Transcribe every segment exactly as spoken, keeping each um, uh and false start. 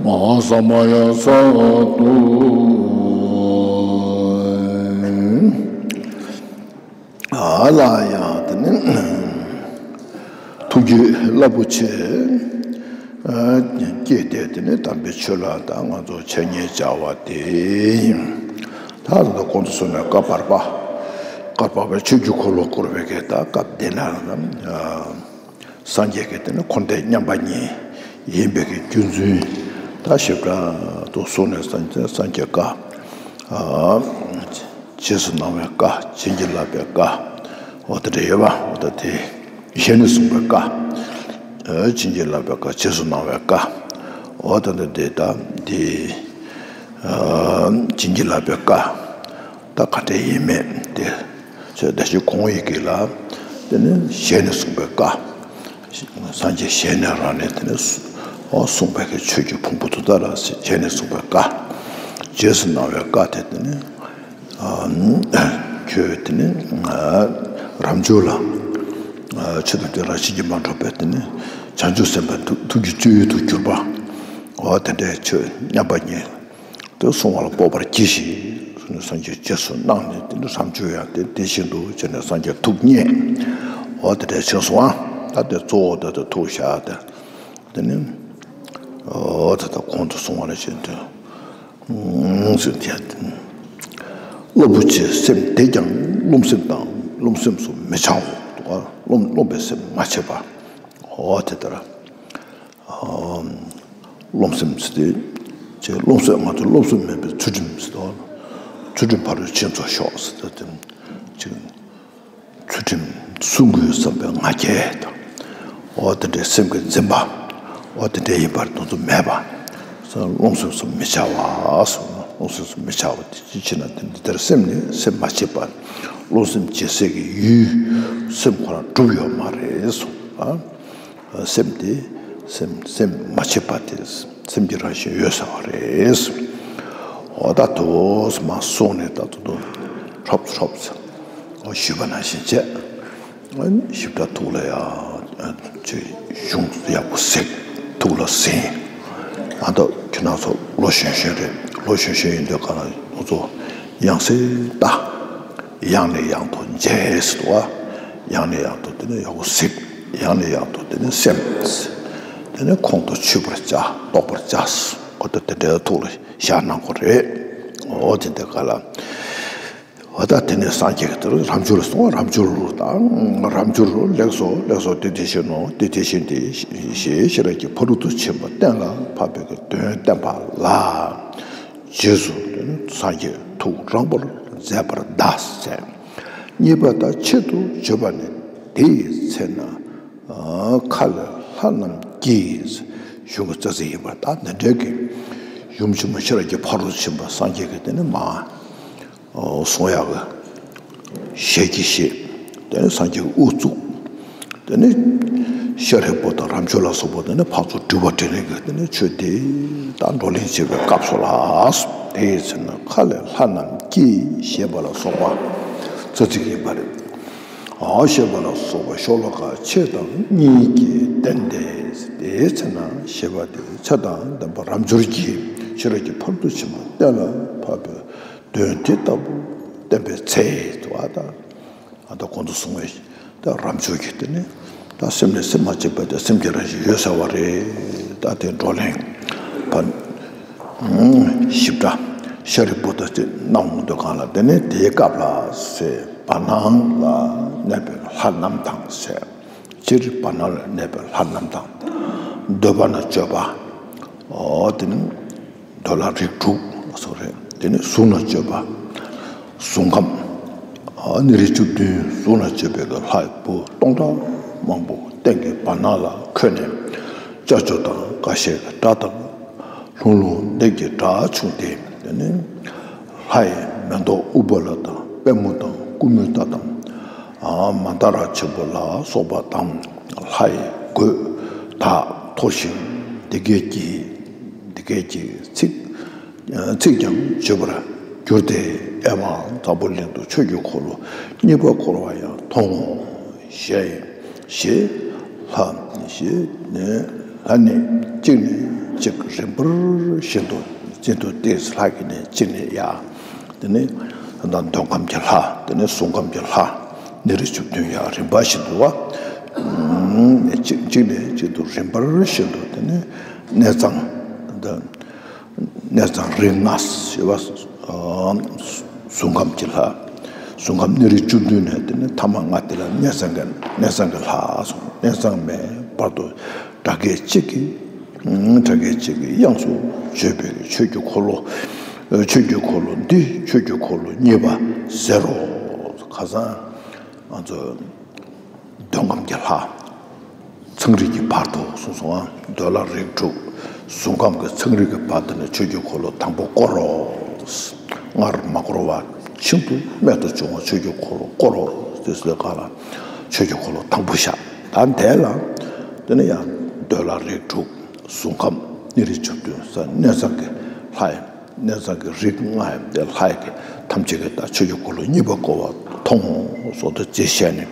མ་ཧཱ་ས་མ་ཡ་ས་ཏུ། ཨ་ལ་ཡ་དེ་ནི་ཐུགས་རྗེ་རླབས་པོ་ཆེ་སྐྱེས་ཏེ། དེ་ནི་དམ་པའི་ཆོས་ལ་ད་ང་ཚོ་འཆད་ཉན་བྱ་བ་དེ་ཡིན། ད་ད་ལྟ་གོང་དུ་སོང་ནས་བཀའ་བར་པ། བཀའ་བར་པའི་ཆོས་ཀྱི་འཁོར་ལོ་བསྐོར་བའི་གི་ད་སྐབས་དེ་ན། སངས་རྒྱས་ཀྱི་དེ་ནི་འཁོར་འདས་མཉམ་པ་ཉིད་ཡིན་པའི་གི་རྒྱུ་མཚན། ད་ཞིབ་ཕྲ་དུ་གསུངས་ནས། སངས་སངས་རྒྱས་བཀའ། ཨ། རྗེས་སུ་གནང་བའི་བཀའ། བྱིན་གྱིས་བརླབས་པའི་བཀའ། འོ་དེ་འདྲ་ཡོད་པ། འོ་ད་དེ་ཞལ་ནས་གསུངས་པའི་བཀའ། ཨ། བྱིན་གྱིས་བརླབས་པའི་བཀའ། རྗེས་སུ་གནང་བའི་བཀའ། འོ་ད་འདི་དེ་ད་དེ། ཨ། བྱིན་གྱིས་བརླབས་པའི་བཀའ། ད་ག་འདྲ་ཡིན་མིན་དེ། ཚོས་ད་ཅི་གོང་ཡི་གེ་ལ། དེ་ནི་ཞལ་ནས་གསུངས་པའི་བཀའ། སངས་རྒྱས་ཞལ་ནས་རང་ནས་དེ་ནི་གསུངས་པའི་གི་ཆོས་ཀྱི་ཕུང་པོ་དེ་དག་ལ་ཞལ་ནས་གསུངས་པའི་བཀའ། རྗེས་སུ་གནང་བའི་བཀའ་དེ་དེ་ནི། ཨ། ཁྱོད་དེ་ནི་རབ་འབྱོར་ལ། ཨ། ཆོས་དང་དེ་རང་བཞིན་གྱིས་མ་གྲུབ་པའི་དེ་ནི་བྱང་ཆུབ་སེམས་དཔའི་ཐུགས་ཐུགས་ཀྱི་སྤྱོད་ཡུལ་དུ་གྱུར་པ། འོ་དེ་འདྲའི་ཆོས་མཉམ་པ་ཉིད། དེ་གསུང་བ་ལ་སྤོབས་པར་གྱིས་ཤིག་གསུངས་ནས། སངས་རྒྱས་རྗེས་སུ་གནང་ནས། དེ་ནི་རབ་འབྱོར་ཡང་དེ་དེ་བཞིན་དུ་བྱས་ནས་སངས་རྒྱས་ཐུགས་མཉེས། འོ་དེ་འདྲ་བྱས་སོང་ཨ། ད་དེ་གཙོ་བོ་དེ་དེ་ཐུགས་བཞག་སྟེ། དེ་ནི། འོ་ད་ལྟ་གོང་དུ་གསུངས་པ་ནང་བཞིན་དུ། ཨུམ་ཟེར་དེ་ཡང་དེ་ནི། རློབ་པོ་ཆེའི་སེམས་དེས་ཀྱང་རློམ་སེམས་དང་། རློམ་སེམས་སུ་མི་བྱའོ། རློམ་རློམ་པའི་སེམས་མ་བྱེད་པ། འོ་དེ་ལྟར། རློམ་སེམས་ཟེར་ཏེ། ཅེས་རློམ་སེམས། ང་ཚོ་རློམ་སེམས་མེད་པའི་ཚུལ་ཁྲིམས་ཟེར་དོ། ཚུལ་ཁྲིམས་ཕ་རོལ་ཕྱིན་ཚོགས་ཤོག་ཟེར་ཏེ། དེ་ཅིག་ཚུལ་ཁྲིམས་སྲུང་དགོས་བསམ་པའི་ང་རྒྱལ་དང་། འོ་དེ་འདྲའི་སེམས་ཀྱི་འཛིན་པ། འོ་དེ་འདྲའི་ཡིན་པར་དེ་ཚོ་མེད་པ། རློམ་སེམས་སུ་མི་བྱ་བ་ཟེར། རློམ་སེམས་སུ་མི་བྱ་བ་དེ་ཅི་ཕྱིར་ན། དེ་འདི་ལྟར་སེམས་ནི་སེམས་མ་བྱེད་པ། རློམ་སེམས་བྱེད་སའི་གི་ཡུལ་སེམས་ཁོ་རང་གྲུབ་ཡོད་མ་རེད་གསུངས། ཨ། སེམས་དེ་སེམས་སེམས་མ་བྱེད་པ་དེ་སེམས་ཀྱི་རང་བཞིན་ཡོད་ས་བ་རེད། འོ་ད་དོ་མ་སོང་ནས་ད་དུ་དུ་ཧྲོབ་ཧྲོབ་ཟེར། འོ་ཞུས་པ་ནང་བཞིན་བྱས། ཞིབ་ཕྲ་ཐུགས་ལ་ཡ་ཅིག་གཞུང་ཡག་པོ་གཟིགས། ཐུགས་ལ་ཟིན། ཨ་ད་ཁྱེད་རང་ཚོ་ལོ་གཞོན་གཞོན་རེད། ལོ་གཞོན་གཞོན་ཡིན་དུས་ག་ལ་ང་ཚོ་ཡང་སེ་ལྟ། ཡང་ནས་ཡང་དུ་མཇལ་ཟེར་བ། ཡང་ནས་ཡང་དུ་དེ་ནས་ཡག་པོ་གཟིགས། ཡང་ནས་ཡང་དུ་དེ་ནས་སེམས། དེ་ནས་ཁོང་དུ་ཆུད་པར་བྱ། རྟོགས་པར་བྱ། ཁོ་ད་དེ་འདྲའི་ཐུགས་ལ་བཞག་གནང་དགོས་རེད། འོ་དེ་འདྲ་ག་ལ། འོ་ད་དེ་ནས་སངས་རྒྱས་ཀྱིས་དེ་རུ་རབ་འབྱོར་གསུངས། རབ་འབྱོར་དང་། རབ་འབྱོར་ལེགས་སོ། ལེགས་སོ། དེ་དེ་བཞིན་ནོ། དེ་དེ་བཞིན་ཏེ། ཞེས་ཤེས་རབ་ཀྱི་ཕ་རོལ་ཏུ་ཕྱིན་པ་གཏན་ལ་ཕབ་པའི་གི་དོན་བསྟན་པ་ལ། རྗེས་སུ་སངས་རྒྱས་ཐུགས་རངས་པར་མཛད་པར་གདའ་ཟེར། གཉིས་པ་དང་ཆེད་དུ་བརྗོད་པ་ནི། དེ་ཡི་ཚེ་ན་མཁའ་ལས་ལྷ་རྣམས་ཀྱིས། གཞུང་གི་རྩ་ཚིག་ཡིན་པར། ད་འདི་འདྲའི་གི་ཡུམ་ཆེན་མོ་ཤེས་རབ་ཀྱི་ཕ་རོལ་ཏུ་ཕྱིན་པ་སངས་རྒྱས་ཀྱི་དེ་ནི་མ། གསུང་ཡག་གི་ཞལ་གྱིས་བཞེས། དེ་ནས་སངས་རྒྱས་ཀྱིས་དབུ་བཙུགས། དེ་ནས་ཤཱ་རིའི་བུ་དང་རབ་འབྱོར་ལ་སོགས་པ་དེ་ནས་ཕར་ཚུར་དྲི་བ་དྲིས་ལན་གྱི་དེ་ནས་ཆོས་འདི་དང་བགྲོ་གླེང་བྱེད་པའི་སྐབས་སུ་ལ། དེའི་ཚེ་ན་མཁའ་ལས་ལྷ་རྣམས་ཀྱིས་ཞེས་པ་ལ་སོགས་པ་རྩ་ཚིག་ཡིན་པ་རེད། ཨ་ཞེས་པ་ལ་སོགས་པ་ཤོ་ལོ་ཀ་ཕྱེད་དང་གཉིས་ཀྱིས་བསྟན་ཏེ། དེའི་ཚེ་ན་ཞེས་པ་དེ་ཚེ་དང་ལྡན་པ་རབ་འབྱོར་གྱིས་ཤེས་རབ་ཀྱི་ཕ་རོལ་ཏུ་ཕྱིན་པ་གཏན་ལ་ཕབ་པའི་དོན་དེ་ལྟ་བུ་བསྟན་པའི་ཚེ་དུ་བ་དང་། ཨ་ད་གོང་དུ་གསུངས་པའི་ད་རབ་འབྱོར་གྱིས་དེ་ནི་ད་སེམས་ནི་སེམས་མ་བྱེད་པ་དེ་སེམས་ཀྱི་རང་བཞིན་ཡོད་ས་བ་རེད། ད་དེ་བགྲོ་གླེང་བ་ཞིབ་ཕྲ་ཤཱ་རིའི་བུ་དང་གཅིག་གནང་འོང་དུས་གང་ལ། དེ་ནི་དེའི་སྐབས་ལ་ཟེར། བར་སྣང་ལ་གནས་པའི་ལྷ་རྣམས་དང་ཟེར། སྤྱིར་བར་སྣང་ལ་གནས་པའི་ལྷ་རྣམས་དང་། འདོད་པ་ན་སྤྱོད་པ། འོ་དེ་ནི་འདོད་ལྷ་རིགས་དྲུག་ལ་སོགས་རེད། དེ་ནི་གཟུགས་ན་སྤྱོད་པ། གཟུགས་ཁམས་ནི་རིགས་བཅུ་བདུན། གཟུགས་ན་སྤྱོད་པའི་ལྷའི་བུ་སྟོང་ཕྲག་མང་པོ་སྟེང་གི་བར་སྣང་ལ་འཁོད་ནས་ཅ་ཅོ་དང་ཀ་ཤའི་སྒྲ་དང་། ལྷུང་ལྷུང་ལྡེམ་གྱི་སྒྲ་བྱུང་སྟེ། དེ་ནི་ལྷའི་མེ་ཏོག་ཨུཏྤ་ལ་དང་པདྨོ་དང་ཀུ་མུ་ད་དང་། མནྡ་ར་ཆེན་པོ་ལ་སོགས་པ་དང་། ལྷའི་གོས་དག་མཐོ་ཞིང་འདི་སྐད་ཀྱི་འདི་སྐད་ཅེས་ཚིག་ཚིག་ཀྱང་བརྗོད་པར་གྱུར་ཏེ། ཨེ་མ་འཛམ་བུ་གླིང་དུ་ཆོས་ཀྱི་འཁོར་ལོ་གཉིས་པ་བསྐོར་བ་ཡང་མཐོང་ངོ་། ཞེས་ཞེས་ལྷ་ཞེས་ནས་ལྷ་ནི་གཅིག་ནི་ གཅིག་རིམ་པར་བཞིན་དུ་སྤྱི་ཏོག་ཏོག་ཙམ་ལྷག་གི་ནས་གཅིག་ནས་ཡར། དེ་ནས་ད་འདོད་ཁམས་ཀྱི་ལྷ། དེ་ནས་གཟུགས་ཁམས་ཀྱི་ལྷ། ནད་རིགས་བཅུ་བདུན་ཡར་རིམ་པ་བཞིན་དུ་བ། གཅིག་གཅིག་ནས་གཅིག་ཏུ་རིམ་པར་བཞིན་དུ། དེ་ནས་གནས་གཙང་། གནས་གཙང་རིགས་ལྔ་ཞེས་པ། གཟུགས་ཁམས་ཀྱི་ལྷ། གཟུགས་ཁམས་ནད་རིགས་བཅུ་བདུན་ནས། དེ་ནས་ཐ་མ་ལྔ་དེ་ལ་གནས་གཙང་གི། གནས་གཙང་གི་ལྷ་གསུངས། གནས་གཙང་མའི་བར་དུ་དགྲ་བགེགས་གཅིག་གིས། དགྲ་བགེགས་གཅིག་གིས་དབྱངས་སུ་བརྗོད་པའི་ཆོས་ཀྱི་འཁོར་ལོ། ཆོས་ཀྱི་འཁོར་ལོ་འདི་ཆོས་ཀྱི་འཁོར་ལོ་གཉིས་པ་ཟེར་རོ། ཁ་སང་ང་ཚོ་འདོད་ཁམས་ཀྱི་ལྷ། ཚངས་རིས་ཀྱི་བར་དུ་གསུངས་སོང་ང་། འདོད་ལྷ་རིགས་དྲུག། གཟུགས་ཁམས་ཀྱི་ཚངས་རིས་ཀྱི་བར་དུ་ནས་ཆོས་ཀྱི་འཁོར་ལོ་དང་པོ་བསྐོར་རོ། སྔར་མ་བསྐོར་བ་ཤིན་ཏུ་རྨད་དུ་བྱུང་བ་ཆོས་ཀྱི་འཁོར་ལོ་བསྐོར་རོ། དེ་ཚོའི་སྒང་ལ་ཆོས་ཀྱི་འཁོར་ལོ་དང་པོ་བཞག། ད་དེ་ལ་དེ་ནས་ཡང་འདོད་ལྷ་རིགས་དྲུག། གཟུགས་ཁམས་ནད་རིགས་བཅུ་བདུན་ཟེར། གནས་གཙང་གི་ལྷ་ཡང་། གནས་གཙང་གི་རིགས་ལྔ་ཡང་དེ་ལྷ་ཡི་གེ་ཐམས་ཅད་ཀྱིས་ད་ཆོས་ཀྱི་འཁོར་ལོ་གཉིས་པ་བསྐོར་བ་མཐོང་སོང་དུ་རྗེས་བཤད་ནས་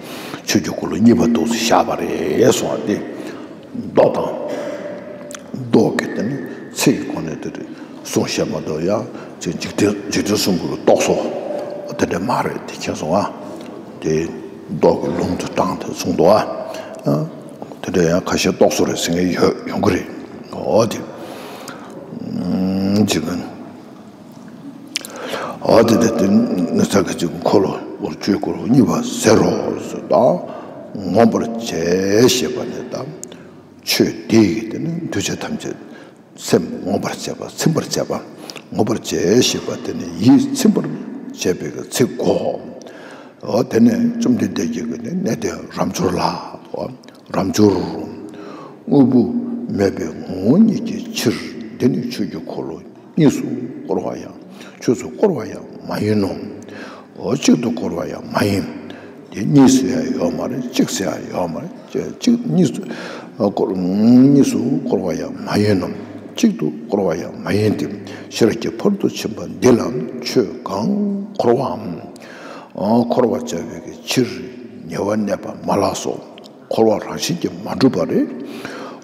ཆོས་ཀྱི་འཁོར་ལོ་གཉིས་པ་འདུག་སེ་བཞག་པ་རེད་གསུངས་པ་དེ། མདོ་དང་། མདོ་གི་དེ་ནི་ཚིག་གི་སྒོ་ནས་དེ་རེད་གསུངས་བཞག་མ་གཏོགས། ཡང་ཅིག་འཇིག་རྟེན། འཇིག་རྟེན་གསུམ་པོ་གི་རྟོགས་སོ་དེ་འདྲ་མ་རེད། དེ་མཁྱེན་སོང་ང་། དེ་མདོ་གི་ལུང་དུ་དྲངས་ཏེ་གསུངས་འདུག་ཨ། དེ་འདྲ་ཡང་ཁ་ཤས་རྟོགས་སོ་རེད་ཟེར་མཁན་ཡོད། ཡོང་གི་རེད། འོ་དེ། ཅིག་གི། འོ་དེ་དེ་དེ་ནི་ས་གི་ཅིག་འཁོར་ལོ་བོར་ཆོས་འཁོར་ལོ་གཉིས་པ་ཟེར་རོ་ཟེར། ད་ངོམས་པར་བྱས་ཞེས་པ་ནི། ད་ཆོས་འདི་ཡིས་དེ་ནི་འདུས་བྱས་ཐམས་ཅད་སེམས་ངོམས་པར་བྱས་པ། ཚིམ་པར་བྱས་པ། ངོམས་པར་བྱས་ཞེས་པ་དེ་ནི་ཡིད་ཚིམ་པར་བྱས་པའི་ཚིག་གོ། འོ་དེ་ནས་བཅོམ་ལྡན་འདས་ཀྱིས་གནས་བརྟན་རབ་འབྱོར་ལ། རབ་འབྱོར། དངོས་པོ་མེད་པའི་ངོ་བོ་ཉིད་ཀྱི་ཕྱིར། འདི་ནི་ཆོས་ཀྱི་འཁོར་ལོ་གཉིས་སུ་བསྐོར་བ་ཡང་། ཆོས་སུ་བསྐོར་བ་ཡང་མ་ཡིན་ནོ། འོ་གཅིག་ཏུ་བསྐོར་བ་ཡང་མ་ཡིན། དེ་གཉིས་སུ་ཡང་ཡོད་མ་རེད། གཅིག་སུ་ཡང་ཡོད་མ་རེད། གཅིག་གཉིས་སུ་བསྐོར། གཉིས་སུ་བསྐོར་བ་ཡང་མ་ཡིན་ནོ། གཅིག་ཏུ་བསྐོར་བ་ཡང་མ་ཡིན་ཏེ། ཤེས་རབ་ཀྱི་ཕ་རོལ་ཏུ་ཕྱིན་པ་འདི་ལ་ཆོས་གང་འཁོར་བའམ། འཁོར་བར་བྱ་བའི་ཕྱིར་ཉེ་བར་གནས་པ་མ་ལགས་སོ། འཁོར་བ་རང་བཞིན་གྱིས་མ་གྲུབ་པ་རེད།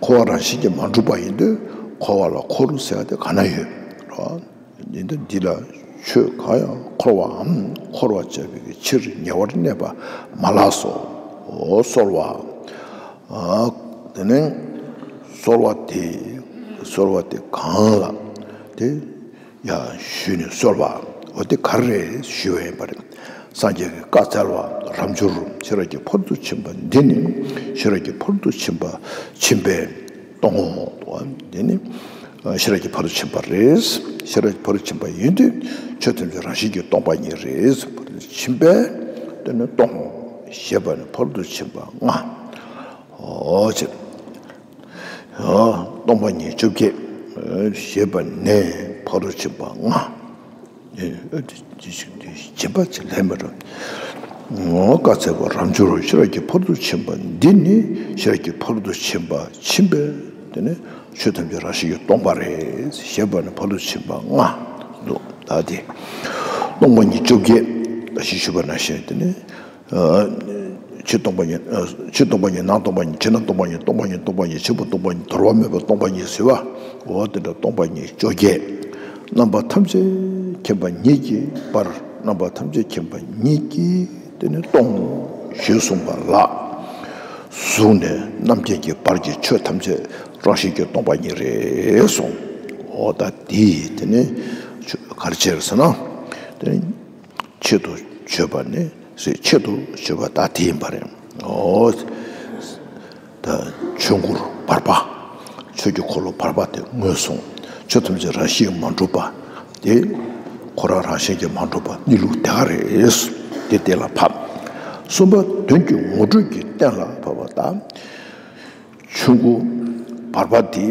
འཁོར་བ་རང་བཞིན་གྱིས་མ་གྲུབ་པ་ཡིན་དུས་འཁོར་བ་ལ་འཁོར་ཟེར་ཡ་དེ་ག་ན་ཡོད་རེད། འདི་འདི་ལ་ཆོས་གང་ཡང་འཁོར་བའམ་འཁོར་བར་བྱ་བའི་ཕྱིར་ཉེ་བར་གནས་པ་མ་ལགས་སོ། འོ་གསོལ་བ། དེ་ནས་གསོལ་བ་དེ། གསོལ་བ་དེ་གང་ལ་དེ། ཡང་ཞུས་ནས་གསོལ་བ། འོ་དེ་ག་རེ་རེད་ཞུས་པ་ཡིན་པ་རེད། སངས་རྒྱས་ཀྱིས་བཀའ་སྩལ་བ། རབ་འབྱོར། ཤེས་རབ་ཀྱི་ཕ་རོལ་ཏུ་ཕྱིན་པ་འདི་ནི་ཤེས་རབ་ཀྱི་ཕ་རོལ་ཏུ་ཕྱིན་པ་ཕྱིན་པས་སྟོང་ངོ་། འདི་ནི་ཤེས་རབ་ཀྱི་ཕ་རོལ་ཕྱིན་པ་རེད། ཤེས་རབ་ཀྱི་ཕ་རོལ་ཕྱིན་པ་ཡིན་དུས་ཆོས་ཐམས་ཅད་རང་བཞིན་གྱིས་སྟོང་པ་ཉིད་རེད། ཕ་རོལ་ཕྱིན་པས་དེ་ནི་སྟོང་ངོ་། ཞེས་པ་ནི་ཕ་རོལ་ཏུ་ཕྱིན་པ་ལྔ། འོ་ཅེ། སྟོང་པ་ཉིད་བཅོ་བརྒྱད། ཞེས་པ་ནས་ཕ་རོལ་ཕྱིན་པ་ལྔ། སྦྱིན་པ་ཅིག་ལས་མི་འགྲོ། བཀའ་སྩལ་པ། རབ་འབྱོར་ཤེས་རབ་ཀྱི་ཕ་རོལ་ཏུ་ཕྱིན་པ་འདི་ནི་ཤེས་རབ་ཀྱི་ཕ་རོལ་ཏུ་ཕྱིན་པ་ཕྱིན་པས་དེ་ནི་ཆོས་ཐམས་ཅད་རང་བཞིན་གྱིས་སྟོང་པ་རེད། ཞེས་པ་ནི་ཕ་རོལ་ཏུ་ཕྱིན་པ་ལྔ་འདུག་ད་དེ་སྟོང་པ་ཉིད་བཅོ་བརྒྱད་ད་ཞེས་ཞུས་པ་ནང་བཞིན་དེ་ནི། ཕྱི་སྟོང་པ་ཉིད། ཕྱི་སྟོང་པ་ཉིད། ནང་སྟོང་པ་ཉིད། ཕྱི་ནང་སྟོང་པ་ཉིད། སྟོང་པ་ཉིད། སྟོང་པ་ཉིད། ཕྱི་པོ་སྟོང་པ་ཉིད། དོར་བ་མེད་པ་སྟོང་པ་ཉིད་ཟེར་བ། འོ་དེ་འདྲ་སྟོང་པ་ཉིད་བཅོ་བརྒྱད། རྣམ་པ་ཐམས་ཅད་མཁྱེན་པ་ཉིད་ཀྱི་བར། རྣམ་པ་ཐམས་ཅད་མཁྱེན་པ་ཉིད་ཀྱིས་དེ་ནི་སྟོང་ཞེས་གསུངས་པ་ལ། གཟུགས་ནས་རྣམ་མཁྱེན་གྱི་བར་གྱི་ཆོས་ཐམས་ཅད་རང་བཞིན་གྱིས་སྟོང་པ་ཉིད་རེད་གསུངས། འོ་ད་དེ་དེ་ནི་ག་རེ་བྱས་ཟེར་ན། དེ་ནི། ཆེད་དུ་བརྗོད་པ་ནི། ཆེད་དུ་བརྗོད་པ་ད་དེ་ཡིན་པ་རེད། འོ། ད་ཆོས་འཁོར་བར་པ། ཆོས་ཀྱི་འཁོར་ལོ་བར་པ་དེ་ངོས་བཟུང་། ཆོས་ཐམས་ཅད་རང་བཞིན་མ་གྲུབ་པ་དེ། ཁོ་རང་རང་བཞིན་གྱིས་མ་གྲུབ་པ་གནས་ལུགས་དེ་ག་རེད། དེ་གཏན་ལ་ཕབ། གསུམ་པ་དོན་གྱི་ངོ་སྤྲོད་ཀྱིས་གཏན་ལ་ཕབ་པ་དང་། ཆོས་འཁོར་བར་པ་དེ་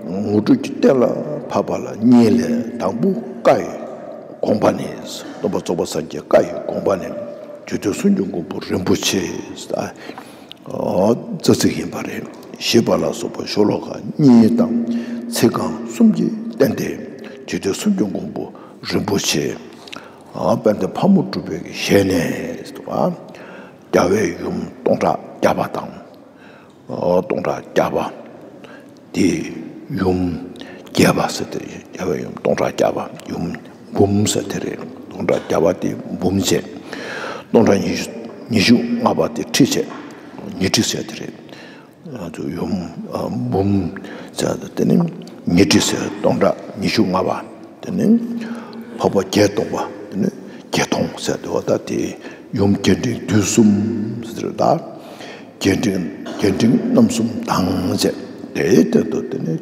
ངོ་སྤྲོད་ཀྱི་གཏན་ལ་ཕབ་པ་ལ་གཉིས་ལས། དང་པོ་བཀའ་ཡི་དགོངས་པ་ནི། སྟོན་པ་རྫོགས་པ་སངས་རྒྱས་བཀའ་ཡི་དགོངས་པ་ནི། རྗེ་བཙུན་གསུམ་གྱི་མགོན་པོ་རིན་པོ་ཆེ། ཨོ། རྩ་ཚིག་ཡིན་པ་རེད། ཞེས་པ་ལ་སོགས་པ་ཤོ་ལོ་ཀ་གཉིས་དང་ཚིག་རྐང་གསུམ་གྱིས་བསྟན་ཏེ། རྗེ་བཙུན་གསུམ་གྱི་མགོན་པོ་རིན་པོ་ཆེ། ཨ། དཔལ་ལྡན་ཕག་མོ་གྲུ་པའི་ཞལ་ནས། རྒྱལ་བའི་ཡུམ་སྟོང་ཕྲག་བརྒྱ་པ་དང་། སྟོང་ཕྲག་བརྒྱ་པ། དེ་ཡུམ་ བརྒྱད་པ་ཟེར་དེ་རེད། བརྒྱད་པ་ཡུམ་སྟོང་ཕྲག་བརྒྱ་པ་ཡུམ་འབུམ་ཟེར་དེ་རེད། སྟོང་ཕྲག་བརྒྱ་པ་དེ་འབུམ་བྱས། སྟོང་ཕྲག་ཉི་ཤུ་ཉི་ཤུ་ལྔ་པ་དེ་ཁྲི་བྱས། ཉི་ཁྲི་ཟེར་དེ་རེད། ང་ཚོ་ཡུམ་ཨ་འབུམ་ཟེར་དེ་ནི་ཉི་ཁྲི་ཟེར། སྟོང་ཕྲག་ཉི་ཤུ་ལྔ་པ་དེ་ནི་འཕགས་པ་བརྒྱད་སྟོང་པ་དེ་ནི་བརྒྱད་སྟོང་ཟེར་དེ་བ། ད་དེ་ཡུམ་རྒྱས་འབྲིང་བསྡུས་གསུམ་ཟེར་དེ་རེད། ད་རྒྱས་འབྲིང་རྒྱས་འབྲིང་རྣམ་གསུམ་དང་བཅས་དེའི་སྟེང་དུ་དེ་ནི་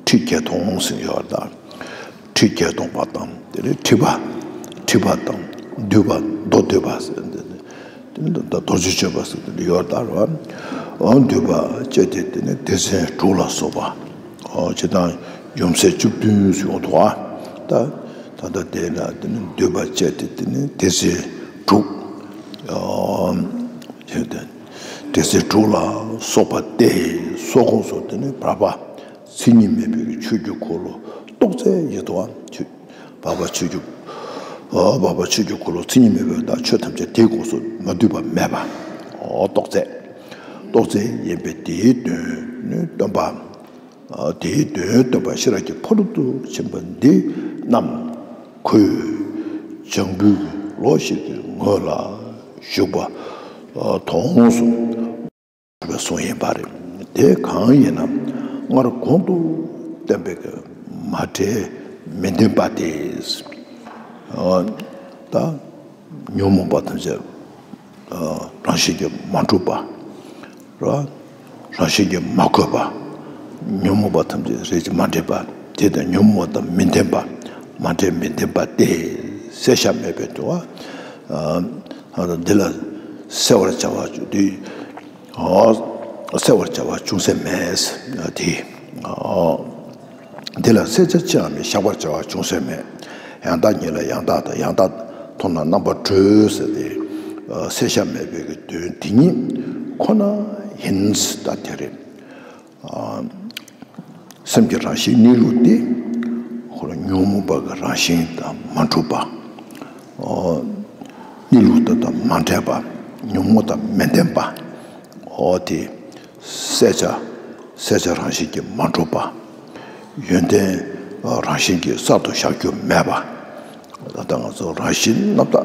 ཁྲི་བརྒྱད་སྟོང་ཟེར་ཡོད་པ་དང་། ཁྲི་བརྒྱད་སྟོང་པ་དང་དེ་ནི་ཁྲི་པ་ཁྲི་པ་དང་བསྡུས་པ་མདོ་སྡུད་པ་ཟེར་དེ་ནི་དེ་ནི་ད་རྡོ་རྗེ་གཅོད་པ་ཟེར་དེ་ནི་ཡོད་ད་ར། འོ་བསྡུས་པ་བཅས་ཏེ་དེ་ནི་སྡེ་ཚན་དྲུག་ལ་སོགས་པ། འོ་སྤྱིར་བཏང་ཡུམ་སྲས་བཅུ་བདུན་ཟེར་ཡོང་འདུག་ཨ། ད་ད་ལྟ་དེ་ལ་དེ་ནི་བསྡུས་པ་བཅས་ཏེ་དེ་ནི་སྡེ་ཚན་དྲུག་འོ་བྱས་ཏེ། སྡེ་ཚན་དྲུག་ལ་སོགས་པ་སྟེ། སོགས་ཁོངས་སུ་དེ་ནི་བར་པ་མཚན་ཉིད་མེད་པའི་ཆོས་ཀྱི་འཁོར་ལོ་རྟོགས་ཚད་ཡིན་ཏོ། བར་པ་ཆོས་ཀྱི་བར་པ་ཆོས་ཀྱི་འཁོར་ལོ་མཚན་ཉིད་མེད་པའི་དང་ཆོས་ཐམས་ཅད་དེའི་ཁོངས་སུ་མ་འདུས་པ་མེད་པ། འོ་རྟོགས་ཚད། རྟོགས་ཚད་ཡིན་པས་དེའི་དོན་ནི་སྟོན་པ། དེའི་དོན་སྟོན་པ་ཤེས་རབ་ཀྱི་ཕ་རོལ་ཏུ་ཕྱིན་པ་འདི་རྣམས་ཁོས་བྱང་བུའི་ལོ་ཞིག་གི་སྔོན་ལ་བཞུགས་པ་མཐོང་གསུངས་པའི་གསུང་ཡིན་པ་རེད། དེ་གང་ཡིན་ན་སྔར་གོང་དུ་བསྟན་པའི་མ་འབྲེལ་མི་ལྡན་པ་སྟེ། ད་ཉོན་མོངས་པ་ཐམས་ཅད་རང་བཞིན་གྱིས་མ་གྲུབ་པ། རང་བཞིན་གྱིས་མ་གོས་པ། ཉོན་མོངས་པ་ཐམས་ཅད་རེད་ཅེས་མ་འདྲེས་པ། དེ་དང་ཉོན་མོངས་པ་དང་མི་ལྡན་པ། མ་འབྲེལ་མི་ལྡན་པ་སྟེ། བསལ་བྱ་མེད་པའི་འདུལ་བ། འདི་ལ་བསལ་བར་བྱ་བ་འདི། བསལ་བར་བྱ་བ་ཅུང་ཟད་མེད། དེ། འདི་ལ་བསལ་བྱ་ཅི་ཡང་མེད། བཞག་པར་བྱ་བ་ཅུང་ཟད་མེད། ཡང་དག་ཉིད་ལ་ཡང་དག་དང་། ཡང་དག་མཐོང་ན་རྣམ་པར་གྲོལ་ཟེར་ཏེ། བསལ་བྱ་མེད་པའི་གི་དོན་དེ་ཉིད་ཁོ་ན་ཡིན་ཟེར་ད་དེ་རེད། སེམས་ཀྱི་རང་བཞིན་གནས་ལུགས་དེ་ཁོ་ལ་ཉོན་མོངས་པ་གི་རང་བཞིན་དང་མ་གྲུབ་པ། གནས་ལུགས་དེ་དང་མ་འབྲེལ་བ། ཉོན་མོངས་དང་མི་ལྡན་པ། འོ་དེ། བསལ་བྱ། བསལ་བྱ་རང་བཞིན་གྱིས་མ་གྲུབ་པ། ཡོན་ཏན་རང་བཞིན་གྱིས་གསར་དུ་བཞག་རྒྱུ་མེད་པ། ད་ལྟ་ང་ཚོ་རང་བཞིན་རྣམ་དག་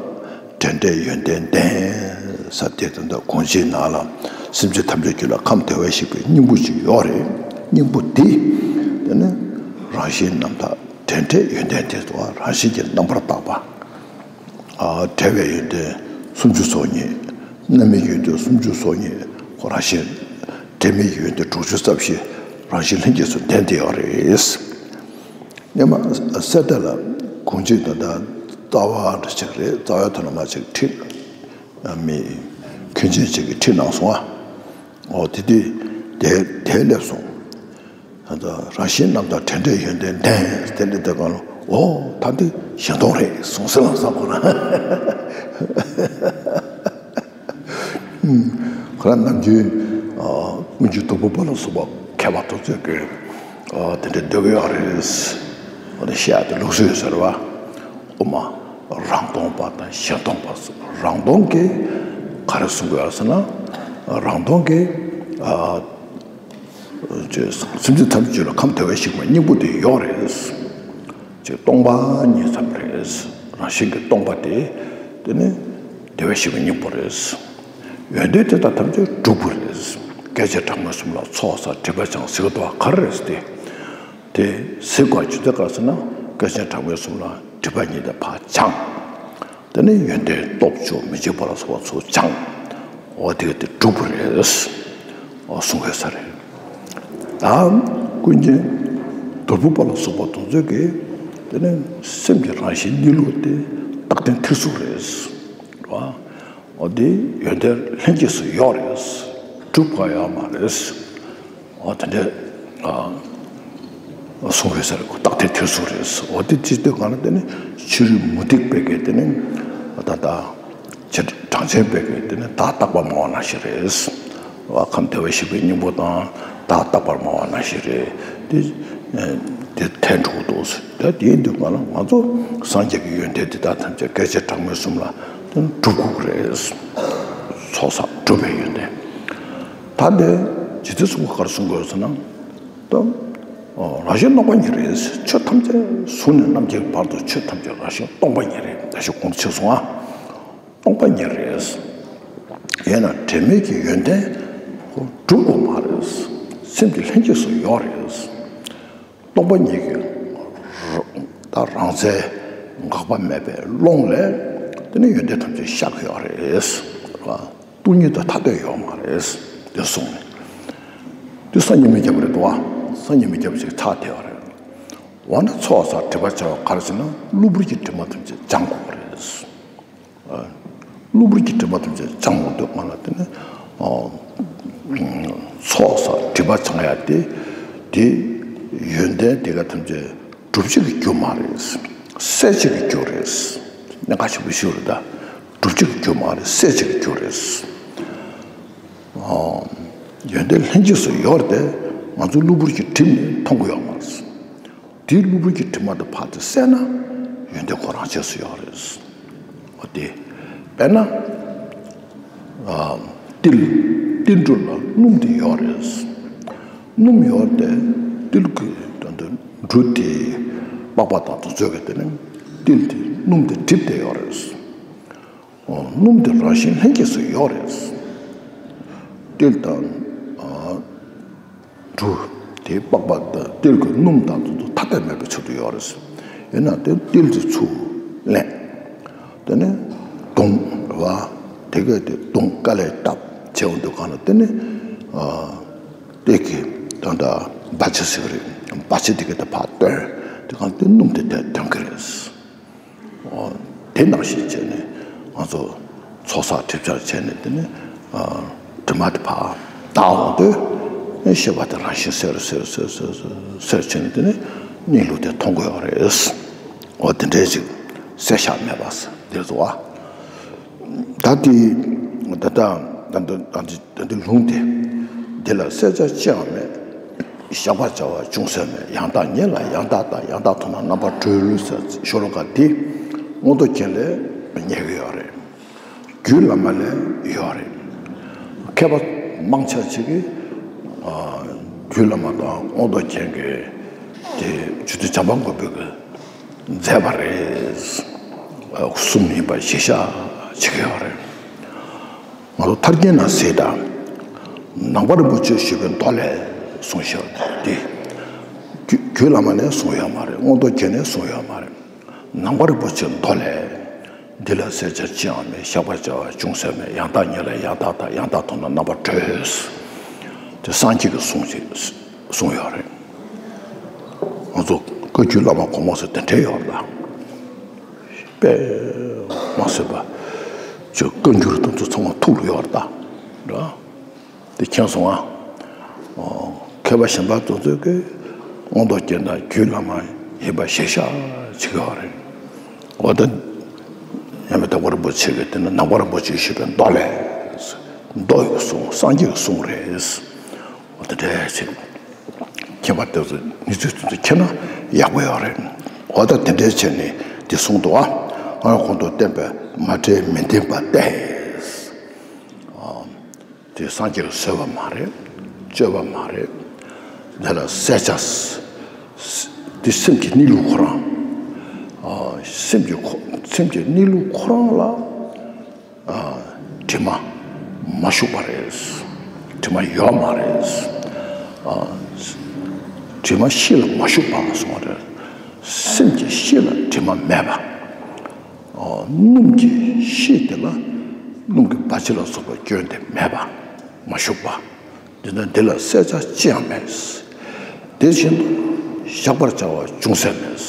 འབྲེལ་འབྲེལ་ཡོན་ཏན་ལྡན་ཟེར་དེ། ད་ལྟ་གོང་ཆེན་ནང་ལ་སེམས་ཅན་ཐམས་ཅད་རྒྱུད་ལ་ཁམས་བདེ་བར་གཤེགས་པའི་སྙིང་པོ་ཅིག་ཡོད་རེད། སྙིང་པོ་འདི་དེ་ནི་རང་བཞིན་རྣམ་དག་འབྲེལ་འབྲེལ་ཡོན་ཏན་དེ་ཚོ་རང་བཞིན་གྱིས་རྣམ་པར་དག་པ། འབྲེལ་བའི་ཡོན་ཏན་སུམ་ཅུ་སོ་གཉིས། རྣམ་སྨིན་ཡོན་ཏན་སུམ་ཅུ་སོ་གཉིས་ཁོ་རང་བཞིན། འབྲེལ་མེད་ཡོན་ཏན་དྲུག་ཅུ་རྩ་བཞི་རང་བཞིན་ལྷན་སྐྱེས་སུ་ལྡན་ཏེ་ཡོད་རེད། སྔོན་མ་གསེར་རྟ་ལ་གོང་ཆེན་ད་ལྟ་རྩ་བ་འདྲ་ཅིག་རེད། རྩ་བའི་ཐོག་ལ་མ་ཅིག་ཁྲིད། མི་མཁན་ཆེན་ཅིག་གིས་ཁྲིད་གནང་སོང་ཨ། འོ་དེ་དུས་དེ་དེ་སླེབས་སོང་། ད་ལྟ་རང་བཞིན་རྣམ་དག་འབྲེལ་འབྲེལ་ཡོན་ཏན་ལྡན་དེ་འདྲ་དེ་གང་ལ། འོ་ད་འདི་གཞན་སྟོང་རེད་གསུངས་ཟེར་ལ་བསམ་ཁོ་ན། ཁོ་རང་ནམ་རྒྱུན་ཀུན་མཁྱེན་དོལ་པོ་པ་ལ་སོགས་པ་མཁས་པ་དེ་ཚོས་ཀྱི་དེ་འདྲ་འདོད་ཀྱི་ཡོད་རེད། འོ་ན་བཤད་ཡ་དེ་ལུགས་སྲོལ་ཡོད་ཟེར་བ། དབུ་མ་རང་སྟོང་པ་དང་གཞན་སྟོང་པ་སོགས། རང་སྟོང་གི་ག་རེ་གསུང་གི་ཡོད་ཟེར་ན། རང་སྟོང་གི་ཨ་ཅེས་སེམས་ཅན་ཐམས་ཅད་ལ་ཁམས་བདེ་བར་གཤེགས་པའི་སྙིང་པོ་དེ་ཡོད་རེད། ཅེས་སྟོང་པ་ཉིད་ཙམ་རེད། རང་བཞིན་གྱིས་སྟོང་པ་དེ་དེ་ནི་བདེ་བར་གཤེགས་པའི་སྙིང་པོ་རེད། ཡོན་ཏན་དེ་དག་ཐམས་ཅད་འགྲུབ་པ་རེད། སྐད་ཅིག་གྲངས་མེད་གསུམ་ལ་ཚོགས་བསགས་སྒྲིབ་པ་སྦྱངས་ཟེར་གི་འདུག་ག་རེ་རེད་ཟེར་ཏེ། དེ་ཟེར་དགོས་རྒྱུ་དེ་ག་རེ་ཟེར་ན། སྐད་ཅིག་གྲངས་མེད་གསུམ་ལ་སྒྲིབ་པ་ཉིད་དེ་ཕར་སྦྱངས། དེ་ནས་ཡོན་ཏན་སྟོབས་བཅུ་མི་འཇིགས་པ་ལ་སོགས་པ་ཚོ་སྦྱངས། འོ་དེ་དེ་འགྲུབ་པ་རེད། འོ་གསུང་གི་ས་རེད། ད་ཀུན་མཁྱེན་དོལ་པོ་པ་ལ་སོགས་པ་དེ་ཚོས་ཀྱིས་དེ་ནས་སེམས་ཀྱི་རང་བཞིན་གནས་ལུགས་དེ་རྟག་བརྟན་ཐེར་ཟུག་རེད། རེད་བ། འོ་དེ་ཡོན་ཏན་ལྷན་སྐྱེས་སུ་ཡོད་རེད། སྒྲུབ་དགོས་ཡོད་མ་རེད། འོ་དེ་འདྲ་གསུང་བའི་སར་རྟག་བརྟན་ཐེར་ཟུག་རེད། འོ་དེ་ཅི་སྟེ་གང་ལ་དེ་ནི་ཕྱི་རོལ་མུ་སྟེགས་པའི་གི་དེ་ནི་ད་ལྟ་ཕྱི་གྲངས་ཅན་པའི་གི་དེ་ནི་བདག་རྟག་པར་སྨྲ་བ་ནང་བཞིན་རེད། བ་ཁམས་བདེ་བར་གཤེགས་པའི་སྙིང་པོ་དང་བདག་རྟག་པར་སྨྲ་བ་ནང་བཞིན་རེད། དེ་དེ་ཐལ་འགྲོ་གི་འདུག། ད་དེའི་དུས་གང་ལ་ང་ཚོ་སངས་རྒྱས་ཀྱི་ཡོན་ཏན་དེ་དག་ཐམས་ཅད་སྐད་ཅིག་གྲངས་མེད་གསུམ་ལ་དེ་ནི་འགྲུབ་དགོས་ཀྱི་རེད། ཚོགས་བསགས་སྒྲུབ་པའི་ཡོན་ཏན། ད་འདི་ཇི་སྲིད་གསུང་གི་ག་རེ་གསུང་དགོས་ཟེར་ན། ད་ རང་བཞིན་སྟོང་པ་ཉིད་རེད། ཆོས་ཐམས་ཅད་གཟུགས་ནས་རྣམ་མཁྱེན་བར་དུ་ཆོས་ཐམས་ཅད་རང་བཞིན་སྟོང་པ་ཉིད་རེད། ད་ཞིག་གོང་དུ་ཆེ་སོང་ཨ། སྟོང་པ་ཉིད་རེད། ཡིན་ན་དྲི་མེད་ཀྱི་ཡོན་ཏན་གྲུབ་དགོས་མ་རེད། སེམས་ཀྱི་ལྷན་སྐྱེས་སུ་ཡོད་རེད། སྟོང་པ་ཉིད་ཀྱི་ད་རང་རྩལ་འགག་པ་མེད་པའི་ཀློང་ལས་དེ་ནི་ཡོན་ཏན་ཐམས་ཅད་ཤར་གྱི་ཡོད་རེད། སྟོང་ཉིད་དུ་ཐ་དད་ཡོད་མ་རེད། དེ་གསུངས་ནས། དེ་སང་ཉིན་མི་རྒྱབ་རེད་དོ། སང་ཉིན་མི་རྒྱབ་ཞིག་ཆགས་བསྡད་པ་རེད། འོ་ན་ཚོགས་བསགས་སྒྲིབ་པ་བྱང་བ་ག་རེ་ཟེར་ན་གློ་བུར་གྱི་དྲི་མ་ཐམས་ཅད་སྦྱང་དགོས་པ་རེད། གློ་བུར་གྱི་དྲི་མ་ཐམས་ཅད་སྦྱང་དགོས་འདུག་ག་ལ་དེ་ནི་ཚོགས་བསགས་སྒྲིབ་པ་བྱང་ཡ་དེ་དེ་ཡོན་ཏན་དེ་ག་ཐམས་ཅད་སྒྲུབ་བྱེད་ཀྱི་རྒྱུ་མ་རེད། སེལ་བྱེད་ཀྱི་རྒྱུ་རེད། གནད་འགག་ཆེན་པོ་ཞིག་རེད་ད། སྒྲུབ་བྱེད་ཀྱི་རྒྱུ་མ་རེད། སེལ་བྱེད་ཀྱི་རྒྱུ་རེད། ཡོན་ཏན་ལྷན་སྐྱེས་སུ་ཡོད་དེ་ང་ཚོ་གློ་བུར་གྱི་གྲིབ་ནས་མཐོང་གི་ཡོད་མ་རེད། དེའི་གློ་བུར་གྱི་དྲི་མ་དེ་ཕར་དེ་བསལ་ན་ཡོན་ཏན་ཁོ་རང་ཆས་སུ་ཡོད་རེད། འོ་དེ། དཔེར་ན། ཏིལ། ཏིལ་འབྲུ་ལ་སྣུམ་དེ་ཡོད་རེད། སྣུམ་ཡོད་དེ་ཏིལ་གྱི་ད་ལྟ་འབྲུ་དེ་པགས་པ་དང་དུ་ཚོད་ཀྱི་དེ་ནི་ཏིལ་དེ་སྣུམ་དེ་གྲིབ་དེ་ཡོད་རེད། སྣུམ་དེ་རང་བཞིན་ལྷན་སྐྱེས་སུ་ཡོད་རེད། ཏིལ་དང་། འབྲུ། དེའི་པགས་པ་དང་ཏིལ་གྱི་སྣུམ་དང་དུ་ཐ་དད་མེད་པའི་ཆེད་དུ་ཡོད་རེད། ཡིན་ན་དེ་ཏིལ་དེ་ཚུར་ལེན། དེ་ནས་བརྡུང་རེད་བ། དེ་གས་དེ་བརྡུང་དཀའ་ལས་བཏབ་བྱས་འོང་དུས་གང་ལ་དེ་ནས་ཏིལ་གྱི་ད་ལྟ་བ་ཆ་ཟེར་གི་རེད། བ་ཆ་དེ་གས་དེ་ཕར་བཏོན་དེ་གང་དེ་སྣུམ་དེ་དེ་ཐོན་གི་རེད། དེ་ནང་བཞིན་བྱས་ནས་ང་ཚོ་ཚོགས་བསགས་སྒྲིབ་སྦྱང་བྱས་ནས་དེ་ནས་དྲི་མ་དེ་ཕར་དག་འོང་དུས་ཤེས་པ་དེ་རང་བཞིན་གསལ་གསལ་གསལ་གསལ་བྱས་ནས་དེ་ནས་གནས་ལུགས་དེ་མཐོང་གི་ཡོད་རེད། འོ་དེ་འདྲའི་ཅིག་གསལ་བཤད་མེད་པ་འདི་ཚོ་བ། ད་དེ་ད་ད་ད་འདི། ད་འདི་ལུང་དེ། འདི་ལ་བསལ་བྱ་ཅི་ཡང་མེད། བཞག་པར་བྱ་བ་ཅུང་ཟད་མེད། ཡང་དག་ཉིད་ལ་ཡང་དག་ལྟ། ཡང་དག་མཐོང་ན་རྣམ་པར་གྲོལ་ཟེར་ཤོ་ལོ་ཀ་འདི་མངོན་རྟོགས་རྒྱན་ལས་རྙེད་ཀྱི་ཡོད་རེད། རྒྱུད་བླ་མ་ལས་ཡོད་རེད། མཁས་པ་མང་ཆེ་ཅིག་གིས་རྒྱུད་བླ་མ་དང་མངོན་རྟོགས་རྒྱན་གྱི་དེ་རྒྱུད་སྡེ་བྱམས་པ་མགོན་པོ་གིས་མཛད་པ་རེད། གསུམ་ཡིན་པ་གཞི་བཞག་བྱེད་ཀྱི་ཡོད་རེད། ང་ཚོ་ཐར་རྒྱན་ན་ཟེར་དང་། ནང་པ་རིན་པོ་ཆེས་ཞུས་པའི་མདོ་ལས་གསུངས་བཞག་སྟེ། རྒྱུ་རྒྱུད་བླ་མ་ནས་གསུངས་ཡོད་མ་རེད། མངོན་རྟོགས་རྒྱན་ནས་གསུངས་ཡོད་མ་རེད། ནང་པ་རིན་པོ་ཆེའི་མདོ་ལས། འདི་ལ་བསལ་བྱ་ཅི་ཡང་མེད། བཞག་པར་བྱ་བ་ཅུང་ཟད་མེད། ཡང་དག་ཉིད་ལ་ཡང་དག་ལྟ། ཡང་དག་མཐོང་ན་རྣམ་པར་གྲོལ། དེ་སངས་རྒྱས་ཀྱི་གསུང་ཞིག་གསུངས་ཡོད་རེད། ང་ཚོ་བཀའ་བརྒྱུད་བླ་མ་གོང་མ་ཚོ་དེ་འདྲས་ཡོད་རེད་ད། དཔེ་མ་སྲིད་པ། ཅིག་བཀའ་འགྱུར་དེ་ཚོ་ཚང་མ་ཐུགས་ལ་ཡོད་རེད་ད། རེད། དེ་མཁྱེན་སོང་ང་། མཁས་པ་གཞན་པ་ཚོ་ཚོས་ཀྱི་མངོན་རྟོགས་རྒྱན་དང་རྒྱུད་བླ་མ་ཡིན་པ་གཞིར་བཞག་བྱེད་ཀྱི་ཡོད་རེད། འོ་ད། ཡང་མི་དྭགས་པོ་རིན་པོ་ཆེ་གིས་དེ་ནི་ནང་པ་རིན་པོ་ཆེས་ཞུས་པའི་མདོ་ལས། མདོ་ཡི་གསུང་སངས་རྒྱས་ཀྱི་གསུང་རེད། འོ་དེ་འདྲས་བྱེད། མཁས་པ་དེ་ཚོ་གནས་ཚུལ་དེ་ཚོ་མཁྱེན་ན་ཡག་པོ་ཡོད་རེད། འོ་ད་དེ་འདྲས་བྱས་ནས་དེ་གསུངས་འདུག་ཨ། ང་རང་གོང་དུ་བསྟན་པའི་མ་འདྲེས་མི་ལྡན་པ་སྟེ། དེ་སངས་རྒྱས་ཀྱིས་བཟོས་པ་མ་རེད། བཅོས་པ་མ་རེད། དེ་ལ་གསལ་ཆ། དེ་སེམས་ཀྱི་གནས་ལུགས་ཁོ་རང་། སེམས་ཀྱི་ཁོ་སེམས་ཀྱི་གནས་ལུགས་ཁོ་རང་ལ། དྲི་མ་མ་ཞུགས་པ་རེད། དྲི་མ་ཡོད་མ་རེད། དྲི་མ་གཤིས་ལ་མ་ཞུགས་པ་གསུངས་པ་རེད། སེམས་ཀྱི་གཤིས་ལ་དྲི་མ་མེད་པ། སྣུམ་གྱི་གཤིས་དེ་ལ་སྣུམ་གྱི་བ་ཕྱེ་ལ་སོགས་པའི་སྐྱོན་དེ་མེད་པ། མ་ཞུགས་པ། འདི་ན་འདི་ལ་གསལ་ཆ་ཅི་ཡང་མེད། དེ་བཞིན་དུ་བཞག་པར་བྱ་བ་ཅུང་ཟད་མེད།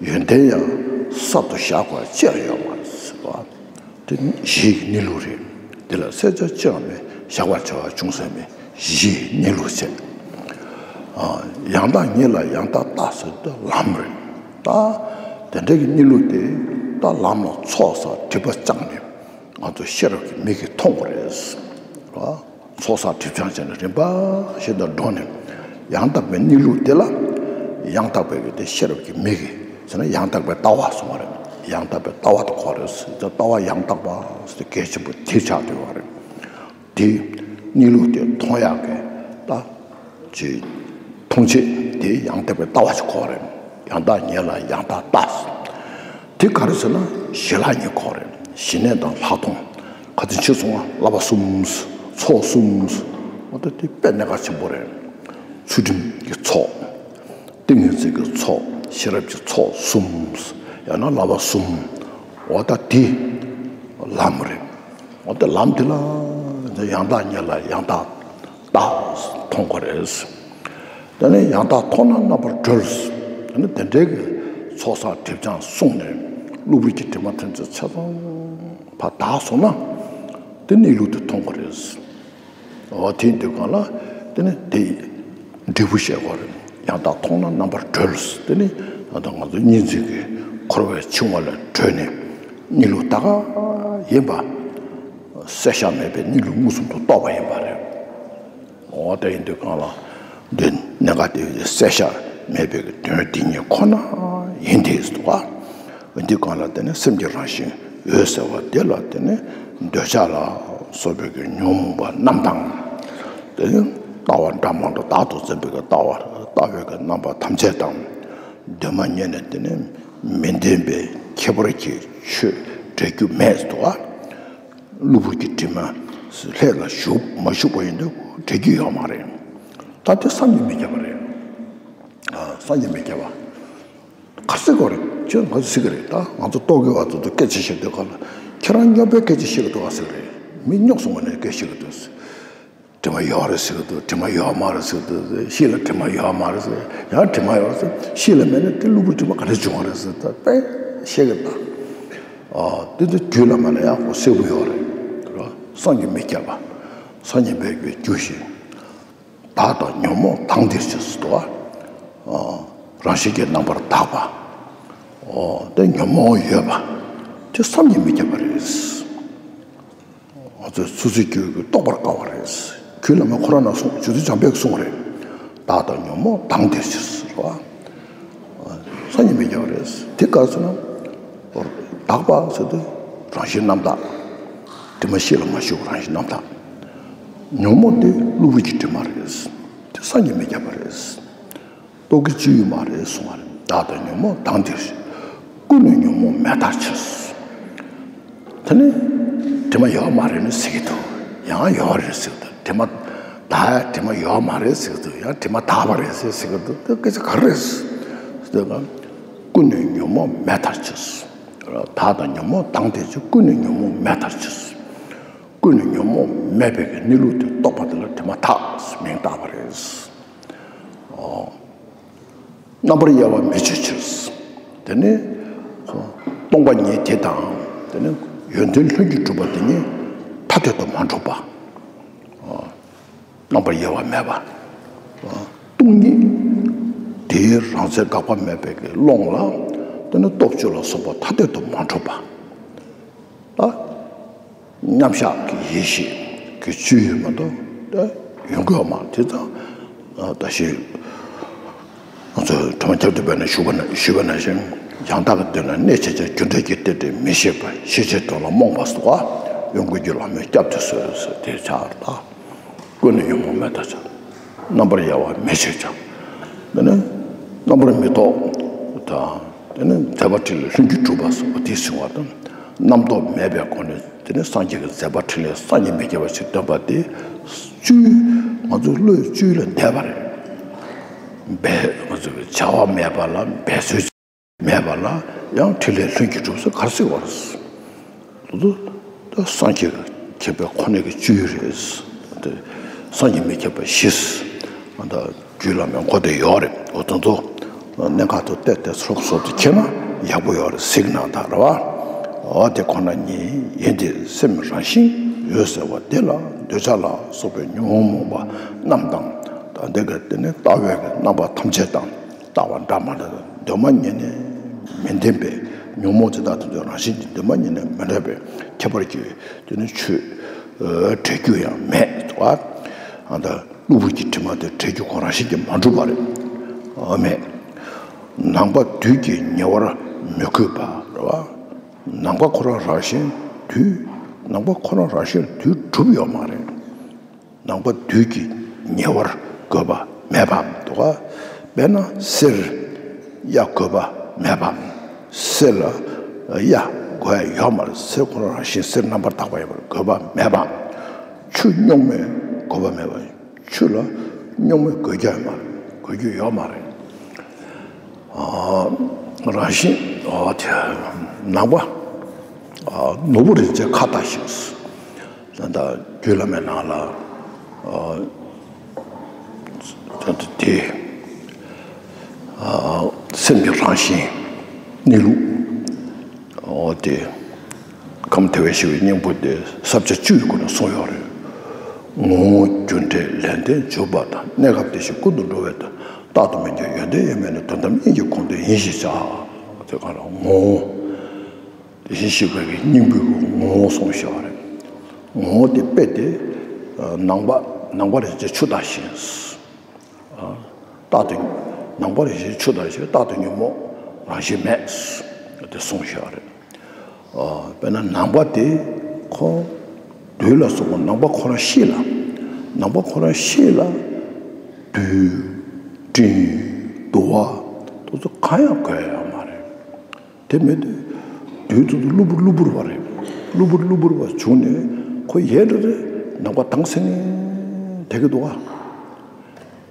ཡོན་ཏན་ཡང་གསར་དུ་བཞག་པ་ཅི་ཡང་ཡོད་མ་རེད་ཟེར་བ། དེ་གཞིའི་གནས་ལུགས་རེད། འདི་ལ་གསལ་ཆ་ཅི་ཡང་མེད། བཞག་པར་བྱ་བ་ཅུང་ཟད་མེད། གཞིའི་གནས་ལུགས་བྱས། ཡང་དག་ཉིད་ལ་ཡང་དག་ལྟ་ཟེར་དུས་ལམ་རེད། ད་དེ་འདྲ་གི་གནས་ལུགས་དེ་ད་ལམ་ལ་ཚོགས་བསགས་སྒྲིབ་པ་བཅངས་ནས་ང་ཚོ་ཤེས་རབ་ཀྱི་མིག་གིས་མཐོང་དགོས་རེད། ཚོགས་བསགས་སྒྲིབ་སྦྱང་བྱས་ནས་རིམ་པ་བཞིན་དུ་འགྲོ་ནས་ཡང་དག་པའི་གནས་ལུགས་དེ་ལ་ཡང་དག་པའི་གི་དེ་ཤེས་རབ་ཀྱི་མིག་གིས་ཟེར་ན་ཡང་དག་པའི་ལྟ་བ་གསུངས་པ་རེད། ཡང་དག་པའི་ལྟ་བ་དེ་གོ་རེད་ཟེར་ལྟ་བ་ཡང་དག་པ་ཟེར་གལ་ཆེན་པོ་དེ་ཆགས་བསྡད་པ་རེད། དེ་གནས་ལུགས་དེ་མཐོང་ཡག་གི་ད་ཅིག་མཐོང་ཆེད་ དེ་ཡང་དག་པའི་ལྟ་བ་ཞིག་གོ་རེད། ཡང་དག་ཉིད་ལ་ཡང་དག་ལྟ། དེ་ག་རེ་ཟེར་ན་ཞི་ལྷག་གཉིས་གོ་རེད། ཞི་གནས་དང་ལྷག་མཐོང་། ཁ་ཚིག་ཕྱི་སོང་བ་བསླབ་པ་གསུམ། ཚོགས་གསུམ། འོ་ད་དེ་དཔེ་གནད་འགག་ཆེན་པོ་རེད། ཚུལ་ཁྲིམས་ཀྱི་ཚོགས། ཏིང་ངེ་འཛིན་གྱི་ཚོགས། ཤེས་རབ་ཀྱི་ཚོགས་གསུམ། ཡང་ན་བསླབ་པ་གསུམ། འོ་ད་དེ་ལམ་རེད། འོ་ད་ལམ་དེ་ལ་ཡང་དག་ཉིད་ལ་ཡང་དག་ལྟ་མཐོང་དགོས་རེད། དེ་ནས་ཡང་དག་མཐོང་ན་རྣམ་པར་གྲོལ། དེ་ནས་དེ་འདྲའི་གི་ཚོགས་བསགས་སྒྲིབ་སྦྱང་བསྲུངས་ནས་གློ་བུར་གྱི་དྲི་མ་ཐམས་ཅད་ཆ་ཚང་ཕར་དག་སོང་ན། དེ་གནས་ལུགས་དེ་མཐོང་དགོས་རེད། འོ་དེ་དུས་གང་ལ་དེ་ནི་དེ་འབྲས་བུ་བཤད་དགོས་རེད། ཡང་དག་མཐོང་ན་རྣམ་པར་གྲོལ། དེ་ནི་ཡང་དག་ང་ཚོ་གཉིས་འཛིན་གྱི་འཁོར་བའི་འཆིང་བ་ལས་གྲོལ་ནས་གནས་ལུགས་ད་ག་ཡིན་པ། བསལ་བཞག་མེད་པའི་གནས་ལུགས་མངོན་སུམ་དུ་རྟོགས་པ་ཡིན་པ་རེད། འོ་དེ་ཡིན་དུས་གང་ལ་འདི་གནད་འགག་དེ་བསལ་བཞག་མེད་པའི་དོན་དེ་ཉིད་ཁོ་ན་ཡིན་ཏེ་སོ། འདི་གང་ལ་དེ་ནི་སེམས་ཀྱི་རང་བཞིན་འོད་གསལ་བ་དེ་ལ་དེ་ནི་འདོད་ཆགས་ལ་སོགས་པའི་གི་ཉོན་མོངས་པ་རྣམས་དང་། དེ་ནི་ལྟ་བ་འདྲ་མི་འདྲ་བདག་ཏུ་འཛིན་པའི་གི་ལྟ་བ་ལྟ་བའི་གི་རྣམ་པ་ཐམས་ཅད་དང་། གདོད་མ་ཉིད་ནས་དེ་ནི་མི་ལྡན་པའི་ཁྱད་པར་གྱི་ཆོས་འབྲེལ་རྒྱུ་མེད་དོ། གློ་བུར་གྱི་དྲི་མ་ལྷད་ལ་ཞུགས་མ་ཞུགས་པ་ཡིན་དུས་འབྲེལ་རྒྱུ་ཡོད་མ་རེད། ད་དེ་བསམ་གྱིས་མི་ཁྱབ་པ་རེད། ཨ། བསམ་གྱིས་མི་ཁྱབ་པ། ག་ཟེར་གོ་རེད། ཁྱོད་ང་ཚོ་ཟེར་གི་རེད། ད་ང་ཚོ་རྟོག་གེ་བ་ཚོ་ཚོ་སྐད་ཆ་བཤད་དུས་ག་ལ་ཁྱེད་རང་སྨྱོན་པའི་སྐད་ཆ་བཤད་གི་འདུག་ག་ཟེར་གི་རེད། མི་སྨྱོ་སོང་བ་ནས་སྐད་བཤད་གི་འདུག་ཟེར། དྲི་མ་ཡོད་རེད་ཟེར་གི་འདུག་དྲི་མ་ཡོད་མ་རེད་ཟེར་གི་འདུག་ཤེས་ལ་དྲི་མ་ཡོད་མ་རེད་ཟེར། ཡང་དྲི་མ་ཡོད་ཟེར། ཤེས་ལ་མེད་ན་དེ་གློ་བུར་དྲི་མ་ག་རེ་བྱུང་བ་རེད་ཟེར། ད་དཔེ་བཤད་གི་ད། ཨ། དེ་ཚོ་རྒྱུད་བླ་མ་ལ་ཡང་ཁོ་གསལ་པོ་ཡོད་རེད། བསམ་གྱིས་མི་ཁྱབ་པ། སངས་རྒྱས་པའི་རྒྱུ་ཞིག་བདག་དང་ཉོན་མོངས་དང་དེར་ཞེས་སུ་འདུག་པ། རང་བཞིན་གྱིས་རྣམ་པར་དག་པ། དེ་ཉོན་མོངས་ཡོད་པ། དེ་བསམ་གྱིས་མི་ཁྱབ་པ་རེད། ང་ཚོས་སོ་སོའི་རྒྱུད་ཀྱིས་རྟོགས་པར་དཀའ་བ་རེད། རྒྱུད་བླ་མ་ཁོ་རང་ནས་གསུངས། རྗེ་བཙུན་འཇམ་དཔལ་གྱིས་གསུངས་པ་རེད། བདག་དང་ཉོན་མོངས་དང་དེར་ཞེས་སུ་འདུག་པ། བསམ་གྱིས་མི་ཁྱབ་པ་རེད། དེ་ག་རེ་ཟེར་ན། དག་པ་ཟེར་དུས་རང་བཞིན་རྣམ་དག་དྲི་མ་ཤེས་ལ་མ་ཞུགས་པ་རང་བཞིན་རྣམ་དག་ཉོན་མོངས་དེ་གློ་བུར་གྱི་དྲི་མ་རེད། དེ་བསམ་གྱིས་མི་ཁྱབ་པ་རེད། རྟོག་གེ་སྤྱོད་ཡུལ་མ་རེད་གསུང་བ་རེད། བདག་དང་ཉོན་མོངས་དང་དེར་ཞེས། ཀུན་ནས་ཉོན་མོངས་མེད་མཐར་ཕྱིན། དེ་ནི་དྲི་མ་ཡོད་མ་རེད་ནི་ཟེར་གྱི་འདུག་ཡང་ཡོད་རེད་ཟེར་གྱི་འདུག་དྲི་མ་དག་དྲི་མ་ཡོད་མ་རེད་ཟེར་གྱི་འདུག་ཡང་དྲི་མ་དག་པ་རེད་ཟེར་ཟེར་གྱི་འདུག་དེ་སྐད་ཆ་ག་རེ་རེད་ཟེར་ན། ཀུན་ནས་ཉོན་མོངས་མེད་མཐར་ཕྱིན། བདག་དང་ཉོན་མོངས་དང་དེར་ཕྱིན། ཀུན་ནས་ཉོན་མོངས་མེད་མཐར་ཕྱིན། ཀུན་ནས་ཉོན་མོངས་མེད་པའི་གནས་ལུགས་དེ་རྟོགས་པ་དེ་ལ་དྲི་མ་དག་ཟེར་མིང་བཏགས་པ་རེད། རྣམ་པར་དབྱེ་བ་མི་བྱེད་ཕྱིར། དེ་ནི་སྟོང་པ་ཉིད་དེ་དང་། དེ་ནི་ཡོན་ཏན་ལྷུན་གྱིས་གྲུབ་པ་དེ་གཉིས་ཐ་དད་དུ་མ་གྲུབ་པ། རྣམ་པར་དབྱེ་བ་མེད་པ། སྟོང་ཉིད་དེའི་རང་མཚན་འགག་པ་མེད་པའི་གི་ཀློང་ལ། དེ་ནི་སྟོབས་བཅུ་ལ་སོགས་པ་ཐ་དད་དུ་མ་གྲུབ་པ། ད་མཉམ་གཞག་གི་ཡེ་ཤེས་ཀྱི་སྤྱོད་ཡུལ་མ་གཏོགས་ད་ཡོང་གི་ཡོད་མ་རེད། དེ་ད་ད་ཞིག་ང་ཚོས་དྲི་མ་ཁྱབ་བརྡལ་པའི་ནང་ཞུས་པ་ན་ཞུས་པ་ནང་བཞིན། ཡང་དག་གི་དོན་ལ་གནས་ཕྱེད་ཅིང་། རྒྱུ་འབྲས་ཀྱི་རྟེན་འབྲེལ་མི་ཤེས་པར། ཤེས་བྱའི་དོན་ལ་རྨོངས་པ་སོགས། ཡོན་ཀུན་གྱི་ལམ་མེད་བསྐྱབ་ཏུ་གསོལ་ཟེར་དེ་ཆགས་ལ། ཀུན་ནས་ཉོན་མོངས་མེད་མཐར་ཕྱིན། རྣམ་པར་དབྱེ་བ་མི་བྱེད་ཅིང་། དེ་ནི་རྣམ་པར་མི་རྟོག་དང་། དེ་ནི་མཛད་པ་ཕྲིན་ལས་ལྷུན་གྱིས་གྲུབ་པ་སོགས་པ་དེ་བྱུང་བ་དང་། རྣམ་རྟོག་མེད་པའི་སྒོ་ནས་དེ་ནི་སངས་རྒྱས་ཀྱི་མཛད་པ་ཕྲིན་ལས་བསམ་གྱིས་མི་ཁྱབ་པ་ཞིག་སྟོན་པ་དེ། སྤྱོད་ཡུལ་ང་ཚོའི་བློའི་སྤྱོད་ཡུལ་ལས་འདས་པ་རེད། འབད་ང་ཚོའི་བྱ་བ་མེད་པ་ལ་འབད་རྩོལ་མེད་པ་ལ་ཡང་ཕྲིན་ལས་ལྷུན་གྱིས་གྲུབ་ཟེར་ག་རེ་ཟེར་བ་རེད། དེ་ཚོ་ད་སངས་རྒྱས་ཀྱི་མཁྱེན་པའི་ཁོ་ནའི་གི་སྤྱོད་ཡུལ་རེད། དེ་བསམ་གྱིས་མི་ཁྱབ་པ་བཞི། ད་རྒྱུད་བླ་མའི་འགོ་དེ་ཡོད་རེད། འོ་དེ་ཚོ་གནད་འགག་ཏུ་བལྟས་ཏེ་སོབ་སོབ་ཏུ་ཁྱེར་ན་ཡག་པོ་ཡོད་རེད་གཟིགས་གནང་དང་རེད་བ། འོ་དེ་ཁོ་ན་ཉིད་ཡིན་ཏེ། སེམས་རང་བཞིན་འོད་གསལ་བ་དེ་ལ་འདོད་ཆགས་ལ་སོགས་པའི་ཉོན་མོངས་པ་རྣམས་དང་། ད་འདི་ག་དེ་ནི་ལྟ་བའི་རྣམ་པ་ཐམས་ཅད་དང་། ལྟ་བ་འདྲ་མི་འདྲ་དང་གདོད་མ་ཉིད་ནས་མི་ལྡན་པའི་ཉོན་མོངས་དེ་དག་དེ་ཚོའི་རང་བཞིན་གྱིས་གདོད་མ་ཉིད་ནས་མི་འདྲ་བའི་ཁྱད་པར་གྱི་དེ་ནི་ཆོས་འབྲེལ་རྒྱུ་ཡང་མེད་དོ། ཨ་ད་གློ་བུར་གྱི་དྲི་མ་དེ་འབྲེལ་རྒྱུ་ཁོ་རང་བཞིན་གྱིས་མ་གྲུབ་པ་རེད། ཨ་མེད། ནམ་མཁའ་དུས་ཀྱིས་ཉེ་བར་མི་བཀོད་པ་རེད་བ། ནམ་མཁའ་ཁོ་རང་རང་བཞིན་དུས། ནམ་མཁའ་ཁོ་རང་རང་བཞིན་དུས་གྲུབ་ཡོད་མ་རེད། ནམ་མཁའ་དུས་ཀྱིས་ཉེ་བར་བཀོད་པ་མེད་པའམ་དོ་ག་དཔེར་ན་གསེར། གཡའ་དགོས་པ་མེད་པ། གསེར་ལ་གཡའ་དགོས་ཡ་ཡོད་མ་རེད། གསེར་ཁོ་རང་རང་བཞིན་གསེར་རྣམ་པར་དག་པ་ཡོད་པར་དགོས་པ་མེད་པ། ཆུ་རྙོག་མའི་དགོས་པ་མེད་པ། ཆུ་ལ་རྙོག་མའི་དགོས་རྒྱུ་ཡོད་མ་རེད། དགོས་རྒྱུ་ཡོད་མ་རེད། ཨ། རང་བཞིན། ཨ། དེ་ནང་པ། ཨ། ནོར་བུ་རིན་ཆེན་ཁ་བཏགས་བཞིན། ད་ལྟ་རྒྱུད་བླ་མའི་ནང་ལ། ཨ། ད་ལྟ་དེ། ཨ། སེམས་ཀྱི་རང་བཞིན་གནས་ལུགས། ཨོ་དེ། ཁམས་དེ་བས་ཞི་བའི་སྙིང་པོ་དེ་ས་བཅད་བཅུ་ཡི་སྒོ་ནས་གསུངས་ཡོད་རེད། ངོ་བོ་རྒྱུ་འབྲས་ལས་ལྡན་འཇུག་པ་དང་། གནས་སྐབས་དེ་བཞིན་ཀུན་ཏུ་འགྲོ་བའི་དོན། རྟག་ཏུ་སྨིན་ཀྱང་ཡོན་ཏན་དབྱེར་མེད་ནས། དོན་དམ་དབྱིངས་ཀྱི་ཁོང་དོན་ཡིན་ཞེས་བྱ། དེ་ག་ལ་ངོ་བོ། དེ་བཞིན་གཤེགས་པའི་སྙིང་པོའི་ངོ་བོ་གསུངས་བཞག་རེད། ངོ་བོ་དེ་དཔེ་དེ། ནང་པ། ནང་པ་རིན་ཆེན་ཆུ་དང་བཞིན། རྟག་ཏུ། ནང་པ་རིན་ཆེན་ཆུ་དང་བཞིན། རྟག་ཏུ་ཉོན་མོངས་རང་བཞིན་མེད། དེ་གསུངས་བཞག་རེད། དཔེར་ན་ནང་པ་དེ་ཁོ། རྡུལ་ལ་སོགས་པ་ནང་པ་ཁོ་རང་གཤིས་ལ། ནང་པ་ཁོ་རང་གཤིས་ལ། རྡུལ། སྤྲིན། དུ་བ། དེ་ཚོ་གང་ཡང་དགོས་ཡ་ཡོད་མ་རེད། དེ་མེད་དུས། རྡུལ་དེ་ཚོ་གློ་བུར་གློ་བུར་བ་རེད། གློ་བུར་གློ་བུར་བ་བྱུང་ནས་ཁོ་ཡལ་འགྲོ་དུས་ནང་པ་དྭངས་སིང་ངེ་བསྡད་ཀྱི་འདུག་ག་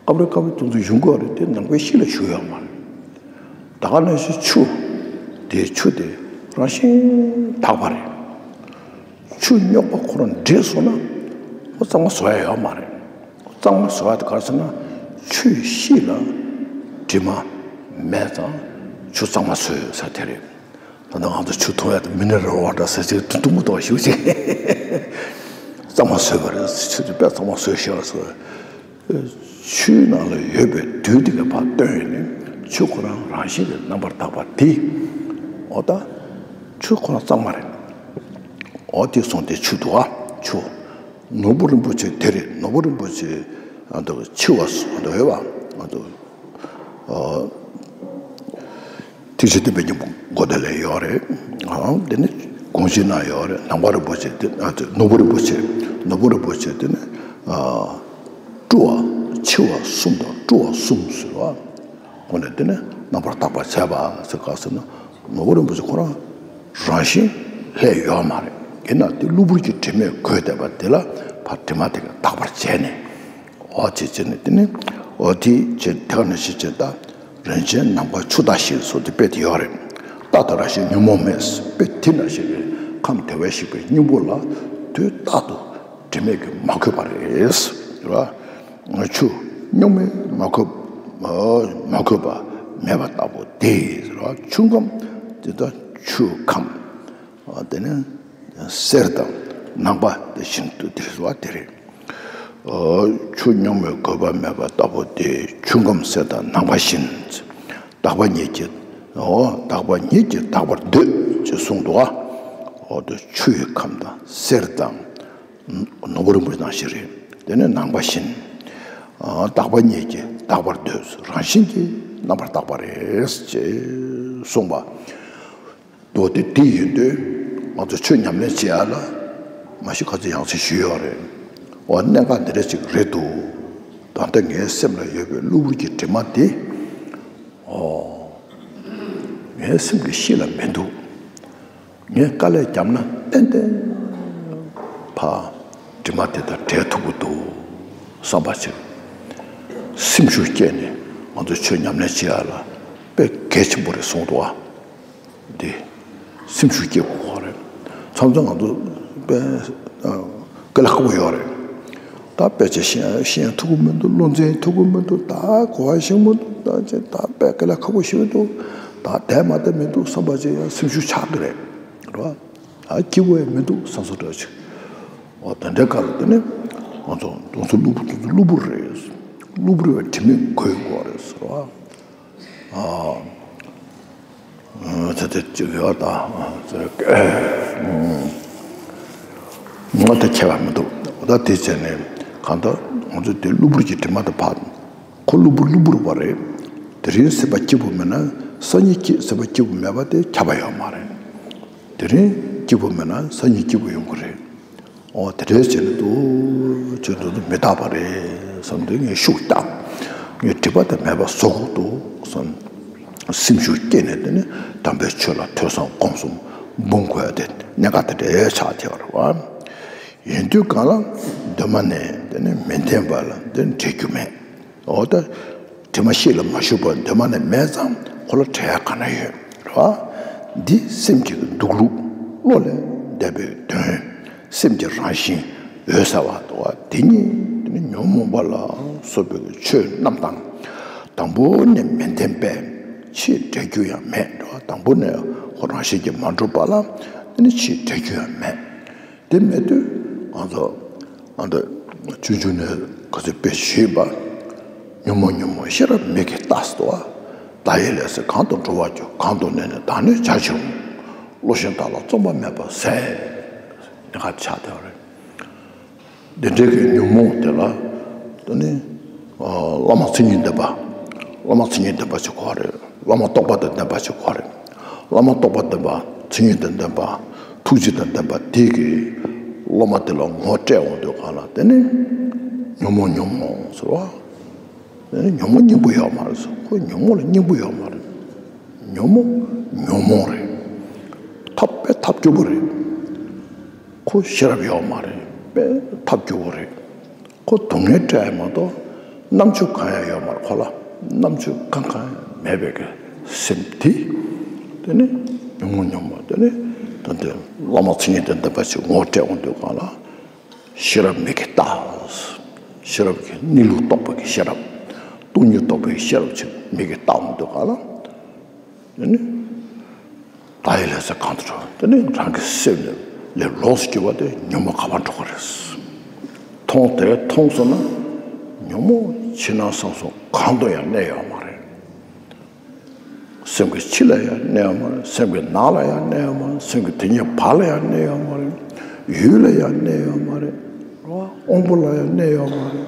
སྐབས་རེ་སྐབས་རེ་དེ་ཚོ་ཡོང་གི་རེད། དེ་ནང་པའི་གཤིས་ལ་ཞུགས་ཡོད་མ་རེད། ད་ག་ནང་བཞིན་ཆུ། དེ་ཆུ་དེ་རང་བཞིན་དག་པ་རེད། ཆུ་རྙོག་པ་ཁོ་རང་འདྲེས་སོང་ན། ཁོ་གཙང་མ་བཟོ་ཡ་ཡོད་མ་རེད། གཙང་མ་བཟོ་བ་དེ་ག་རེ་ཟེར་ན། ཆུའི་གཤིས་ལ་དྲི་མ་མེད་ཙང་ཆུ་གཙང་མ་བཟོས་ཟེར་དེ་རེད། ད་ལྟ་ང་ཚོ་ཆུ་འཐུང་ཡ་དེ་མི་ནེ་རལ་ཝ་ཊར་ཟེར་ཅིག་འཐུང་གི་འདུག་ཞུ་ཅིག་གཙང་མ་བཟོས་པ་རེད། ཆུ་དེ་དཔེ་གཙང་མ་བཟོས་ཤག་ཟེར། ཆུའི་ནང་ལ་ཡོད་པའི་རྡུལ་དེ་ག་ཕར་བཏོན་ཡོད་ནས་ཆུ་ཁོ་རང་རང་བཞིན་གྱིས་རྣམ་པར་དག་པ་དེ། འོ་ད། ཆུ་ཁོ་རང་གཙང་མ་རེད། འོ་དེ་སོང་སྟེ་ཆུ་འདུག་ག་ཆུ། ནོར་བུ་རིན་པོ་ཆེ་དེ་རེད། ནོར་བུ་རིན་པོ་ཆེ། ཨ། འདུག་འཆི་བ་སོགས་འདུག་ཡོད་པ། ཨ། འདུག་ཨ། ཐེག་ཆེན་བསྟན་པའི་སྙིང་པོ་མགོ་དེ་ལ་ཡོད་རེད། ཨ། དེ་ནི་དགོངས་གཞི་ན་ཡོད་རེད། ནང་པ་རིན་པོ་ཆེ་དེ། ཨ། དེ་ནོར་བུ་རིན་པོ་ཆེ། ནོར་བུ་རིན་པོ་ཆེ་དེ་ནི། ཨ། བཀྲུ་བ། འཆི་བ་གསུམ་དང་བཀྲུ་བ་གསུམ་ཟེར་བ། ཁོ་ནས་དེ་ནས་རྣམ་པར་དག་པར་བྱས་པ་ཟེར་ག་ཟེར་ན། ནོར་བུ་རིན་པོ་ཆེ་ཁོ་རང་རང་བཞིན་ལྷད་ཡོད་མ་རེད། ཡིན་ན་དེ་གློ་བུར་གྱི་དྲི་མས་གོས་བསྡད་པ་དེ་ལ་ཕར་དྲི་མ་དེ་ག་དག་པར་བྱས་ནས། འོ་དེ་བྱས་ནས་དེ་ནི། འོ་དེ་བྱས་དེ་ག་ནང་བཞིན་བྱས་ད། རིན་ཆེན་ནང་པ་ཆུ་དང་བཞིན་སོགས་དེ་དཔེ་དེ་ཡོད་རེད། རྟག་ཏུ་རང་བཞིན་ཉོན་མོངས་མེད། དཔེ་དེ་ནང་བཞིན་གྱི་ཁམས་དེ་བས་ཞིག་པའི་སྙིང་པོ་ལ་དུས་རྟག་ཏུ་དྲི་མས་ཀྱིས་མ་གོས་པ་རེད། རེད་བ། ཆུ་རྙོག་མས་མ་གོས། མ་གོས་པ་མེད་པ་ལྟ་བུ་དེ་རེད་བ། ཆུ་ཁམས་དེ་དག་ཆུ་ཁམས། དེ་ནས་གསེར་དང་ནང་པ་དེ་བཞིན་དུ་དེ་རེད་བ། དེ་རེད། ཆུ་རྙོག་མས་གོས་པ་མེད་པ་ལྟ་བུ་དེ། ཆུ་ཁམས་གསེར་དང་ནང་པ་བཞིན། དག་པ་ཉིད་ཀྱིས། འོ། དག་པ་ཉིད་ཀྱིས་དག་པར་འདོད་ཅེས་གསུངས་འདུག་ག་འོ་དེ་ཆུ་ཡི་ཁམས་དང་གསེར་དང་། ནོར་བུ་རིན་པོ་ཆེ་ནང་བཞིན་རེད། དེ་ནི་ནང་པ་བཞིན། ཨ། དག་པ་ཉིད་ཀྱིས་དག་པར་འདོད། རང་བཞིན་གྱིས་རྣམ་པར་དག་པ་རེད་ཅེས་གསུངས་པ། མདོ་སྡེ་འདི་ཡིན་དུས་ང་ཚོ་ཆོས་ཉམས་ལེན་བྱེད་ཡ་ལ་མ་གཞི་ག་ཚོད་ཡང་སེ་ཞུས་ཡོད་རེད། འོ་གནད་འགག་འདི་འདྲ་ཅིག་རེད་འདུག་ད་ལྟ་ངའི་སེམས་ལ་ཡོད་པའི་གློ་བུར་གྱི་དྲི་མ་དེ། འོ། ངའི་སེམས་ཀྱི་གཤིས་ལ་མི་འདུག་ངས་དཀའ་ལས་བརྒྱབ་ན་ཏན་ཏན་ཕར་དྲི་མ་དེ་དང་བྲལ་ཐུབ་ཀྱི་འདུག་བསམ་པ་ཅིག་སེམས་ཤུགས་སྐྱེས་ནས་ང་ཚོ་ཆོས་ཉམས་ལེན་བྱེད་ཡ་ལ་དཔེ་གལ་ཆེན་པོ་རེད་གསུངས་འདུག་ཨ། འདི་སེམས་ཤུགས་སྐྱེ་དགོས་ཀྱི་རེད། མཚམས་མཚམས་ང་ཚོ་དཔེ་དཀའ་ལས་ཁག་པོ་ཡོད་རེད། ད་དཔེ་ཆ་ཤེས་ཤེས་ཐུབ་ཀྱི་མི་འདུག་བློ་འཛིན་ཐུབ་ཀྱི་མི་འདུག་ད་གོ་བ་ཤེས་མི་འདུག་ད་ཅེ་ད་དཔེ་དཀའ་ལས་ཁག་པོ་ཞིག་འདུག་ད་དེ་མ་དེ་མི་འདུག་བསམ་པ་ཅིག་ཡང་སེམས་ཤུགས་ཆག་གི་རེད། རེད་བ། ད་སྐྱིད་པོ་ཡང་མི་འདུག་བསམ་བཟོ་འདྲ་ཅིག་འོ་དེ་འདྲའི་སྐབས་ལ་དེ་ནི་ང་ཚོ་དུང་སོ་གློ་བུར་དུང་སོ་གློ་བུར་རེད། གློ་བུར་བའི་དྲི་མས་གོས་དགོས་རེད་ཟེར་བ། ཨ། ཨ། ད་དེ་ཅིག་ཡོད་ད། ཨ། ད་ང་དེ་ཁྱད་པར་མི་འདུག་ད་དེ་བྱས་ནས་གང་ལྟར་ང་ཚོ་དེ་གློ་བུར་གྱི་དྲི་མ་དེ་ཕར་ཁོ་གློ་བུར་གློ་བུར་བ་རེད། དེ་རིང་སེམས་པ་སྐྱིད་པོ་མེད་ན་སང་ཉིན་སྐྱིད་སེམས་པ་སྐྱིད་པོ་མེད་པ་དེ་ཁྱབ་པ་ཡོད་མ་རེད། དེ་རིང་སྐྱིད་པོ་མེད་ན་སང་ཉིན་སྐྱིད་པོ་ཡོང་གི་རེད། འོ་དེ་འདྲའི་བྱས་ནས་འདུག་བྱས་འདུག་མི་རྟག་པ་རེད་བསམ་དུས་ངས་ཤུགས་བཏབ། ངས་དྲི་ བྱིས་པ་དེ་མེད་པ་བཟོ་དགོས་འདུག་བསམ། སེམས་ཤུགས་སྐྱེས་ནས་དེ་ནི་དམ་པའི་ཆོས་ལ་ཐོས་བསམ་སྒོམ་གསུམ་འབུངས་དགོས་ཏེ་གནད་འགག་དེ་འདྲའི་ཆགས་བསྡད་པ་རེད་བ། ཡིན་དུས་གང་ལ་གདོད་མ་ནས་དེ་ནི་མི་ལྡན་པ་ལ་དེ་འབྲལ་རྒྱུ་མེད། འོ་ད། དྲི་མ་ཤེས་ལ་མ་ཞུགས་པར་གདོད་མ་ནས་མེད་ཙང་ཁོ་ལ་འབྲལ་ཡ་ག་ན་ཡོད་རེད་བ། འདི་སེམས་ཀྱི་སྡུག་ལུགས་བློ་ལས་འདས་པའི་དོན། སེམས་ཀྱི་རང་བཞིན་འོད་གསལ་བ་དོ་བ་དེ་ཉིད་དེ་ནི་ཉོན་མོངས་པ་ལ་སོགས་པའི་ཆོས་རྣམས་དང་། དང་པོ་ནས་མི་ལྡན་པས་ཕྱིས་འབྲལ་རྒྱུ་ཡང་མེད་རེད་བ། དང་པོ་ནས་ཁོ་རང་བཞིན་གྱིས་མ་གྲུབ་པ་ལ་དེ་ནི་ཕྱིས་འབྲལ་རྒྱུ་ཡང་མེད། དེ་མེད་དུས་ང་ཚོ་ཨ་འདི་ཆུང་ཆུང་ནས་ག་ཚོད་དཔེ་ཞུས་པ། ཉོན་མོངས་ཉོན་མོངས་ཤེས་རབ་མིག་གིས་བལྟ་ཟེར་བ། བདག་ཡིད་ལས་སད་གང་དུ་འགྲོ་བར་འགྱུར། གང་དུ་གནས་ནས་བདག་གནོད་བྱ་ཕྱིར་འོང་། བློ་གཞན་དག་ལ་བརྩོན་པ་མེད་པར་ཟད། འདི་ག་ཆགས་བསྡད་པ་རེད། འདི་འདྲའི་གི་ཉོན་མོངས་དེ་ལ་དེ་ནི་ཨ་བླ་མ་མཚན་ཉིད་ལྡན་པ། བླ་མ་མཚན་ཉིད་ལྡན་པ་ཞིག་དགོས་རེད། བླ་མ་རྟོགས་པ་དང་ལྡན་པ་ཞིག་དགོས་རེད། བླ་མ་རྟོགས་པ་ལྡན་པ། མཚན་ཉིད་དང་ལྡན་པ། ཐུགས་རྗེ་དང་ལྡན་པ་དེ་གིས་སློབ་མ་དེ་ལ་ངོ་སྤྲད་འོང་དུས་གང་ལ་དེ་ནི་ཉོན་མོངས་ཉོན་མོངས་ཟེར་བ། དེ་ནི་ཉོན་མོངས་སྙིང་པོ་ཡོད་མ་རེད་ཟེར། ཁོ་ཉོན་མོངས་ལ་སྙིང་པོ་ཡོད་མ་རེད། ཉོན་མོངས་ཉོན་མོངས་རེད། ཐབས་དཔེ་ཐབས་སྐྱོ་པོ་རེད། ཁོ་ཤེས་རབ་ཡོད་མ་རེད། དཔེ་ཐབས་སྐྱོ་པོ་རེད། ཁོ་སྡུག་བསྔལ་སྤྲད་ཡ་མ་གཏོགས་རྣམ་དཔྱོད་གང་ཡང་ཡོད་མ་རེད། ཁོ་ལ་རྣམ་དཔྱོད་གང་གང་ཡང་མེད་པའི་གི་སེམས་དེ། དེ་ནི་ཉོན་མོངས་ཉོན་མོངས། དེ་ནི་ད་ལྟའི་བླ་མ་མཚན་ཉིད་དང་ལྡན་པ་ཞིག་ངོ་སྤྲད་འོང་དུས་གང་ལ་ཤེས་རབ་མིག་གིས་བལྟ། ཤེས་རབ་ཀྱི་གནས་ལུགས་རྟོགས་པའི་གི་ཤེས་རབ། སྟོང་ཉིད་རྟོགས་པའི་ཤེས་རབ་ཅིག་མིག་གིས་བལྟ་འོང་དུས་གང་ལ། དེ་ནི། བདག་ཡིད་ལས་སད་གང་དུ་འགྲོ། དེ་ནི་རང་གི་སེམས་ལས་ལོགས་སུ་གྱུར་པ་དེ་ཉོན་མོངས་ག་པར་འགྲོ་གི་རེད། མཐོང་དེ་མཐོང་སོང་ན་ཉོན་མོངས་ཕྱི་ནང་གསང་གསུམ་གང་དུ་ཡང་གནས་ཡོད་མ་རེད། སེམས་ཀྱི་ཕྱི་ལ་ཡང་གནས་ཡོད་མ་རེད། སེམས་ཀྱི་ནང་ལ་ཡང་གནས་ཡོད་མ་རེད། སེམས་ཀྱི་དེ་ཉིད་བར་ལ་ཡང་གནས་ཡོད་མ་རེད། ཡུལ་ལ་ཡང་གནས་ཡོད་མ་རེད། དབང་པོ་ལ་ཡང་གནས་ཡོད་མ་རེད།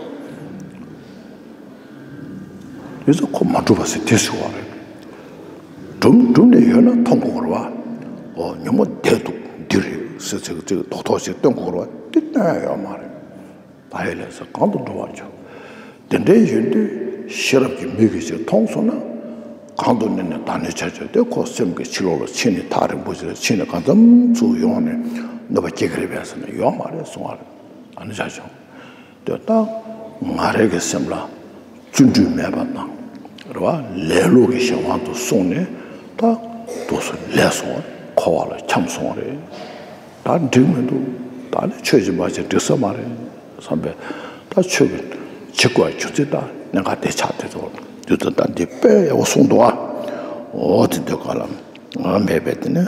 དེ་ཚོ་ཁོ་མ་གྲུབ་པ་ཟེར་དེ་ཞུ་བ་རེད། གྲུབ་གྲུབ་ནས་ཡོད་ན་མཐོང་དགོས་རེད་བ། འོ་ཉོན་མོངས་བསྡད་འདུག་འདི་རེད་ཟེར་ཚིག་ཚིག་རྡོག་རྡོག་ཅིག་སྟོན་དགོས་རེད་བ། དེ་སྟོན་ཡ་ཡོད་མ་རེད། བདག་ཡིད་ལས་སད་གང་དུ་འགྲོ་བར་འགྱུར། དེ་འདྲའི་ཡོད་དུས་ཤེས་རབ་ཀྱི་མིག་གིས་ཅིག་མཐོང་སོང་ན། གང་དུ་གནས་ནས་བདག་གནོད་བྱ་ཕྱིར། དེ་ཁོ་སེམས་ཀྱི་ཕྱི་ལོགས་ལ་ཕྱིན་ནས་ཐག་རིང་པོ་ཅིག་ལ་ཕྱིན་ནས་གང་འཚམ་ཚུར་ཡོང་ནས་གནོད་པ་སྐྱེལ་གྱི་རེད་པས་ཟེར་ན་ཡོད་མ་རེད་གསུང་བ་རེད། བདག་གནོད་བྱ་ཕྱིར་འོང་། དེ་ལྟ་ང་རའི་གི་སེམས་ལ་བརྩོན་འགྲུས་མེད་པ་དང་རེད་བ། ལེ་ལོ་གི་གཞན་དབང་དུ་སོང་ནས་ད་དུས་སུ་ལས་སོང་། འཁོར་བ་ལ་འཁྱམས་སོང་རེད། ད་འགྲིག་མི་འདུག་ད་ནི་ཆོས་ཀྱི་མ་བྱས་འགྲིག་ས་མ་རེད་བསམ་པས། ད་ཆོས་ཀྱི་བྱེད་དགོས་རྒྱུ་མཚན་ད་གནད་འགག་དེ་ཆགས་དེ་ཚོ་དུས་ཚོད་ད་འདི་དཔེ་ཡག་པོ་གསུངས་འདུག་ཨ། འོ་དེ་དུས་ག་ལ་ང་མེད་པས་དེ་ནི་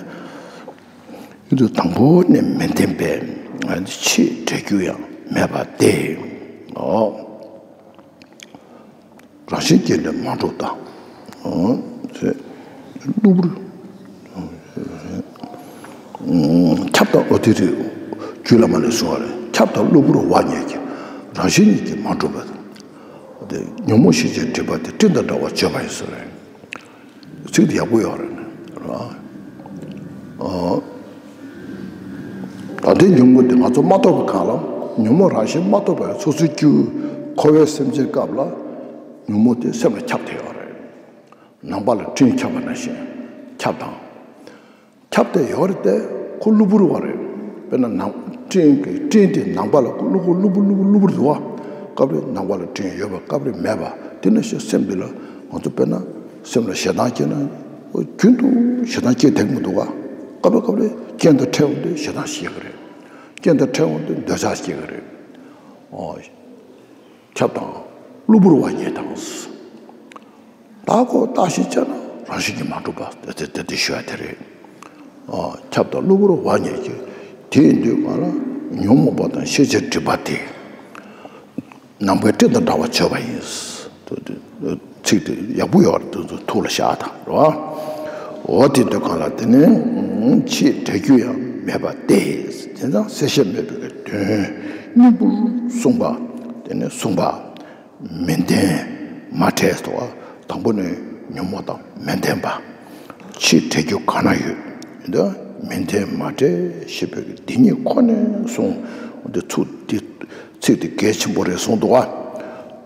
ཡིན་དུས་དང་པོ་ནས་མི་ལྡན་པས་ང་འདི་ཕྱིས་འབྲལ་རྒྱུ་ཡང་མེད་པ་སྟེ། འོ། རང་བཞིན་གྱིས་ནི་མ་གྲུབ་དང་། གློ་བུར། ཁྱབ་དང་། འོ་དེ་རེད། རྒྱུད་བླ་མ་ནས་གསུངས་པ་རེད། ཁྱབ་དང་གློ་བུར་བ་ཉིད་ཀྱིས། རང་བཞིན་ཉིད་ཀྱིས་མ་གྲུབ་པ་དང་། དེ་ཉོན་མོངས་ཤེས་བྱའི་སྒྲིབ་པ་དེ་སྤྲིན་དང་འདྲ་བར་བརྗོད་པ་ཡིན་ཟེར་རེད། ཚིག་དེ་ཡག་པོ་ཡོད་རེད། ཨ། ད་ལྟའི་ཉོན་མོངས་དེ་ང་ཚོ་མ་རྟོགས་པའི་སྒང་ལ། ཉོན་མོངས་རང་བཞིན་མ་རྟོགས་པའི་སོ་སོའི་རྒྱུད་འཁོར་བའི་སེམས་ཅན་སྐབས་ལ་ཉོན་མོངས་དེ་སེམས་ལ་ཁྱབ་བསྡད་ཡོད་རེད། ནམ་མཁའ་ལ་སྤྲིན་ཁྱབ་པ་ནང་བཞིན་ཁྱབ་དང་། ཁྱབ་བསྡད་ཡོད་རེད་དེ་ཁོ་གློ་བུར་བ་རེད། དཔེར་ན་ནམ་སྤྲིན་གྱི་སྤྲིན་དེ་ནམ་མཁའ་ལ་ཁོ་གློ་བུར་གློ་བུར་གློ་བུར་གློ་བུར་འདུག་བ། སྐབས་རེ་ནམ་མཁའ་ལ་སྤྲིན་ཡོད་པ་སྐབས་རེ་མེད་པ་དེ་ནང་བཞིན་སེམས་འདི་ལ་ང་ཚོ་དཔེར་ན་སེམས་ལ་ཞེ་སྡང་སྐྱེས་ན་རྒྱུན་དུ་ཞེ་སྡང་སྐྱེས་བསྡད་ཀྱི་མི་འདུག་བ། སྐབས་རེ་སྐབས་རེ་རྐྱེན་དང་འཕྲད་འོང་དུས་ཞེ་སྡང་སྐྱེ་གི་རེད། རྐྱེན་དང་འཕྲད་འོང་དུས་འདོད་ཆགས་སྐྱེ་གི་རེད། ཨོ། ཁྱབ་དང་། གློ་བུར་བ་ཉིད་དང་། བདག་གོ་བརྟགས་ཤིང་དཔྱད་ན་རང་བཞིན་གྱིས་མ་གྲུབ་པ་དེ་དེ་དེ་ཞུ་ཡ་དེ་རེད། ཨོ། ཁྱབ་དང་གློ་བུར་བ་ཉིད་ཀྱིས། དེ་ཡིན་དུས་གང་ལ་ཉོན་མོངས་པ་དང་ཤེས་བྱའི་སྒྲིབ་པ་དེ། ནམ་མཁའི་སྤྲིན་དང་འདྲ་བར་བརྗོད་པ་ཡིན། ཚིག་དེ་ཡག་པོ་ཡོད་རེད། དེ་ཚོ་ཐུགས་ལ་བཞག་དང་རེད་བ། འོ་དེ་དུས་གང་ལ་དེ་ནི་ཕྱིས་འབྲལ་རྒྱུ་ཡང་མེད་པ་སྟེ། དེ་ཙང་གསལ་བཤད་མེད་པའི་དོན་སྙིང་པོར་གསུངས་པ། དེ་ནི་གསུངས་པ། མི་ལྡན་མ་བྲལ་སོ། དང་པོ་ནི་ཉོན་མོངས་དང་མི་ལྡན་པ། ཕྱིས་འབྲལ་རྒྱུ་གང་ན་ཡོད། འདི་མི་ལྡན་མ་བྲལ་ཞེས་པའི་འདི་ཉིད་ཁོ་ནས་གསུངས། འདི་ཚུལ་འདི་ཚིག་འདི་གལ་ཆེན་པོ་རེད་གསུངས་འདུག་བ།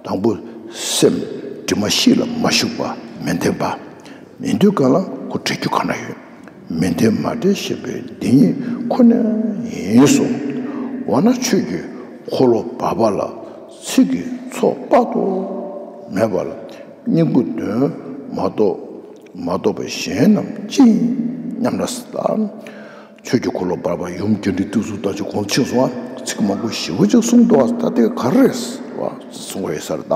དང་པོ་སེམས་ དྲི་མ་གཤིས་ལ་མ་ཞུགས་པ་མི་ལྡན་པ། མི་འདོད་གང་ལ་ཁོ་འབྲེལ་རྒྱུ་གང་ན་ཡོད། མི་ལྡན་མ་འབྲེལ་ཞེས་པའི་འདི་ཉིད་ཁོ་ནས་ཡིན་གསུངས། འོ་ན་ཆོས་ཀྱི་འཁོར་ལོ་བར་པ་ལ་ཚིག་གི་ཚོགས་དཔག་ཏུ་མེད་པ་ལ་སྙིང་པོ་དོན་མ་རྟོགས་མ་རྟོགས་པ་གཞན་རྣམས་ཅི་ཡིན་སྙམ་ན་ཟེར། ཆོས་ཀྱི་འཁོར་ལོ་བར་པ་ཡུམ་རྒྱས་འབྲིང་བསྡུས་གསུམ་ལྟ་ཅི་གོང་ཕྱིན་སོང་བ་ཚིག་མང་པོ་ཞེ་པོ་ཅིག་གསུངས་འདུག་བ། ད་དེ་ག་རེ་རེད་བ་གསུང་བའི་སར་ད།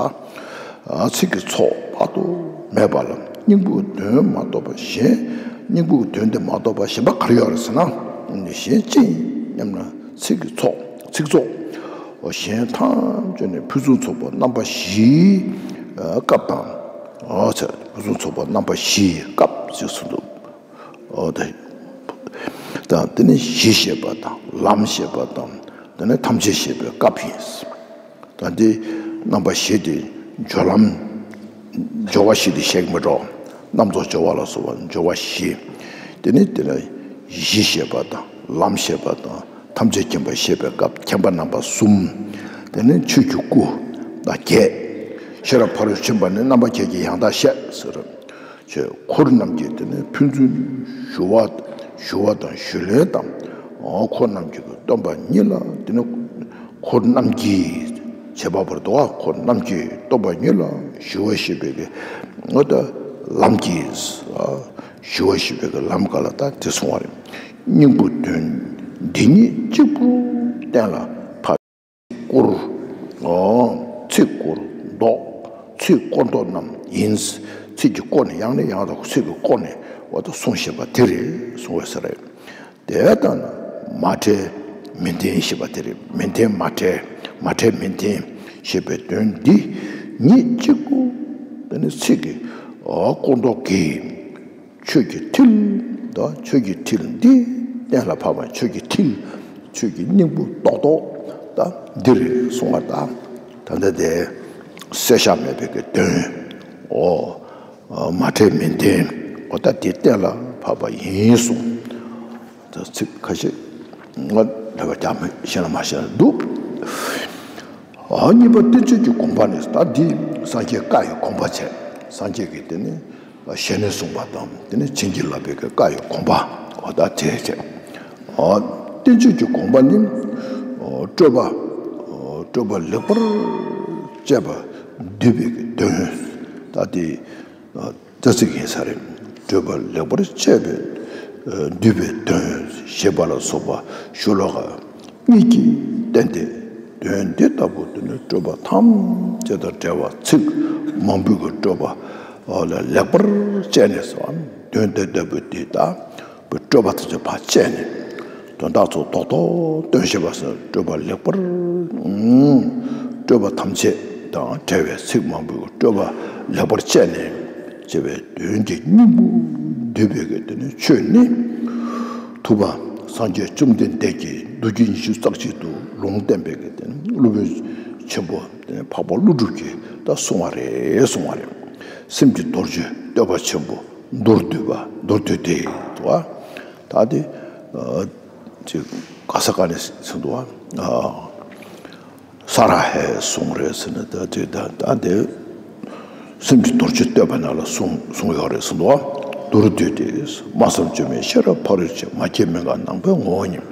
ཚིག་གི་ཚོགས་དཔག་ཏུ་མེད་པ་ལ་སྙིང་པོའི་དོན་མ་རྟོགས་པ་གཞན། སྙིང་པོའི་དོན་དེ་མ་རྟོགས་པ་གཞན་པ་ག་རེ་ཡོད་རེད་ཟེར་ན། གཞན་ཅི་ཡིན་སྙམ་ན་ཚིག་གི་ཚོགས་ཚིག་ཚོགས། གཞན་ཐམས་ཅད་ནི་ཕུན་སུམ་ཚོགས་པ་རྣམ་པ་བཞིའི་སྐབས་དང་། ཕུན་སུམ་ཚོགས་པ་རྣམ་པ་བཞིའི་སྐབས་ཅེས་གསུངས་འདུག་ཨོ་དེ། དང་དེ་ནི་གཞི་ཞེས་པ་དང་ལམ་ཞེས་པ་དང་དེ་ནི་ཐམས་ཅད་ཞེས་པའི་སྐབས་ཡིན། ད་འདི་རྣམ་པ་བཞི་དེ་སྦྱོར་ལམ། སྦྱོར་བ་བཞི་དེ་བཤད་ཀྱི་མི་འགྲོ། རྣམ་རྫོགས་སྦྱོར་བ་ལ་སོགས་པ་སྦྱོར་བ་བཞི། དེ་ནི་དེ་ནི་གཞི་ཞེས་པ་དང་ལམ་ཞེས་པ་དང་ཐམས་ཅད་མཁྱེན་པ་ཞེས་པའི་སྐབས་མཁྱེན་པ་རྣམ་པ་གསུམ། དེ་ནི་ཆོས་ཀྱི་སྐུ་དང་བརྒྱད། ཤེས་རབ་ཕ་རོལ་ཕྱིན་པ་ནི་རྣམ་པ་བརྒྱད་ཀྱི་ཡང་དག་བཤད་ཟེར། ཆོས་འཁོར་རྣམས་ཀྱི་དེ་ནི་ཕན་ཚུན་ཞུ་བ་ཞུ་བ་དང་ཞུ་ལེན་དང་། འཁོར་རྣམས་ཀྱི་སྟོན་པ་ཉིད་ལ་དེ་ནི་འཁོར་རྣམས་ཀྱི་བྱེད་པ་པོར་འདུག་བ། འཁོར་རྣམས་ཀྱི་སྟོན་པ་ཉིད་ལ་ཞུ་བ་ཞེས་པའི་གི་འོ་ད་ལམ་གྱིས་ཞུ་བ་ཞེས་པའི་གི་ལམ་ག་ལ་ད་དེ་གསུང་བ་རེད། སྙིང་པོ་དོན་འདི་ཉིད་གཅིག་པུ་གཏན་ལ་ཕབ། སྐོར། ཚིག་སྐོར་ཟློག་ཚིག་སྐོར་ཟློག་རྣམས་ཡིན། ཚིག་གི་སྐོར་ནས་ཡང་ནས་ཡང་དུ་ཚིག་གི་སྐོར་ནས་འོ་ད་གསུངས་བཞིན་པ་དེ་རེད་གསུང་བས་ཟེར་རེད། དེ་ལྟ་ན་མ་བྲལ་མི་ལྡན་ཞེས་པ་དེ་རེད། མི་ལྡན་མ་བྲལ་མ་བྲལ་མི་ལྡན་ཞེས་པའི་དོན་འདི་ཉིད་གཅིག་པུ་དེ་ནི་ཚིག་གི་སྐོར་ཟློག་གིས། ཆོས་ཀྱི་མཐིལ་དང་ཆོས་ཀྱི་མཐིལ་འདི་གཏན་ལ་ཕབ་པ་ཆོས་ཀྱི་མཐིལ། ཆོས་ཀྱི་སྙིང་པོ་རྡོག་རྡོག་ད་འདི་རེད་གསུང་བ་དང་། ད་ལྟ་དེ་བསལ་བཞག་མེད་པའི་གི་དོན། འོ། མ་བྲལ་མི་ལྡན། འོ་ད་དེ་གཏན་ལ་ཕབ་པ་ཡིན་གསུང་། ད་ཚིག་ཁ་ཤས་ང་ལབ་པ་རྒྱག་མི་ཤེས་ན་མ་ཤེས་ན་འདུག་ཨ་གཉིས་པ་བསྟན་བཅོས་ཀྱི་དགོངས་པ་ནི་ད་འདི་སངས་རྒྱས་བཀའ་ཡི་དགོངས་པ་བྱས། སངས་རྒྱས་ཀྱིས་དེ་ནི་ཞལ་ནས་གསུངས་པ་དང་དེ་ནི་བྱིན་གྱིས་བརླབས་པའི་བཀའ་ཡི་དགོངས་པ་འོ་ད་དེ་བྱས། ཨ་བསྟན་བཅོས་ཀྱི་དགོངས་པ་ནི་སྤྲོས་པ་སྤྲོས་པ་ལེགས་པར་བཅད་པ་འདུལ་བའི་དོན་ད་དེ། རྩ་ཚིག་ཡིན་ས་རེད། སྤྲོས་པ་ལེགས་པར་བཅད་པའི་འདུལ་བའི་དོན་ཞེས་པ་ལ་སོགས་པ་ཤོ་ལོ་ཀ་གཉིས་ཀྱིས་བསྟན་ཏེ། དོན་འདི་ལྟ་བུ་དེ་ནི་སྤྲོས་པ་ཐམས་ཅད་དང་བྲལ་བ་ཚིག་མང་པོའི་གི་སྤྲོས་པ་ལེགས་པར་བཅད་ནས་སོ། དོན་དེ་ལྟ་བུ་དེ་དག་སྤྲོས་པ་ཐམས་ཅད་ཕར་བཅད་ནས་དོན་དག་ཚོ་རྡོག་རྡོག་སྟོན་ཤེས་པ་སོགས་སྤྲོས་པ་ལེགས་པར། སྤྲོས་པ་ཐམས་ཅད་དང་བྲལ་བའི་ཚིག་མང་པོའི་སྤྲོས་པ་ལེགས་པར་བཅད་ནས་བྱས་པའི་དོན་གྱི་སྙིང་པོ་འདུལ་བའི་གི་དེ་ནི་ཆོས་ནི། ཐུབ་པ་སངས་རྒྱས་བཅོམ་ལྡན་འདས་ཀྱིས་མདོ་རྒྱུད་ཉི་ཤུ་རྩ་གཅིག་ཏུ་ལུང་བསྟན་པའི་གི་དེ་ནི་སློབ་དཔོན་ཆེན་པོ་དེ་ནི་འཕགས་པ་ཀླུ་སྒྲུབ་ཀྱིས་ད་གསུང་བ་རེད་གསུང་བ་རེད། སེམས་ཀྱི་རྡོ་རྗེ་བསྟོད་པ་ཆེན་པོ་མདོར་བསྡུས་པ་མདོར་བསྡུས་ཏེ་དུ་བ། ད་དེ། ཅིག་ག་ས་ག་ནས་ཟིན་འདུག་བ། ས་ར་ཧའི་གསུང་རེད་ཟེར་ནས་ད་དེ་ད་ད་དེ་སེམས་ཀྱི་རྡོ་རྗེ་བསྟོད་པ་ནང་ལ་གསུང་གསུང་ཡོད་རེད་ཟིན་འདུག་བ། མདོར་བསྡུས་ཏེ། སྨྲ་བསམ་བརྗོད་མེད་ཤེས་རབ་ཕ་རོལ་ཕྱིན། མ་སྐྱེས་མི་འགག་ནང་པའི་ངོ་བོ་ཉིད།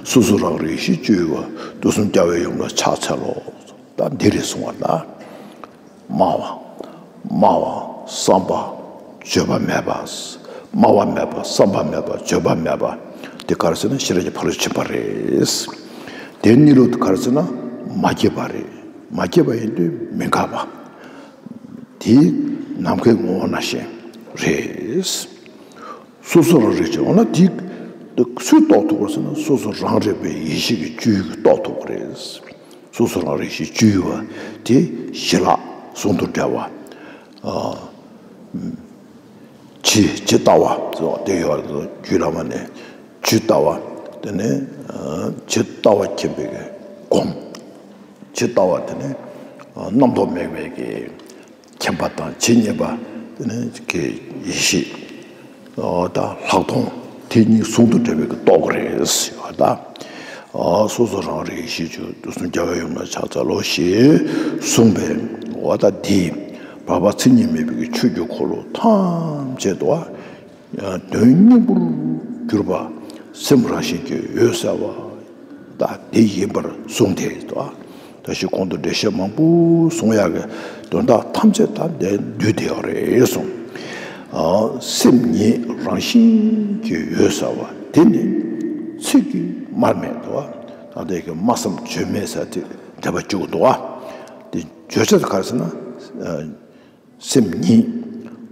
སོ་སོ་རང་རིག་གཞི་བཅུ་ཡོད་པ། དུས་གསུམ་རྒྱལ་བའི་ཡུམ་ལ་ཕྱག་འཚལ་ལོ། ད་འདི་རེད་གསུང་བ་ད། སྨྲ་བ། སྨྲ་བ་བསམ་པ་བརྗོད་པ་མེད་པ། སྨྲ་བ་མེད་པ་བསམ་པ་མེད་པ་བརྗོད་པ་མེད་པ། དེ་ག་རེ་ཟེར་ན་ཤེས་རབ་ཀྱི་ཕ་རོལ་ཕྱིན་པ་རེད། དེ་གཉིས་ལུགས་དེ་ག་རེ་ཟེར་ན་མ་སྐྱེས་པ་རེད། མ་སྐྱེས་པ་ཡིན་དུས་མི་འགག་པ། དེ་ནམ་མཁའི་ངོ་བོ་ནང་བཞིན་རེད། སོ་སོ་རང་རིག་བྱེད་འོ་ན་དེ་སུས་རྟོགས་ཐུབ་པ་ཟེར་ན་སོ་སོ་རང་རིག་པའི་ཡེ་ཤེས་ཀྱི་བཅུད་ཀྱིས་རྟོགས་ཐུབ་པ་རེད། སོ་སོ་རང་རིག་གཞི་བཅུ་ཡོད་པ་དེ་ཞི་ལྷག་ཟུང་དུ་འབྲེལ་བ། ཨ། ཇི་ཇི་ལྟ་བ་ཟེར་བ་དེ་ཡོད་རེད། རྒྱུད་བླ་མ་ནས་ཇི་ལྟ་བ་དེ་ནས་ཇི་ལྟ་བ་མཁྱེན་པའི་སྒོམ། ཇི་ལྟ་བ་དེ་ནས་རྣམ་རྟོག་མེད་པའི་གི་མཁྱེན་པ་དང་ཇི་སྙེད་པ་དེ་ནི་ཀྱི་ཡེ་ཤེས། ཨོ་ད་ལྷག་མཐོང་དེ་གཉིས་ཟུང་དུ་འབྲེལ་བའི་གི་རྟོགས་རེད་ཟེར་བ་ད། ཨོ་སོ་སོ་རང་རིག་ཤེས་བཅུ་དུས་གསུམ་རྒྱལ་བའི་ཡུམ་ལ་ཕྱག་འཚལ་ལོ་ཞེས་གསུངས་པས། འོ་ད་འདི་ བར་པ་མཚན་ཉིད་མེད་པའི་ཆོས་ཀྱི་འཁོར་ལོ་ཐམས་ཅད་དུ་དོན་སྙིང་པོར་གྱུར་པ་སེམས་རང་བཞིན་གྱིས་འོད་གསལ་བ་ད་དེ་ཡིན་པར་གསུངས་ཏེ། ད་ད་ཞིག་གོང་དུ་འགྲེལ་བཤད་མང་པོ་གསུང་ཡག་གི་དོན་དག་ཐམས་ཅད་ད་དེ་འདུས་ཏེ་ཡོད་རེད་གསུངས། སེམས་ཉིད་རང་བཞིན་གྱིས་འོད་གསལ་བ་དེ་ནི་ཚིག་གིས་མར་མེད་དོ། ད་དེ་གི་སྨྲ་བསམ་བརྗོད་མེད་ཟེར་དེ་འགྲེལ་པ་བཅུག་འདུག་བ། དེ་བརྗོད་བྱ་དེ་ག་རེ་ཟེར་ན། སེམས་ཉིད་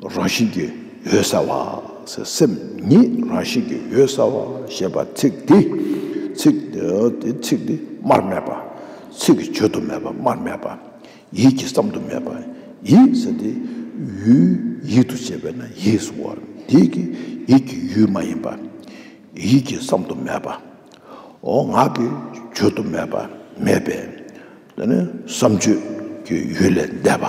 རང་བཞིན་གྱིས་འོད་གསལ་བ། སེམས་ཉིད་རང་བཞིན་གྱིས་འོད་གསལ་བ་ཞེས་པ་ཚིག་འདི། ཚིག་འདི་ཚིག་འདི་སྨྲར་མེད་པ། ཚིག་གིས་བརྗོད་དུ་མེད་པ་སྨྲར་མེད་པ། ཡིད་ཀྱིས་བསམ་དུ་མེད་པ། ཡིད་ཟེར་དེ་ཡུལ་ཡིད་དུ་བྱེད་པས་ན་ཡིད་གསུང་བ། འདི་གི་ཡིད་ཀྱི་ཡུལ་མ་ཡིན་པ། ཡིད་ཀྱིས་བསམ་དུ་མེད་པ། འོ་ངག་གིས་བརྗོད་དུ་མེད་པ་མེད་པས། དེ་ནི་བསམ་བརྗོད་ཀྱི་ཡུལ་ལས་འདས་པ།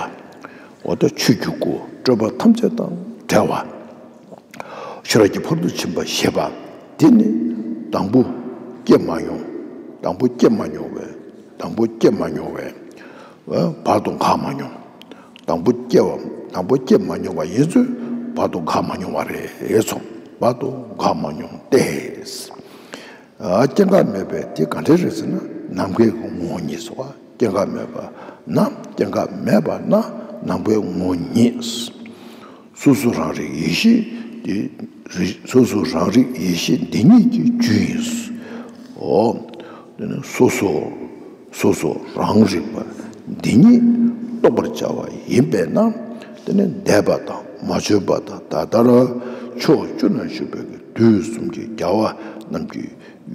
འོ་ད་ཆོས་ཀྱི་སྐུ་སྤྲོས་པ་ཐམས་ཅད་དང་བྲལ་བ། ཤེས་རབ་ཀྱི་ཕ་རོལ་ཏུ་ཕྱིན་པ་ཞེས་པ་འདི་ནི་དང་པོ་སྐྱེས་མ་མྱོང་། དང་པོ་སྐྱེས་མ་མྱོང་བས། དང་པོ་སྐྱེས་མ་མྱོང་བས། བར་དུ་འགག་མ་མྱོང་། དང་པོ་སྐྱེ་བ། དང་པོ་སྐྱེ་མ་མྱོང་བ་ཡིན་ཚུལ་བར་དུ་འགག་མ་མྱོང་བ་རེད་སོ། བར་དུ་འགག་མ་མྱོང་སྟེ། སྐྱེ་འགག་མེད་པས་དེ་ག་འདྲ་རེད་ཟེར་ན་ནམ་མཁའི་ངོ་བོ་ཉིད་སོ། སྐྱེ་འགག་མེད་པ་ན། སྐྱེ་འགག་མེད་པ་ན་ནམ་མཁའི་ངོ་བོ་ཉིད། སོ་སོ་རང་རིག་ཡེ་ཤེས་དེ། སོ་སོ་རང་རིག་ཡེ་ཤེས་འདི་ཉིད་ཀྱི་རྒྱུ་ཡིན། འོ། དེ་ནི་སོ་སོ། སོ་སོ་རང་རིག་པ་འདི་ཉིད་རྟོགས་པར་བྱ་བ་ཡིན་པས་ན། དེ་ནི་འདས་པ་དང་མ་བྱོན་པ་དང་ད་ལྟར་ཕྱོགས་བཅུ་ན་བཞུགས་པའི་དུས་གསུམ་གྱི་རྒྱལ་བ་རྣམས་ཀྱི་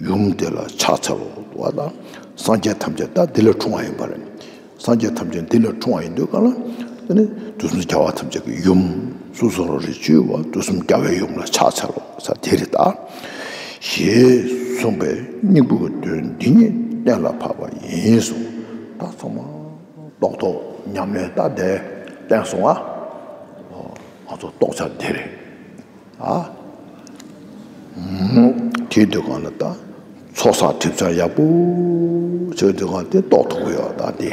ཡུམ་དེ་ལ་ཕྱག་འཚལ་ལོ། དང་སངས་རྒྱས་ཐམས་ཅད་ད་འདི་ལས་འཁྲུངས་པ་ཡིན་པ་རེད། སངས་རྒྱས་ཐམས་ཅད་འདི་ལས་འཁྲུངས་པ་ཡིན་དུས་གང་ལ། དེ་ནི་དུས་གསུམ་རྒྱལ་བ་ཐམས་ཅད་ཀྱི་ཡུམ། སོ་སོ་རང་རིག་སྤྱོད་པ་དུས་གསུམ་རྒྱལ་བའི་ཡུམ་ལ་ཕྱག་འཚལ་ལོ་ཟེར་དེ་རེད་ད། ཞེས་གསུངས་པས་སྙིང་པོའི་དོན་འདི་ཉིད་གཏན་ལ་ཕབ་པ་ཡིན་གསུངས། ད་ཚང་མ་རྟོགས་ཐོག་ཉམས་ལེན་ད་དེ་བསྟན་སོང་ཨ། ང་ཚོ་རྟོགས་བྱ་འདི་རེད། ཨ། དེའི་དུས་གང་ལ་ད་ཚོགས་བསགས་སྒྲིབ་སྦྱང་ཡག་པོ་བྱེད་དུས་གང་དེ་རྟོགས་ཐུབ་ཀྱི་ཡོད་ད་དེ།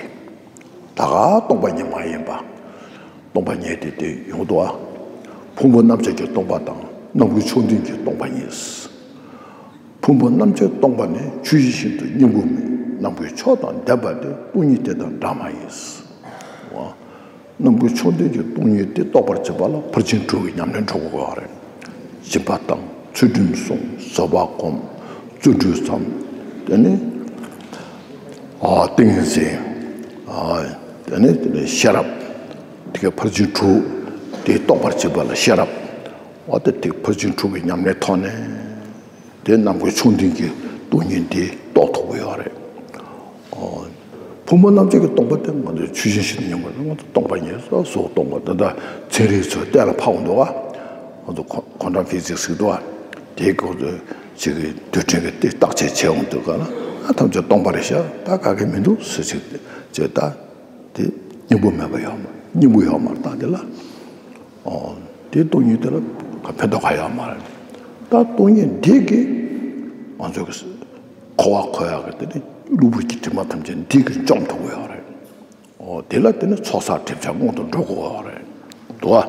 ད་ག་སྟོང་པ་ཉིད་མ་ཡིན་པ། སྟོང་པ་ཉིད་དེ་དེ་ཡོང་དུ་བ། ཕུང་པོ་རྣམ་བཅད་ཀྱི་སྟོང་པ་དང་རྣམ་ཀུན་ཕྱོགས་འདུས་ཀྱི་སྟོང་པ་ཉིད། ཕུང་པོ་རྣམ་བཅད་སྟོང་པ་ནི་ཆོས་ཅན་ཤིན་ཏུ་སྙིང་པོ་མིན། རྣམ་ཀུན་ཕྱོགས་དང་ལྡན་པ་དེ་སྟོང་ཉིད་དེ་དང་འདྲ་མ་ཡིན། རྣམ་ཀུན་ཕྱོགས་འདུས་ཀྱི་སྟོང་ཉིད་དེ་རྟོགས་པར་བྱེད་པ་ལ་ཕར་ཕྱིན་དྲུག་གི་ཉམས་ལེན་འགྲོ་དགོས་པ་རེད། སྦྱིན་པ་དང་ཚུལ་ཁྲིམས་སྲུང་། བཟོད་པ་སྒོམ། བརྩོན་འགྲུས་བརྩམ། དེ་ནས་ཨ་ཏིང་ངེ་འཛིན། ཨ་དེ་ནས་དེ་ནས་ཤེས་རབ། དེ་གའི་ཕར་ཕྱིན་དྲུག་དེ་རྟོགས་པར་བྱེད་པ་ལ་ཤེས་རབ། ཨ་དེ་དེ་ཕར་ཕྱིན་དྲུག་གི་ཉམས་ལེན་ཐོག་ནས། དེ་རྣམ་ཀུན་ཕྱོགས་འདུས་ཀྱི་སྟོང་ཉིད་དེ་རྟོགས་ཐུབ་ཀྱི་ཡོད་རེད། ཨོ། ཕུང་པོ་རྣམ་བཅད་ཀྱི་སྟོང་པ་དེ་ང་ཚོས་ཆོས་ཅན་ཞིག་ཏུ་མྱོང་བ་ན་ང་ཚོ་སྟོང་པ་ཉིད་སོ་སོ་སྟོང་པ་འདི་འདྲ་ཚན་རིག་ཚོས་གཏན་ལ་ཕབ་འདུག་ག་ང་ཚོ་ཁོ་ཁོ་ཊམ་ཕི་ཟིག་ཟེར་འདུག་ག་དེའི་སྐོར་དུ་ཅིག་གི་རྡུལ་ཕྲན་གྱི་དེ་བརྟག་དཔྱད་བྱེད་འོང་དུས་ག་ལ་ཨ་ཐམས་ཅད་སྟོང་པ་རེད་ཤག་ད་ག་གེ་མི་འདུག་ཟེར་ཅིག་བྱས་ད། དེ་སྙིང་པོ་མེད་པ་ཡོད་མ་སྙིང་པོ་ཡོད་མ་རེད་ད་དེ་ལ། ཨོ། དེ་སྟོང་ཉིད་དེ་ལ་ཕན་ཐོགས་ག་ཡོད་མ་རེད། ད་སྟོང་ཉིད་འདི་གིས་ང་ཚོ་གི་འཁོར་བ་འཁོར་ཡག་གི་དེ་ནི་གློ་བུར་གྱི་དྲི་མ་ཐམས་ཅད་འདི་གིས་བཅོམ་ཐུབ་ཀྱི་ཡོད་རེད། ཨོ་དེ་ལ་དེ་ནི་ཚོགས་བསགས་སྒྲིབ་སྦྱང་སྔོན་དུ་འགྲོ་དགོས་ཡོད་རེད་འདུག་ཨ།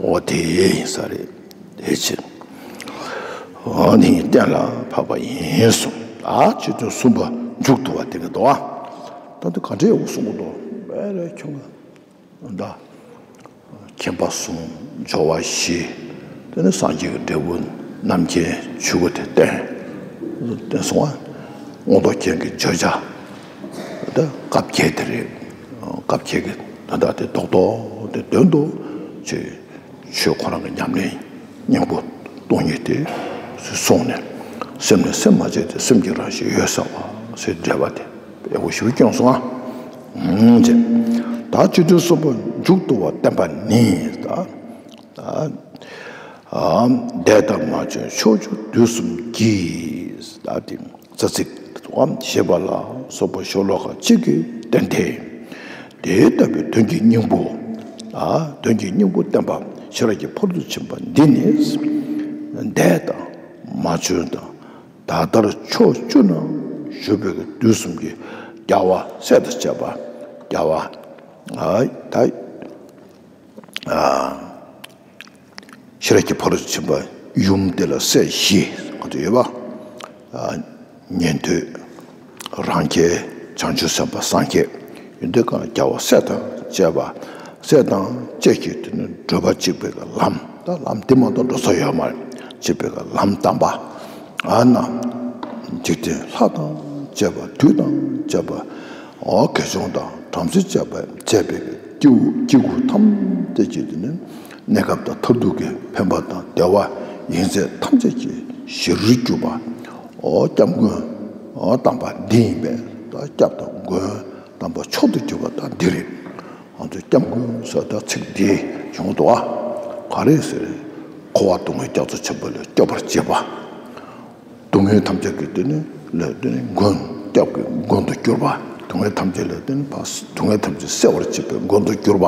ཨོ་དེ་ཡིན་ས་རེད། དེ་ཕྱིར། ཨོ་ནི་གཏན་ལ་ཕབ་པ་ཡིན་གསུངས། ཨ་སྤྱི་དོན་གསུམ་པ་མཇུག་བསྡུ་བ་དེ་གི་འདུག་ཨ། ད་དུ་ག་འདྲའི་འུ་གསུང་གི་འདུག་བས་རེ་ཁྱོད་ང་། ད་མཁྱེན་པ་གསུམ། སྦྱོར་བ་བཞི། དེ་ནས་སངས་རྒྱས་ཀྱི་འབྲས་བུ་རྣམ་མཁྱེན་ཆོས་སྐུ་དེ་བསྟན། བསྟན་སོང་བ། མངོན་རྟོགས་རྒྱན་གྱི་བརྗོད་བྱ། ད་སྐབས་བརྒྱད་དེ་རེད། སྐབས་བརྒྱད་ཀྱི་དོན་དག་དེ་རྡོག་རྡོག་དེ་དོན་དུ་ཆོས། ཆོས་ཁོ་རང་གི་ཉམས་ལེན་སྙིང་པོ་སྟོང་ཉིད་དེ་སོང་ནས་སེམས་ནས་སེམས་མ་བྱས་ཏེ་སེམས་ཀྱི་རང་བཞིན་འོད་གསལ་བ་ཟེར་འགྲེལ་པ་དེ་ཡག་པོ་ཞིག་སྐྱོན་སོང་ཨ། ཅེས། ད་སྤྱི་དོན་གསུམ་པོ་མཇུག་བསྡུ་བ་བསྟན་པ་ནི་ད། འདས་དང་མ་བྱོན་ཕྱོགས་བཅུ་དུས་གསུམ་གྱི་ད་དེ། རྩ་ཚིག་ཏུའང་ཞེས་པ་ལ་སོགས་པ་ཤོ་ལོ་ཀ་གཅིག་གིས་བསྟན་ཏེ། དེ་ལྟ་བུའི་དོན་གྱི་སྙིང་པོ། ཨ་དོན་གྱི་སྙིང་པོ་བསྟན་པ་ཤེས་རབ་ཀྱི་ཕ་རོལ་ཏུ་ཕྱིན་པ་འདི་ནི། འདས་དང་མ་བྱོན་དང་ད་ལྟར་ཕྱོགས་བཅུ་ན་བཞུགས་པའི་དུས་གསུམ་གྱི་རྒྱལ་བ་སྲས་དང་བཅས་པ་རྒྱལ་བ། ཨ་ད། ཨ། ཤེས་རབ་ཀྱི་ཕ་རོལ་ཏུ་ཕྱིན་པ་ཡུམ་དེ་ལ་སྲས་བཞི་ག་ཚོད་ཡོད་པ། ཨ། ཉན་ཐོས། རང་རྒྱལ། བྱང་ཆུབ་སེམས་དཔའ་སངས་རྒྱས། ཡོན་ཏན་གང་རྒྱལ་བ་སྲས་དང་བཅས་པ། སྲས་དང་བཅས་ཀྱི་དེ་ནི་བགྲོད་པ་གཅིག་པའི་ལམ། ད་ལམ་འདི་མ་གཏོགས་འགྲོ་ས་ཡོད་མ་རེད། གཅིག་པའི་ལམ་དམ་པ། ཨ་ན། འཇིག་རྟེན་ལྷ་དང་བཅས་པ། བདུད་དང་བཅས་པ། འོ་དགེ་སྦྱོང་དང་བྲམ་ཟེ་བཅས་པ་བཅས་པའི་སྐྱེ་བོ་སྐྱེ་དགུ་ཐམས་ཅད་ཀྱི་དེ་ནི་གནས་སྐབས་དང་མཐར་ཐུག་གི་ཕན་པ་དང་བདེ་བ་ཡིན་ཚད་ཐམས་ཅད་ཀྱི་གཞིར་གྱུར་པ། འོ་སྐྱབས་མགོན། འོ་དམ་པ་འདི་ཡིན་པས། ད་སྐྱབས་དང་མགོན་དམ་པ་མཆོག་ཏུ་གྱུར་པ་ད་འདི་རེད། ང་ཚོས་སྐྱབས་མགོན་ཟེར་ད་ཚིག་འདི་བྱུང་འདུག་ཨ། ག་རེ་ཟེར། འཁོར་བ་སྡུག་བསྔལ་རྒྱ་མཚོ་ཆེན་པོ་ལས་སྐྱོབ་པར་བྱེད་པ། སྡུག་བསྔལ་ཐམས་ཅད་ཀྱི་དེ་ནི་ལས་དེ་ནི་མགོན། སྐྱབས་ཀྱི་མགོན་དུ་གྱུར་པ། སྡུག་བསྔལ་ཐམས་ཅད་ལས་དེ་ནི་ཕ་སྡུག་བསྔལ་ཐམས་ཅད་སེལ་བར་བྱེད་པའི་མགོན་དུ་གྱུར་པ།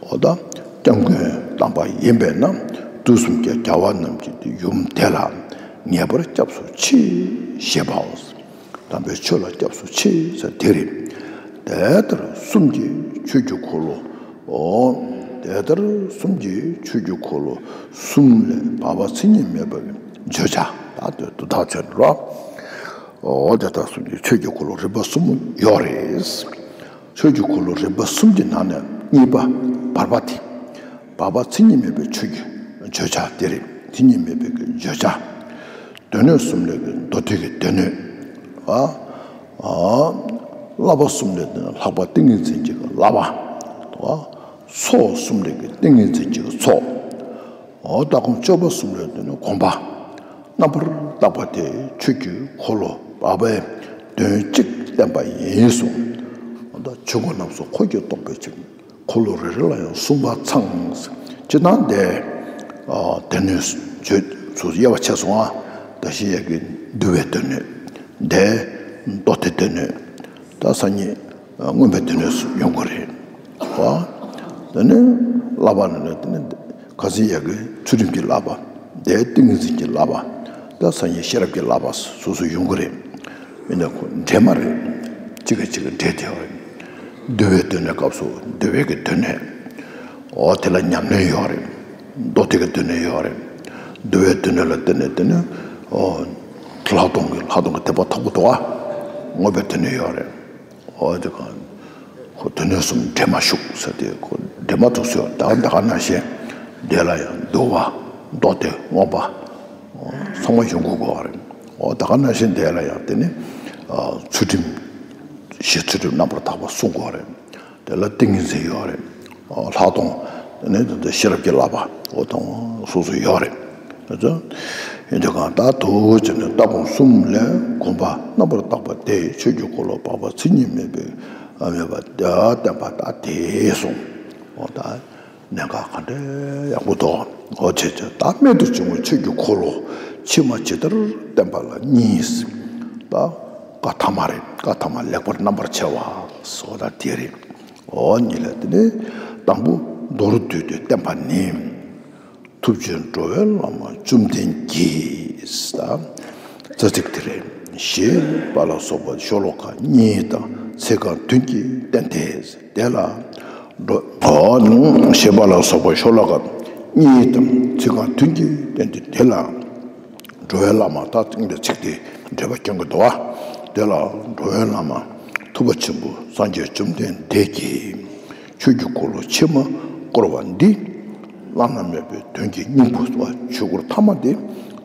འོ་ད་སྐྱབས་མགོན་དམ་པ་ཡིན་པས་ན། དུས་གསུམ་གྱི་རྒྱལ་བ་རྣམས་ཀྱི་ཡུམ་དེ་ལ་ངེས་པར་སྐྱབས་སུ་མཆི་ཞེས་པའོ། དམ་པའི་ཆོས་ལ་སྐྱབས་སུ་མཆི་ཟེར་དེ་རེད། དེ་ལྟར་གསུམ་གྱི་ཆོས་ཀྱི་འཁོར་ལོ། འོ། དེ་ལྟར་གསུམ་གྱི་ཆོས་ཀྱི་འཁོར་ལོ་གསུམ་ལས་བར་པ་མཚན་ཉིད་མེད་པར་བརྗོད་བྱ། ད་དེ་དུ་ཐག་ཆོད་རོ། འོ་དེ་ལྟར་གསུམ་གྱི་ཆོས་ཀྱི་འཁོར་ལོ་རིམ་པ་གསུམ་ཡོད་རེད། ཆོས་ཀྱི་འཁོར་ལོ་རིམ་པ་གསུམ་གྱི་ནང་ནས་གཉིས་པ་བར་པ་དེ། བར་པ་མཚན་ཉིད་མེད་པའི་ཆོས་ཀྱི་བརྗོད་བྱ་དེ་རེད། མཚན་ཉིད་མེད་པའི་གི་བརྗོད་བྱ། སྡེ་སྣོད་གསུམ་ལས་ཀྱི་མདོ་སྡེ་གི་སྡེ་སྣོད། ཨ། ཨ། བསླབ་པ་གསུམ་ལས་ཀྱི་ལྷག་པ་ཏིང་ངེ་འཛིན་གྱི་བསླབ་པ། ཨ། ཚོགས་གསུམ་ལས་ཀྱི་ཏིང་ངེ་འཛིན་གྱི་ཚོགས། ཨོ་ལྟ་སྒོམ་སྤྱོད་པ་གསུམ་ལས་ཀྱི་སྒོམ་པ། རྣམ་པར་དག་པ་དེ་ཆོས་ཀྱི་འཁོར་ལོ་བར་པའི་དོན་གཅིག་བསྟན་པ་ཡིན་གསུངས། ཨོ་ད་ཆོས་སྐུ་རྣམ་གསུམ་འཁོར་གྱིས་སྟོང་པའི་ཕྱིར། འཁོར་ལོ་རེ་རེ་ལ་ཡང་གསུམ་པ་ཚང་། སྤྱིར་བཏང་དེ། ཨ། སྡེ་སྣོད་བརྗོད་ཚུལ་དབྱེ་བ་ཕྱེ་སོང་ཨ། ད་ཤེས་ཡག་གི་འདུལ་བའི་སྡེ་སྣོད། དེ་མདོ་སྡེ་སྡེ་སྣོད། ད་སང་ཉིན་མངོན་པའི་སྡེ་སྣོད་སུ་ཡོང་གི་རེད། ཨ། དེ་ནི་བསླབ་པ་ནི་དེ་ནི་ཁ་སང་ཡག་གི་ཚུལ་ཁྲིམས་ཀྱི་བསླབ་པ། དེ་ཏིང་ངེ་འཛིན་གྱི་བསླབ་པ། ད་སང་ཉིན་ཤེས་རབ་ཀྱི་བསླབ་པ་སོ་སོ་ཡོང་གི་རེད། མི་འདྲ་ཁོ་འདྲེས་མ་རེད། གཅིག་གིས་གཅིག་གི་འདྲེས་བསྡད་ཡོད་རེད། འདུལ་བའི་སྡེ་སྣོད་སྐབས་སུ་འདུལ་བའི་གི་སྡེ་སྣོད། འོ་དེ་ལ་ཉམས་ལེན་ཡོད་རེད། མདོ་སྡེ་གི་སྡེ་སྣོད་ཡོད་རེད། འདུལ་བའི་སྡེ་སྣོད་ལ་བརྟེན་ནས་དེ་ནི། འོ། ལྷག་མཐོང་གི་ལྷག་མཐོང་གི་དད་པ་མཐོ་པོ་འདུག་ཨ། མངོན་པའི་སྡེ་སྣོད་ཡོད་རེད། འོ་དེ་ག་ཁོ་སྡེ་སྣོད་གསུམ་འདྲེས་མ་བཞུགས་ཟེར་ཏེ་ཁོ་འདྲེས་མ་འདུག་ཟེར་ད་ད་ག་ནང་བཞིན་དེ་ལ་ཡང་འདུལ་བ་མདོ་སྡེ་མངོན་པ། ཚང་མ་ཡོང་གི་དགོས་པ་རེད། འོ་ད་ག་ནང་བཞིན་དེ་ལ་ཡང་དེ་ནི། ཨ། ཚུལ་ཁྲིམས། གཞི་ཚུལ་ཁྲིམས་རྣམ་པར་དག་པ་སྲུང་དགོས་རེད། དེ་ལ་ཏིང་ངེ་འཛིན་ཡོད་རེད། ཨ། ལྷག་མཐོང་། དེ་ནི་དེ་ཚོ་ཤེས་རབ་ཀྱི་བསླབ་པ། འོ་དང་སོ་སོ་ཡོད་རེད། དེ་ཚོ་ཡིན་དུས་གང་ལྟར་དུ་བྱས་ནས་ལྟ་སྒོམ་གསུམ་ལས་སྒོམ་པ་རྣམ་པར་དག་པ་དེ་ཆོས་ཀྱི་འཁོར་ལོ་བར་པ་མཚན་ཉིད་མེད་པའི་མེད་པ་བསྟན་པ་ད་དེ་གསུངས། འོ་ད། གནད་འགག་ག་འདྲའི་ཡག་པོ་འདུག་འོ་བྱས་བྱས་ད་རྨད་དུ་བྱུང་བའི་ཆོས་ཀྱི་འཁོར་ལོ་ཕྱི་མ་ཇི་ལྟར་བསྟན་པ་ལ་གཉིས། ད་བཀའ་ཐ་མ་རེད། བཀའ་ཐ་མ་ལེགས་པར་རྣམ་པར་ཕྱེ་བ་སོགས་ད་དེ་རེད། འོ་གཉིས་ལ་དེ་ནས་དང་པོ་མདོར་བསྡུས་ཏེ་བསྟན་པ་ནི། ཐུབ་བསྟན་འགྲོ་བའི་བླ་མ་བཅོམ་ལྡན་གྱིས། ད་རྩ་ཚིག་དེ་རེད། ཞེས་པ་ལ་སོགས་པ་ཤོ་ལོ་ཀ་གཉིས་དང་ཚིག་རྐང་བདུན་གྱིས་བསྟན་ཏེ། དེ་ལ་འགྲོ། ཞེས་པ་ལ་སོགས་པ་ཤོ་ལོ་ཀ་གཉིས་དང་ཚིག་རྐང་བདུན་གྱིས་བསྟན་ཏེ། དེ་ལ་འགྲོ་བའི་བླ་མ། ད་ཚིག་འདི་ཚིག་དེ་འགྲེལ་པ་སྐྱོན་གྱི་འདུག་བ། དེ་ལ་འགྲོ་བའི་བླ་མ་ཐུབ་པ་ཆེན་པོ་སངས་རྒྱས་བཅོམ་ལྡན་འདས་ཀྱིས་ཆོས་ཀྱི་འཁོར་ལོ་ཕྱི་མ་བསྐོར་བ་འདི་བླ་ན་མེད་པའི་དོན་གྱི་སྙིང་པོ། ཆོས་འཁོར་ཐ་མ་དེ་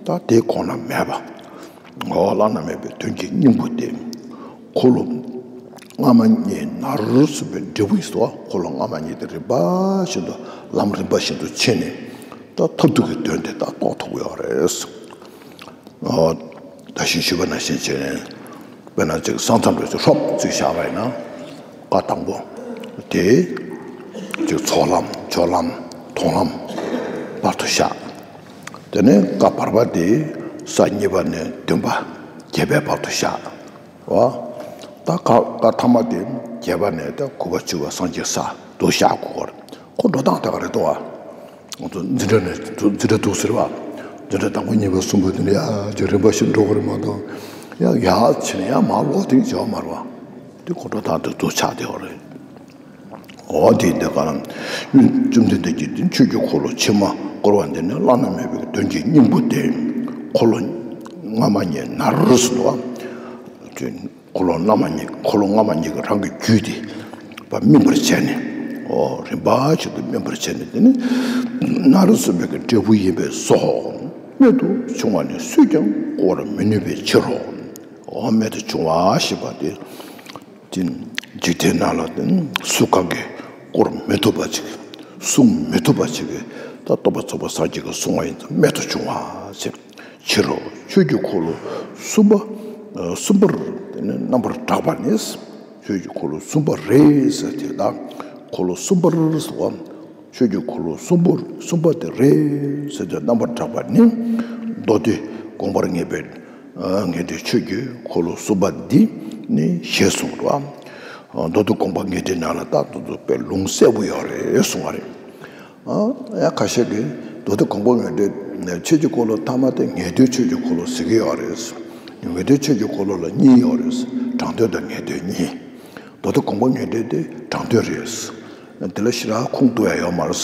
ད་དེ་གོང་ན་མེད་པ། འོ་བླ་ན་མེད་པའི་དོན་གྱི་སྙིང་པོ་སྟེ། འཁོར་ལོ་སྔ་མ་གཉིས་ནར་སོན་པའི་འབྲས་བུ་ཡིན་ཟེར་བ། འཁོར་ལོ་སྔ་མ་གཉིས་དེ་རིམ་པ་བཞིན་དུ་ལམ་རིམ་པ་བཞིན་དུ་ཕྱིན་ནས་ད་མཐར་ཐུག་གི་དོན་དེ་ད་རྟོགས་ཐུབ་ཀྱི་ཡོད་རེད། འོ་ད་གིན་ཞུས་པ་ནང་བཞིན་བྱས་ནས་དཔེར་ན་ཅིག་ས་མཚམས་རེ་ཅིག་ཧྲོབ་ཅིག་བཞག་པ་ཡིན་ན། བཀའ་དང་པོ་དེ་ཅིག་ཚོགས་ལམ། སྦྱོར་ལམ། མཐོང་ལམ་བར་དུ་བཞག་དེ་ནས་བཀའ་བར་པ་དེ་ས་གཉིས་པ་ནས་བདུན་པ་བརྒྱད་པའི་བར་དུ་བཞག་འོ། ད་བཀའ་བཀའ་ཐ་མ་དེ་བརྒྱད་པ་ནས་ད་དགུ་པ་བཅུ་པ་སངས་རྒྱས་ས་དུ་བཞག་དགོས་པ་རེད། ཁོ་འགྲོ་སྟངས་དེ་ག་རེ་འདུག་བ། ང་ཚོ་འཛིན་གྲྭ་ནས་འཛིན་གྲྭ་འདུག་ཟེར་བ། འཛིན་གྲྭ་དང་པོ་གཉིས་པ་གསུམ་པ་དེ་ནས་ཡ་ཅིག་རིམ་པ་བཞིན་འགྲོ་གི་རེད་མ་གཏོགས། ཡ་ཡ་ཕྱིན་ཡ་མ་ལོག་དེ་བྱ་བ་མ་རེད་བ། དེ་ཁོ་འགྲོ་སྟངས་དེ་འདུག་ཆགས་བསྡད་པ་རེད། འོ་དེ་འདི་ག་ལ། བཅོམ་ལྡན་འདས་ཀྱིས་དེ་ཆོས་ཀྱི་འཁོར་ལོ་ཕྱི་མ་བསྐོར་བ་འདི་ནི་བླ་ན་མེད་པའི་དོན་གྱི་སྙིང་པོ་སྟེ། འཁོར་ལོ་སྔ་མ་ཉིད་ནར་སོ། འཁོར་ལོ་སྔ་མ་ཉིད་འཁོར་ལོ་སྔ་མ་ཉིད་ཀྱི་རང་གི་རྒྱུད་དེ་བ་སྨིན་པར་བྱས་ནས། འོ་རིམ་པ་ཞིག་ཏུ་སྨིན་པར་བྱས་ནས། དེ་ནི་ནར་སོན་པའི་གི་འབྲས་བུ་ཡིན་པས་སོ། རྨད་དུ་བྱུང་བ་ནི་སུས་ཀྱང་བསྐོར་མི་ནུས་པའི་ཕྱིར་རོ། འོ་རྨད་དུ་བྱུང་བ་ཞེས་པ་དེ། དེ་འཇིག་རྟེན་ནང་ལ་དེ་ནི་སུ་གང་གིས་བསྐོར་མི་ཐུབ་པ་ཅིག་གསུང་མི་ཐུབ་པ་ཅིག་གིས་ད་རྟོགས་པ་ཚོགས་པ་སངས་རྒྱས་ཀྱིས་གསུང་བ་ཡིན་ཙང་རྨད་དུ་བྱུང་བ་ཟེར། ཕྱིར་རོ། ཆོས་ཀྱི་འཁོར་ལོ་གསུམ་པ། ཨ་གསུམ་པར་དེ་ནི་རྣམ་པར་གྲགས་པ་ནི། ཆོས་ཀྱི་འཁོར་ལོ་གསུམ་པ་རེད་ཟེར་དེ་དག་འཁོར་ལོ་གསུམ་པར་ཟེར་བ། ཆོས་ཀྱི་འཁོར་ལོ་གསུམ་པོ་གསུམ་པ་དེ་རེད་ཟེར་དུས་རྣམ་པར་གྲགས་པ་ནི། མདོ་སྡེ་དགོངས་པ་ངེས་པའི་ངེས་དོན་ཆོས་ཀྱི་འཁོར་ལོ་གསུམ་པ་འདི་ནི་ཞེས་གསུངས་པ། མདོ་སྡེ་དགོངས་པ་ངེས་དོན་ནང་ལ་ད་དུ་དུ་དཔེ་ལུང་གསལ་པོ་ཡོད་རེད་གསུངས་པ་རེད། ཡང་ཁ་ཤས་ཀྱིས་མདོ་སྡེ་དགོངས་པ་ངེས་དོན་ཆོས་ཀྱི་འཁོར་ལོ་ཐ་མ་དེ་ངེས་དོན་ཆོས་ཀྱི་འཁོར་ལོ་ཟེར་གྱི་ཡོད་རེད། ངེས་དོན་ཆོས་ཀྱི་འཁོར་ལོ་ལ་གཉིས་ཡོད་རེད། དྲང་དོན་དང་ངེས་དོན་གཉིས། མདོ་སྡེ་དགོངས་པ་ངེས་དོན་དེ་དྲང་དོན་རེད། དེ་ལ་ཞེ་དྲག་ཁུངས་གཏུགས་ཡ་ཡོད་མ་རེད།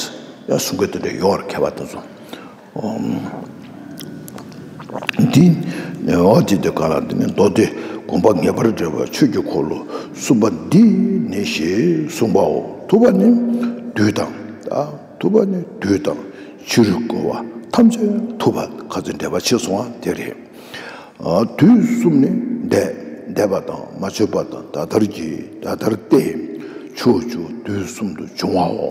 ཡང་གསུང་གི་དེ་འདྲ་ཡོད་རེད་མཁས་པ་དེ་ཚོ། འདི་འོ་དེ་དེ་ག་ལ་འདི་ནི་མདོ་སྡེ་དགོངས་པ་ངེས་པར་འགྲེལ་བའི་ཆོས་ཀྱི་འཁོར་ལོ་གསུམ་པ་འདི་ནི་ཞེས་གསུངས་པའོ། ཐུབ་པ་ནི་དུས་དང་། ཐུབ་པ་ནི་དུས་དང་ཕྱི་རོལ་གོ་བ་ཐམས་ཅད་ཐུབ་པ་ག་ཚོད་འགྲེལ་པ་ཕྱེ་སོང་བ་དེ་རེད། དུས་གསུམ་ནི་འདས། འདས་པ་དང་མ་བྱོན་པ་དང་ད་ལྟར་གྱི་ད་ལྟར་ཏེ། ཕྱོགས་བཅུ་དུས་གསུམ་དུ་འབྱུང་བའོ།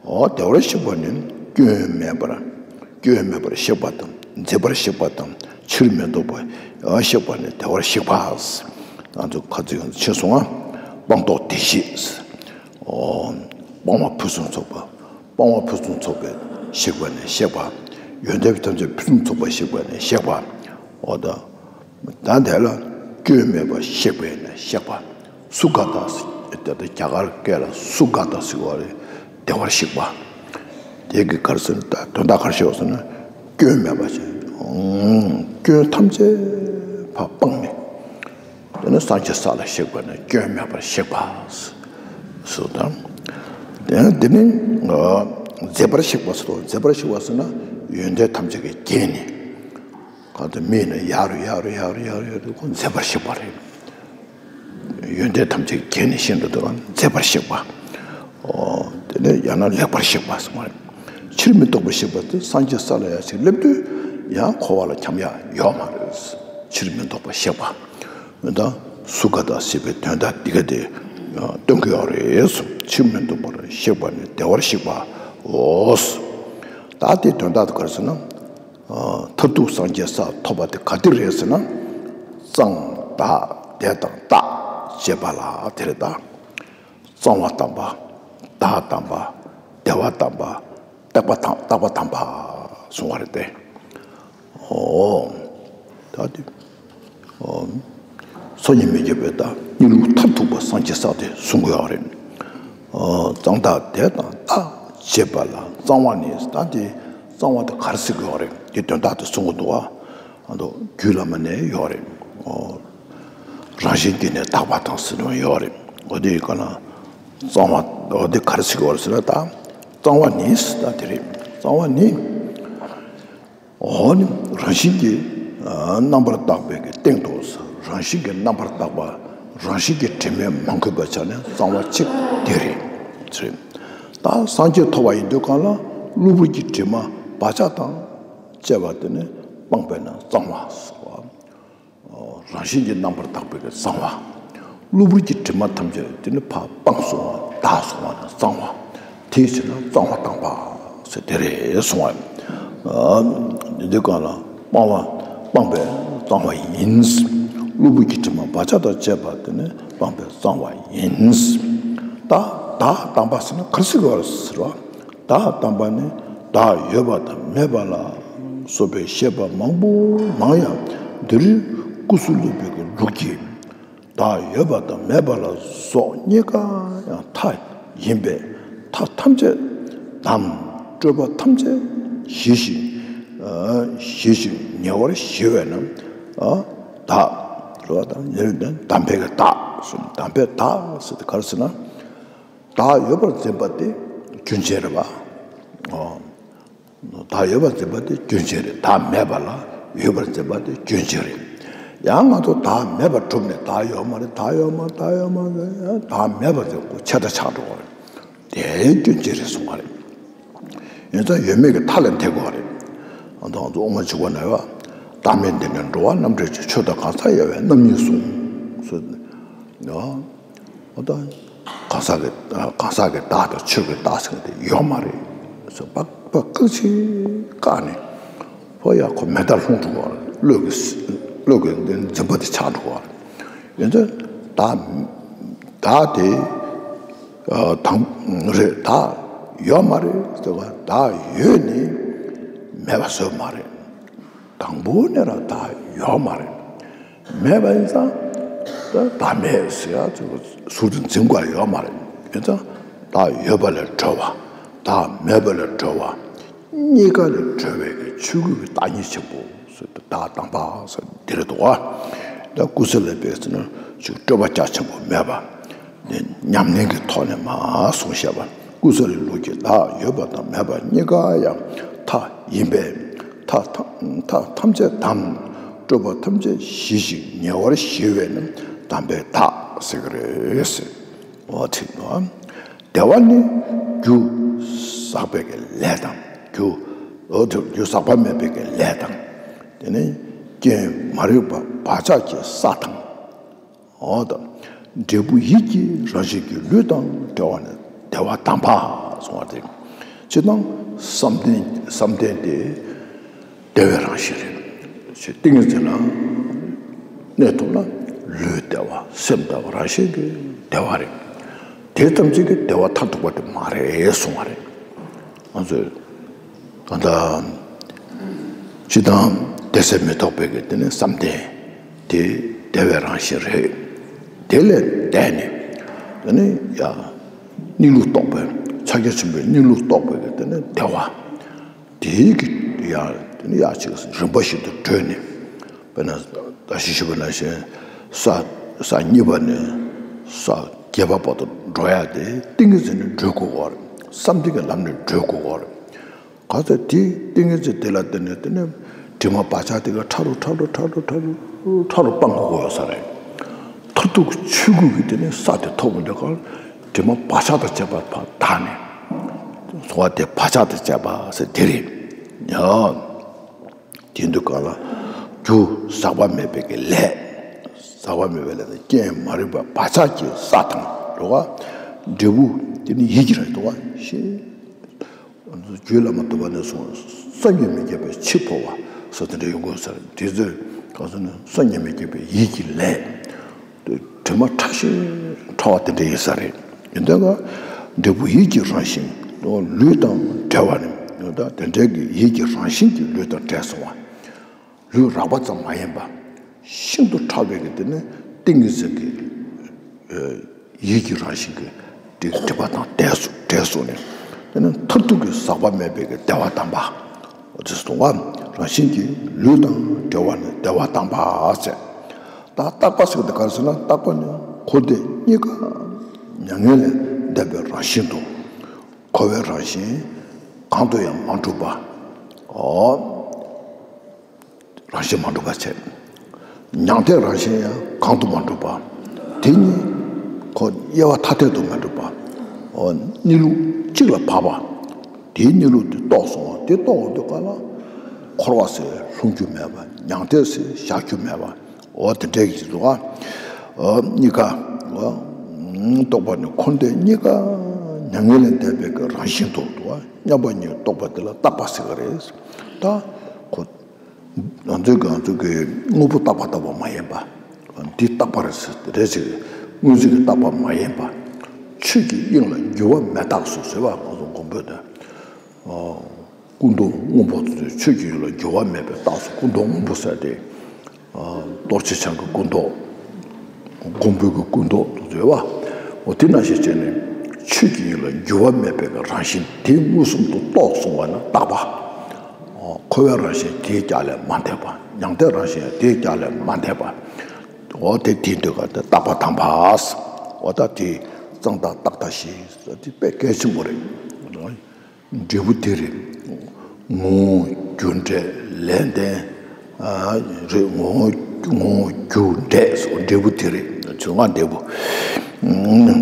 འོ་བདེ་བར་གཤེགས་པ་ནི་སྐྱོན་མེད་པར། སྐྱོན་མེད་པར་གཤེགས་པ་དང་མཛེས་པར་གཤེགས་པ་དང་ཕྱིར་མི་ལྡོག་པར་གཤེགས་པ་ནི་བདེ་བར་གཤེགས་པ། ང་ཚོ་ཁ་ཚིག་ཕྱེ་སོང་ང་། སྤངས་རྟོགས་བདེ་གཤེགས། འོ་སྤངས་པ་ཕུན་སུམ་ཚོགས་པ། སྤངས་པ་ཕུན་སུམ་ཚོགས་པས་གཤེགས་པ་ནས་གཤེགས་པ། ཡོན་ཏན་ཐམས་ཅད་ཕུན་སུམ་ཚོགས་པས་གཤེགས་པ་ནས་གཤེགས་པ། འོ་ད། ད་དེ་ལ་སྐྱོན་མེད་པར་གཤེགས་པས་ནས་གཤེགས་པ། སུ་ག་ཏ་ཟེར་དེ་ལྟར་རྒྱ་གར་སྐད་ལ་སུ་ག་ཏ་ཟེར་བ་རེད། བདེ་བར་གཤེགས་པ། དེ་གི་ག་རེ་ཟེར་ན་ད་དོན་དག་ག་རེ་ཞིག་ཡོད་ཟེར་ན། སྐྱོན་མེད་པ་ཞིག་སྐྱོན་ཐམས་ཅད་ཕར་སྤངས་ནས། དེ་ནི་སངས་རྒྱས་ས་ལ་གཤེགས་པ་ནི་སྐྱོན་མེད་པར་གཤེགས་པ། སུ་དང་། དེ་ནི་དེ་ནི་མཛེས་པར་གཤེགས་པ་སུ་དང་མཛེས་པར་གཤེགས་པ་ཟེར་ན་ཡོན་ཏན་ཐམས་ཅད་ཀྱིས་བརྒྱན་ནས། གང་དུ་མིག་ནི་ཡར་རུ་ཡར་རུ་ཡར་རུ་ཡར་རུ་ཡར་རུ་ཁོ་མཛེས་པར་གཤེགས་པ་རེད། ཡོན་ཏན་ཐམས་ཅད་རྒྱན་ནི་ཤིན་ཏུ་དུ་མཛེས་པར་གཤེགས་པ། འོ། དེ་ནས་ཡང་ན་ལེགས་པར་གཤེགས་པ་གསུངས་པ་རེད། ཕྱིར་མི་ལྡོག་པར་གཤེགས་པ་དེ་སངས་རྒྱས་ས་ལ་ཡང་ཅིག་སླེབས་དུས་ཡང་འཁོར་བ་ལ་འཁྱམས་ཡ་ཡོད་མ་རེད། ཕྱིར་མི་ལྡོག་པར་གཤེགས་པ། འོན་ཏང་སུ་ག་ཏ་ཟེར་བའི་དོན་དག་འདི་ག་དེ་སྟོན་གྱི་ཡོད་རེད། ཕྱིར་མི་ལྡོག་པར་གཤེགས་པ་ནི་བདེ་བར་གཤེགས་པའོ། ད་དེ་དོན་དག་དེ་ག་རེ་ཟེར་ན། མཐར་ཐུག་སངས་རྒྱས་ས་ཐོབ་པ་དེ་ག་དེ་རེད་ཟེར་ན། གཙང་དག་བདེ་དང་རྟག་ཅེས་པ་ལ་དེ་རེད་ད། གཙང་བ་དམ་པ། བདག་དམ་པ། བདེ་བ་དམ་པ། རྟག་པ་དམ་རྟག་པ་དམ་པ་གསུང་བ་རེད་དེ། ཨོ། ད་དེ། ཨོ། སོ་སྙིང་མི་རྒྱ་བོད་ད་གཉིས་ལུགས་མཐར་ཐུག་པ་སངས་རྒྱས་ས་དེ་གསུང་གི་ཡོད་རེད། ཨོ། གཙང་དག་བདེ་དང་རྟག་ཅེས་པ་ལ་གཙང་བ་ནི་ད་དེ་གཙང་བ་དེ་ག་རེ་ཟེར་གི་ཡོད་རེད། དེ་དོན་དག་དེ་གསུང་གི་འདུག་བ། ཨ་ནི་རྒྱུད་བླ་མ་ནས་ཡོད་རེད། ཨོ། རང་བཞིན་གྱིས་ནི་དག་པ་དང་ཟེར་ནས་ཡོད་རེད། འོ་དེ་ཡི་ག་ན་གཙང་བ་འོ་དེ་ག་རེ་ཟེར་གི་ཡོད་རེད་ཟེར་ན་ད་གཙང་བ་ནི་ད་དེ་རེད། གཙང་བ་ནི། འོ་ནི་རང་བཞིན་གྱིས་རྣམ་པར་དག་པའི་གི་སྟེང་དུ། རང་བཞིན་གྱིས་རྣམ་པར་དག་པ། རང་བཞིན་གྱིས་དྲི་མས་མ་གོས་པའི་ཆ་ནས་གཙང་བ་གཅིག་དེ་རེད་ཟེར། ད་སངས་རྒྱས་ཐོབ་པ་ཡིན་དུས་གང་ལ་གློ་བུར་གྱི་དྲི་མ་བག་ཆགས་དང་བཅས་པ་དེ་ནི་སྤངས་པས་ན་གཙང་བ་ཟེར་བ། རང་བཞིན་གྱིས་རྣམ་པར་དག་པའི་གི་གཙང་བ། གློ་བུར་གྱི་དྲི་མ་ཐམས་ཅད་དེ་ནི་ཕར་སྤངས་སོང་བ་དག་སོང་བ་ན་གཙང་བ། དེའི་ཕྱིར་ན་གཙང་བ་དམ་པ་ཟེར་དེ་རེད་གསུང་བ། འདི་འདི་གང་ལ་སྤང་བ་སྤངས་པས་གཙང་བ་ཡིན། གློ་བུར་གྱི་དྲི་མ་བག་ཆགས་དང་བཅས་པ་དེ་ནི་སྤངས་པས་གཙང་བ་ཡིན། ད་བདག་དམ་པ་ཟེར་ན་ག་རེ་ཟེར་གི་ཡོད་རེད་ཟེར་བ། བདག་དམ་པ་ནི་བདག་ཡོད་པ་དང་མེད་པ་ལ་སོགས་པའི་བཤད་པ་མང་པོ་མང་ཡང་འདིར་ཀུ་སུ་ལུ་པའི་གི་ལུགས་ཀྱིས། བདག་ཡོད་པ་དང་མེད་པ་ལ་སོགས་གཉིས་ཀ་ཡང་མཐའ་ཡིན་པས་མཐའ་ཐམས་ཅད་དམ། སྤྲོས་པ་ཐམས་ཅད་ཞི་ཞིང་། ཞི་ཞིང་ཉེ་བར་ཞི་བས་ན་བདག་རེད་བ། དམ་པའི་གི་བདག་གསུམ། དམ་པའི་བདག་ཟེར་དེ་ག་རེ་ཟེར་ན། བདག་ཡོད་པར་འཛིན་པ་དེ་རྒྱུན་ཆད་རེད་པ། ཨོ། བདག་ཡོད་པར་འཛིན་པ་དེ་རྒྱུན་ཆད་རེད། བདག་མེད་པ་ལ་ཡོད་པར་འཛིན་པ་དེ་རྒྱུན་ཆད་རེད། ཡང་ང་ཚོ་བདག་མེད་པར་གྲུབ་ནས་བདག་ཡོད་མ་རེད། བདག་ཡོད་མ་རེད། བདག་ཡོད་མ་རེད། བདག་མེད་པར་འཛིན་དགོས། ཆད་ལྟ་ཆགས་འགྲོ་བ་རེད། དེ་རྒྱུན་ཆད་རེད་གསུང་བ་རེད། ཡིན་ཙང་ཡོད་མེད་ཀྱི་མཐའ་ལས་འདས་དགོས་པ་རེད། ཨ་ད་ང་ཚོ་དབུ་མ་འཇུག་པ་ན་ཡོད། བདག་མེད་འདི་ནས་འགྲོ་བ་རྣམ་བྲལ་ཕྱིར། ཆོས་དང་གང་ཟག་དབྱེ་བས་རྣམ་གཉིས་གསུངས། ཟེར་ནས། ཨ་ད་གང་ཟག་གི་གང་ཟག་གི་བདག་དང་ཆོས་ཀྱི་བདག་ཟེར་མཁན་དེ་ཡོད་མ་རེད་ཟེར། པགས་པ་བཀག་ཅིག་བཀག་ནས། ཧོ་ཡ། ཁོ་མེ་མདའ་ལྷུང་འགྲོ་བ་རེད། བློས་ཀྱི་བློས་ཀྱི་འཛིན་པ་དེ་ཆགས་འགྲོ་བ་རེད། ཡིན་ཙང་བདག་བདག་དེ་ཨ་དང་རེད། བདག་ཡོད་མ་རེད་ཟེར་བ། བདག་ཡོད་ནི་མེད་པ་བཟོས་མ་རེད། དང་པོ་ནས་རང་བདག་ཡོད་མ་རེད། མེད་པ་ཡིན་ཙང་ད་བདག་མེད་ཟེར་ཡ་ཟུར་དུ་འཛིན་དགོས་ཡོད་མ་རེད། ཡིན་ཙང་བདག་ཡོད་པ་ལས་གྲོལ་བ། བདག་མེད་པ་ལས་གྲོལ་བ། གཉིས་ཀ་ལས་གྲོལ་བའི་གི་ཆོས་སྐུ་གི་བདག་ཉིད་ཆེན་པོ་ཟེར་ཏེ་བདག་དང་པོ་ཟེར་འདི་རེད་འདུག་བ། ད་ཀུན་བཟང་ལ་དཔེ་ཟེར་ན་ཅིག་སྤྲོས་པ་རྒྱ་ཆེན་པོ་མེད་པ། ནས་ཉམས་ལེན་གྱི་ཐོག་ནས་མར་གསུངས་བཞག་པ། ཀུན་བཟང་ལ་ལུགས་ཀྱི་བདག་ཡོད་པ་དང་མེད་པ་གཉིས་ཀ་ཡང་མཐའ་ཡིན་པས། མཐའ་ཐམས་མཐའ་ཐམས་ཅད་དམ། སྤྲོས་པ་ཐམས་ཅད་ཞི་ཞིང་ཉེ་བར་ཞི་བས་ན་དམ་པའི་བདག་ཟེར་གི་རེད་ཟེར། འོ་དེ་ནོ། བདེ་བ་ནི་རྒྱུ་བསགས་པའི་གི་ལས་དང་། རྒྱུ་འོ་དེ་རྒྱུ་ཟག་པ་མེད་པའི་གི་ལས་དང་། དེ་ནས་རྐྱེན་མ་རིག་པ་བག་ཆགས་ཀྱི་ས་དང་། འོ་ད། འབྲས་བུ་ཡིད་ཀྱི་རང་བཞིན་གྱི་ལུས་དང་བྲལ་བ་ནི་བདེ་བ་དམ་པ་གསུངས་པ་དེ། སྤྱིར་བཏང་བསམ་གཏན་བསམ་གཏན་དེ་བདེ་བའི་རང་བཞིན་རེད། ཞེས་ཏིང་ངེ་འཛིན་ལ་གནས་ཐུབ་ན་ལུས་བདེ་བ་སེམས་བདེ་བ་རང་བཞིན་གྱིས་བདེ་བ་རེད། དེ་ཙམ་གཅིག་གིས་བདེ་བ་མཐར་ཐུག་པ་དེ་མ་རེད་གསུངས་པ་རེད། ང་ཚོས་ད་ལྟ་སྤྱིར་བཏང་བདེ་གསལ་མི་རྟོག་པའི་གི་དེ་ནི་བསམ་གཏན་དེ་བདེ་བའི་རང་བཞིན་རེད། དེ་ལས་འདས་ནས་དེ་ནི་ཡ་གནས་ལུགས་རྟོགས་པའི་ཕྱག་རྒྱ་ཆེན་པོའི་གནས་ལུགས་རྟོགས་པའི་གི་དེ་ནི་བདེ་བ་དེའི་གི་ཡ་དེ་ནི་ཡ་ཅིག་རིམ་པ་བཞིན་དུ་བགྲོད་ནས། དཔེར་ན་ད་ཞུ་ཞུ་བ་ནང་བཞིན་ས་ས་གཉིས་པ་ནས་ས་བརྒྱད་པ་བར་དུ་འགྲོ་ཡ་དེ་ཏིང་ངེ་འཛིན་ནས་བགྲོད་དགོས་པ་རེད། བསམ་གཏན་གྱི་ལམ་ནས་བགྲོད་དགོས་པ་རེད། ག་ཚོད་དེ་ཏིང་ངེ་འཛིན་དེ་ལ་བརྟེན་ནས་དེ་ནས་དྲི་མ་བག་ཆགས་དེ་ག་ཕྲ་རུ་ཕྲ་རུ་ཕྲ་རུ་ཕྲ་རུ་ཕྲ་རུ་སྤང་དགོས་ཡོད་ས་རེད། མཐར་ཐུག་ཆོས་སྐུ་གི་དེ་ནས་ས་དེ་ཐོབ་པ་འདི་ག་དྲི་མ་བག་ཆགས་དང་བཅས་པ་ཕར་དག་ནས། སོ་བ་དེ་བག་ཆགས་དང་བཅས་པ་ཟེར་དེ་རེད། ཡ། དེ་དུས་གང་ལ་རྒྱུ་ཟག་པ་མེད་པའི་གི་ལས། ཟག་པ་མེད་པའི་ལས་ནི་རྐྱེན་མ་རིག་པ་བག་ཆགས་ཀྱི་ས་དང་རེད་བ། འབྲས་བུ་དེ་ནི་ཡིད་ཀྱི་རང་རེད་བ། ཤེས། རྒྱུད་བླ་མ་དུ་བ་ནས་གསུངས། སངས་རྒྱས་མི་བསྐྱོད་པའི་འཆི་འཕོ་བ་སོགས་དེ་འདྲ་ཡོང་དགོས་ཟེར། དེ་ཚོས་གང་ཟེར་ན་སངས་རྒྱས་མི་བསྐྱོད་པའི་ཡིད་ཀྱི་ལས། དྲི་མ་ཕྲ་ཞིང་ཕྲ་བ་དེ་འདྲ་ཡིན་ས་རེད། ཡིན་དུས་ཀ་འབྲས་བུ་ཡིད་ཀྱི་རང་བཞིན་ལུས་དང་བྲལ་བ་ནི་ད་དེ་འདྲའི་གི་ཡིད་ཀྱི་རང་བཞིན་གྱི་ལུས་དང་བྲལ་སོང་བ། ལུས་རགས་པ་ཙམ་མ་ཡིན་པ། ཤིན་ཏུ་ཕྲ་བའི་གི་དེ་ནི་ཏིང་ངེ་འཛིན་གྱི་ཡིད་ཀྱི་རང་བཞིན་གྱི་དེ་སྒྲིབ་པ་དང་བྲལ་སོང་བྲལ་སོང་ནས་དེ་ནི་མཐར་ཐུག་གི་ཟག་པ་མེད་པའི་གི་བདེ་བ་དམ་པ། འོ་དེ་སོང་བ་རང་བཞིན་གྱི་ལུས་དང་བྲལ་བ་ནི་བདེ་བ་དམ་པ་ཟེར། ད་རྟག་པ་ཟེར་དེ་ག་རེ་ཟེར་ན་རྟག་པ་ནི་འཁོར་འདས་གཉིས་ཀ་མྱ་ངན་ལས་འདས་པའི་རང་བཞིན་དུ་འཁོར་བའི་རང་བཞིན་གང་དུ་ཡང་མ་གྲུབ་པ། འོ། རང་བཞིན་མ་གྲུབ་པ་བྱས། མྱང་འདས་རང་བཞིན་ཡང་གང་དུ་མ་གྲུབ་པ། དེ་གཉིས་ཁོ་དབྱེ་བ་ཐ་དད་དུ་མ་གྲུབ་པ། འོ་གནས་ལུགས་གཅིག་ལ་བབ་པ། དེའི་གནས་ལུགས་དེ་རྟོགས་སོང་བ་དེ་རྟོགས་འོང་དུས་ག་ལ། འཁོར་བ་ཟེར་ལྷུང་རྒྱུ་མེད་པ། མྱང་འདས་ཟེར་བཞག་རྒྱུ་མེད་པ། འོ་དེ་འདྲའི་ཡིན་འདུག་ཨ། འོ་གཉིས་ཀ་འོ་རྟོགས་པ་ནི་འཁོར་འདས་གཉིས་ཀ་མྱ་ངན་ལས་འདས་པའི་གི་རང་བཞིན་དུ་འདུག་ཨ། མཉམ་པ་ཉིད་རྟོགས་པ་དེ་ལ་རྟག་པ་ཟེར་གི་རེད། ད་ཁོ་ང་ཚོའི་གི་ང་ཚོའི་གི་དངོས་པོ་རྟག་པ་ལྟ་བུ་མ་ཡིན་པ། འདི་རྟག་པ་རེད་ཟེར་རེད་ཟེར་དངོས་གཞི་གི་རྟག་པ་མ་ཡིན་པ། ཆོས་ཀྱི་དབྱིངས་ལ་འགྱུར་བ་མེད་རྟགས་སུ་ཟེར་བ་ང་ཚོ་མགོན་པོས་ད། སྐུ་མདོག་སྔོན་པོ་དེ་ཚོས་ཆོས་ཀྱི་དབྱིངས་ལ་འགྱུར་བ་མེད་པའི་རྟགས་སུ་སྐུ་མདོག་སྔོན་པོ་ཟེར་ཏེ། གཏོར་ཆེན་ཆང་གི་སྐུ་མདོག་མགོན་པོའི་གི་སྐུ་མདོག་དེ་ཚོ་ཡོད་པ། འོ་དེ་ནང་བཞིན་བྱས་ནས་ཆོས་ཀྱི་དབྱིངས་ལ་འགྱུར་བ་མེད་པའི་གི་རང་བཞིན་དེ་མངོན་སུམ་དུ་རྟོགས་སོང་བ་ན་རྟག་པ། འཁོར་བའི་རང་བཞིན་དེའི་རྒྱ་ལས་མ་འདས་པ། མྱང་འདས་རང་བཞིན་དེའི་རྒྱ་ལས་མ་འདས་པ། འོ་དེ་དེའི་འདོད་པ་དེ་རྟག་པ་དམ་པ། འོ་ད་དེ་རྩ་ བཏང་དང་བཏགས་དང་ཞེས་ཟེར་དེ་དཔེ་གལ་ཆེན་པོ་རེད། འབྲས་བུ་དེ་རེད། ངོ་བོ་རྒྱུ་འབྲས་ལས་ལྡན་རེད། ངོ་བོ་ངོ་བོ་རྒྱུ་འབྲས་སོགས་འབྲས་བུ་དེ་རེད། ཆུ་ང་འབྲས་བུ།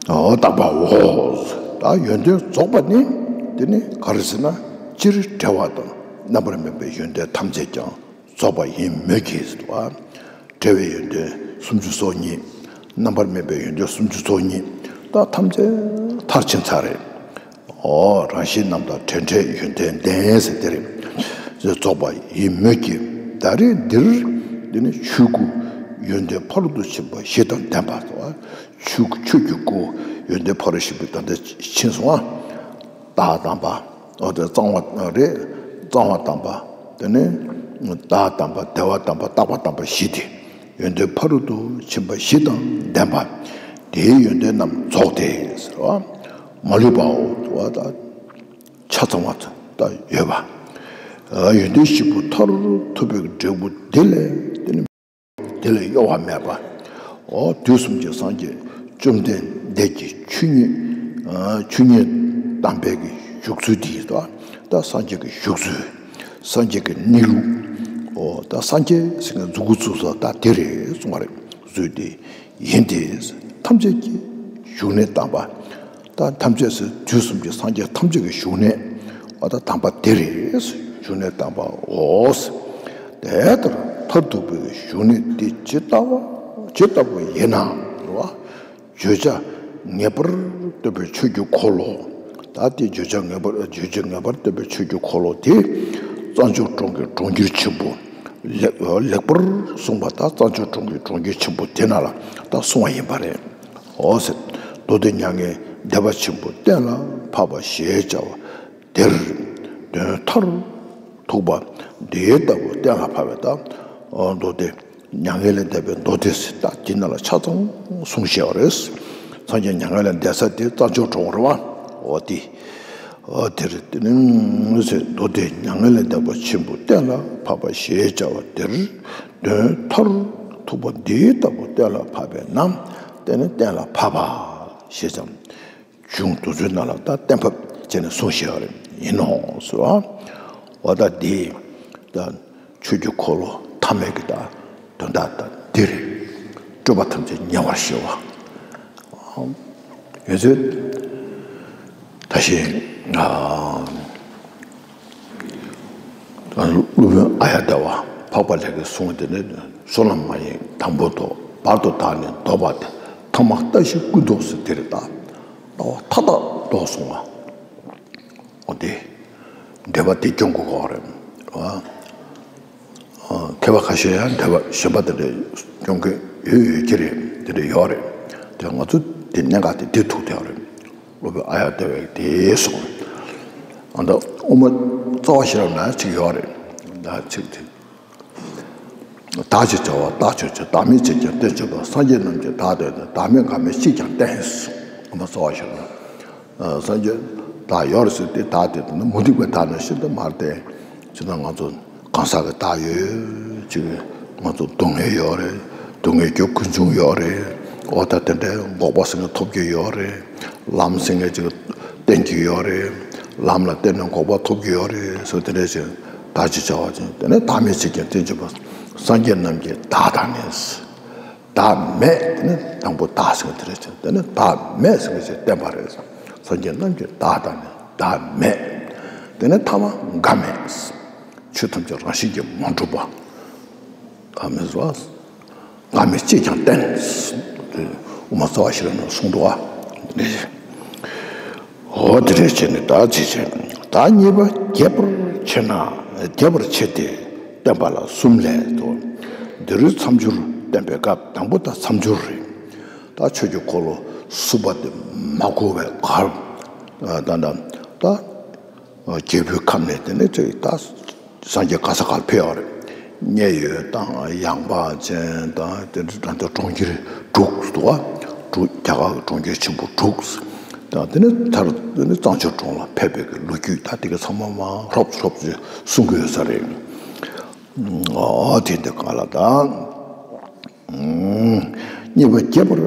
ཨོ་བཏགས་པའོ། ད་ཡོན་ཏན་རྫོགས་པ་ནི་དེ་ནི་ག་རེ་ཟེར་ན། སྤྱིར་བྲལ་བ་དང་རྣམ་པར་སྨིན་པའི་ཡོན་ཏན་ཐམས་ཅད་ཀྱང་རྫོགས་པ་ཡིན་མོད་ཀྱི་ཟེར་བ། བྲལ་བའི་ཡོན་ཏན་སུམ་ཅུ་སོ་གཉིས། རྣམ་པར་སྨིན་པའི་ཡོན་ཏན་སུམ་ཅུ་སོ་གཉིས། ད་ཐམས་ཅད་མཐར་ཕྱིན་ཚར་རེད། ཨོ་རང་བཞིན་རྣམ་དག་བྲལ་བྲལ་ཡོན་ཏན་ལྡན་ཟེར་དེ་རེད། རྫོགས་པ་ཡིན་མོད་ཀྱི། ད་རེས་འདིར་འདི་ནི་ཆོས་སྐུ་ཡོན་ཏན་ཕ་རོལ་ཏུ་ཕྱིན་པ་བཞི་དང་ལྡན་པ་ཟེར་བ། ཆོས་ཆོས་ཀྱི་སྐུ་ཡོན་ཏན་ཕ་རོལ་ཕྱིན་པའི་ད་ལྟ་ཕྱིན་སོང་ཨ། བདག་དམ་པ། འོ་དེ་གཙང་བ་རེད། གཙང་བ་དམ་པ། དེ་ནས་བདག་དམ་པ། བདེ་བ་དམ་པ། རྟག་པ་དམ་པ་བཞི་སྟེ། ཡོན་ཏན་ཕ་རོལ་ཏུ་ཕྱིན་པ་བཞི་དང་ལྡན་པ། དེའི་ཡོན་ཏན་རྣམས་རྫོགས་ཏེ་ཟེར་བ། མ་ལུས་པའོ། དུ་བ་དང་ཆ་ཚང་བ་དང་ཡོད་པ། ཡོན་ཏན་བཞི་པོ་མཐར་ཐུག་པའི་འབྲས་བུ་དེ་ལས་དེ་ནི། དེ་ལས་གཡོ་བ་མེད་པ། འོ་དུས་གསུམ་གྱི་སངས་རྒྱས་བཅོམ་ལྡན་འདས་ཀྱི་ཆོས་ཉིད། ཆོས་ཉིད་དམ་པའི་གི་བཞུགས་ཚུལ་དེ་ཡིན་ཏོ། ད་སངས་རྒྱས་ཀྱི་བཞུགས་ཚུལ། སངས་རྒྱས་ཀྱི་གནས་ལུགས། འོ་ད་སངས་རྒྱས་ཟེར་མཁན་མཛུབ་གུ་བཙུགས་ས་ད་དེ་རེད་གསུངས་པ་རེད། བཟོས་ཏེ་ཡིན་ཏེ། ཐམས་ཅད་ཀྱི་བཞུགས་གནས་དམ་པ། ད་ཐམས་ཅད་ཟེར་དུས་གསུམ་གྱི་སངས་རྒྱས་ཐམས་ཅད་ཀྱི་བཞུགས་གནས། འོ་ད་དམ་པ་དེ་རེད། བཞུགས་གནས་དམ་པའོ། དེ་ལྟར་མཐར་ཐུག་པའི་བཞུགས་གནས་དེ་ཇི་ལྟ་བ་ཇི་ལྟ་བུ་ཡིན་ནམ་རེད་བ། བརྗོད་བྱ་ངེས་པར་སྟོན་པའི་ཆོས་ཀྱི་འཁོར་ལོ། ད་དེ་བརྗོད་བྱ་ངེས་པར་བརྗོད་བྱ་ངེས་པར་སྟོན་པའི་ཆོས་ཀྱི་འཁོར་ལོ་དེ། རྩྭ་མཆོག་གྲོང་གི་གྲོང་ཁྱེར་ཆེན་པོ། ལེགས་ལེགས་པར་གསུངས་པ་དང་རྩྭ་མཆོག་གྲོང་གི་གྲོང་ཁྱེར་ཆེན་པོ་དེ་ན་ལ་ད་གསུངས་པ་ཡིན་པ་རེད། འོ་ཟེར། མདོ་སྡེ་མྱ་ངན་འདས་པ་ཆེན་པོ་གཏན་ལ་ཕབ་པ་ཞེས་བྱ་བ་དེར། དོན་མཐར་ཐུག་པ་འདི་ལྟ་བུ་གཏན་ལ་ཕབ་པའི་ད། མདོ་སྡེ་མྱ་ངན་ལས་འདས་པའི་མདོ་སྡེ་ཟེར་ད་འདི་ན་ལ་ཆ་ཚང་གསུངས་བཞག་པ་རེད། སངས་རྒྱས་མྱ་ངན་ལས་འདས་ས་དེ་རྩྭ་མཆོག་གྲོང་རེད་བ། འོ་དེ། འོ་དེར་དེ་ནི་ཟེར། མདོ་སྡེ་མྱ་ངན་ལས་འདས་པ་ཆེན་པོ་གཏན་ལ་ཕབ་པ་ཞེས་བྱ་བ་དེར། དོན་མཐར་ཐུག་པ་འདི་ལྟ་བུ་གཏན་ལ་ཕབ་པས་ན་དེ་ནི་གཏན་ལ་ཕབ་པ་ཞེས་སམ། གཞུང་དུ་ཚོད་ན་ལ་ད་གཏན་ཕབ་བྱས་ནས་གསུངས་བཞག་པ་རེད། ཡིན་ནོ་ཟེར་བ། འོ་ད་འདི་ད་ཆོས་ཀྱི་འཁོར་ལོ་ཐ་མའི་གི་ད་དོན་དག་ད་འདི་རེད། སྤྲོས་པ་ཐམས་ཅད་ཉེ་བར་ཞི་བ། ཡོད་ཚོད། ད་ཞེས་ཨ། སློབ་དཔོན་ཨཱརྱ་དེ་བ་འཕགས་པ་ལྷ་གི་གསུང་དེ་ནི་བསོད་ནམས་མ་ཡིན་དང་པོ་དང་བར་དུ་དག་ནི་ལྡོག་པ་སྟེ། ཐ་མ་ལྟ་ཞིག་ཀུན་རྟོག་ཟེར་དེ་རེད་ད། ལྟ་བ་མཐའ་དག་རྟོགས་སོང་བ། འོ་དེ། འགྲེལ་པ་དེ་སྐྱོང་དགོས་ཀྱི་རེད། མཁས་པ་ཁ་ཤས་ཡང་འགྲེལ་པ་གཞན་པ་དེ་འདྲ་སྐྱོང་མཁན་ཡོད་ཡོད་ཀྱི་རེད། དེ་འདྲ་ཡོད་རེད། དེ་ང་ཚོ་དེ་གནད་འགག་དེ་དེ་ཐུག་བསྡད་རེད། སློབ་དཔོན་ཨཱརྱ་དེ་བས་དེ་གསུངས། ཨ་ད་དབུ་མ་རྩ་བ་ཤེས་རབ་ན་ཅིག་ཡོད་རེད། ད་ཅིག་དེ། བདག་ཅེས་བྱ་བ་བདག་ཆོས་ཅན། བདག་མེད་ཅེས་ཀྱང་རྟེན་བྱེད་པ། སངས་རྒྱས་རྣམས་ཀྱི་བདག་དེ་ནི། བདག་མེད་འགའ་མེད་ཅིས་ཀྱང་བསྟན། དབུ་མ་རྩ་བ་ཤེས་རབ་ན། སངས་རྒྱས་བདག་ཡོད་རེད་ཟེར་ཏེ་བདག་དེ་དེ་ནི་མུ་སྟེགས་པའི་བདག་ནང་བཞིན་དུ་མ་རེད་དེ། ཅི་ན་ང་ཚོ་གང་ཟག་གི་བདག་ཡོད་ཅིག་ང་ཚོ་སྡུག་བསྔལ་ཡོད་རེད། སྡུག་བསྔལ་གྱི་ཀུན་འབྱུང་ཡོད་རེད། འོ་ད་དེ་འདྲའི་འགོག་པ་ཟེར་མཁན་ཐོབ་རྒྱུ་ཡོད་རེད། ལམ་ཟེར་མཁན་ཅིག་བསྟན་རྒྱུ་ཡོད་རེད། ལམ་ལ་བརྟེན་ནས་འགོག་པ་ཐོབ་རྒྱུ་ཡོད་རེད་ཟེར་དེ་འདྲ་ཅིག་བདག་ཅེས་བྱ་བ་ཅིག་དེ་ནས་བདག་མེད་ཅེས་ཀྱང་རྟེན་བྱེད་པ། སངས་རྒྱས་རྣམས་ཀྱི་བདག་དང་ནི། བདག་མེད་དེ་ནི་དང་པོ་བདག་ཟེར་བ་དེ་རེད་ཅེས་དེ་ནི་བདག་མེད་ཟེར་བ་ཞིག་བསྟན་པ་རེད། སངས་རྒྱས་རྣམས་ཀྱི་བདག་དང་ནི་བདག་མེད། དེ་ནི་ཐ་མ་འགའ་མེད། ཆོས་ཐམས་ཅད་རང་བཞིན་གྱིས་མ་གྲུབ་པ། འགའ་མེད་ཟེར་བ། འགའ་མེད་ཅེས་ཀྱང་བསྟན། དབུ་མ་རྩ་བ་ཤེས་རབ་ན་གསུངས་འདུག་བ། འོ་དེ་འདྲ་བྱས་ནས་ད་ཅི་བྱས། བདག་གཉིས་པ་རྒྱས་པར་ཕྱེ་ན། རྒྱས་པར་ཕྱེ་སྟེ་བསྟན་པ་ལ་གསུམ་ལས་སོ། འདིར་མཚམས་སྦྱོར་བསྟན་པའི་སྐབས་དང་པོ་དང་མཚམས་སྦྱོར་རེད། ད་ཆོས་ཀྱི་འཁོར་ལོ་གསུམ་པ་དེ་མ་གོ་བའི་ཁར། ད་ད་ད། རྒྱལ་པོའི་ཁབ་ནས་དེ་ནས་ཅིག་ད་སངས་རྒྱས་ག་ས་གར་ཕེབས་ཡོད་རེད། མཉན་ཡོད་དང་ཡངས་པ་ཅན་དང་དེ་འདྲ་འདྲ་གྲོང་ཁྱེར་དྲུག་འདུག་བ། དྲུག་རྒྱ་གར་གྱི་གྲོང་ཁྱེར་ཆེན་པོ་དྲུག་དང་དེ་ནས་མཐར་དེ་ནས་རྩྭ་མཆོག་གྲོང་ལ་ཕེབས་པའི་གི་ལོ་རྒྱུས་ད་དེ་ག་ཚང་མ་མ་ཧྲོབ་ཧྲོབ་ཅིག་གསུང་གི་ཡོད་ས་རེད། ཨོ་དེ་འདི་ག་ལ་དང་། གཉིས་པ་རྒྱས་པར་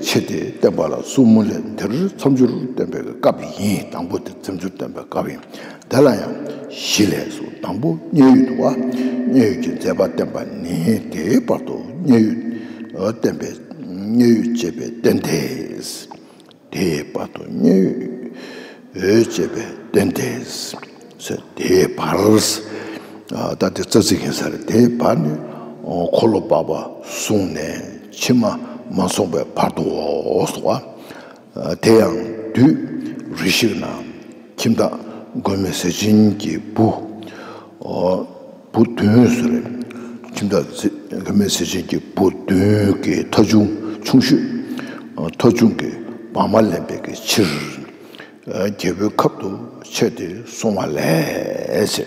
ཕྱེ་སྟེ་བསྟན་པ་ལ་གསུམ་ལས། འདིར་མཚམས་སྦྱོར་བསྟན་པའི་སྐབས་ཡིན། དང་པོ་དེ་མཚམས་སྦྱོར་བསྟན་པའི་སྐབས་ཡིན། དེ་ལ་ཡང་བཞི་ལས་སོ། དང་པོ་མཉན་ཡོད་དུ་བ། མཉན་ཡོད་ཀྱི་མཛད་པ་བསྟན་པ་ནི། དེའི་བར་དུ་མཉན་ཡོད་བསྟན་པའི་མཉན་ཡོད་ཅེས་པའི་རྟེན་ཏེ། དེའི་བར་དུ་མཉན་ཡོད་ཅེས་པའི་རྟེན་ཏེ། དེའི་བར། ད་དེ་རྩ་ཚིག་ཡིན་ས་རེད། དེའི་བར་ནི་འཁོར་ལོ་བར་པ་བཟུང་ནས་ཕྱི་མ་མ་སོང་བའི་བར་དུའོ་སོ། དེ་ཡང་དུས་རེ་ཞིག་ན་ཁྱིམ་བདག་མགོན་མེད་ཟས་སྦྱིན་གྱི་བུ། བུ་བདུན་ཟེར་རེད། ཁྱིམ་བདག་མགོན་མེད་ཟས་སྦྱིན་གྱི་བུ་བདུན་གྱི་ཐ་ཆུང་ཆུང་ཤོས། ཐ་ཆུང་གི་བག་མ་ལེན་པའི་གི་ཕྱིར། རྒྱལ་པོའི་ཁབ་ཏུ་ཆས་ཏེ་སོང་བ་ལས།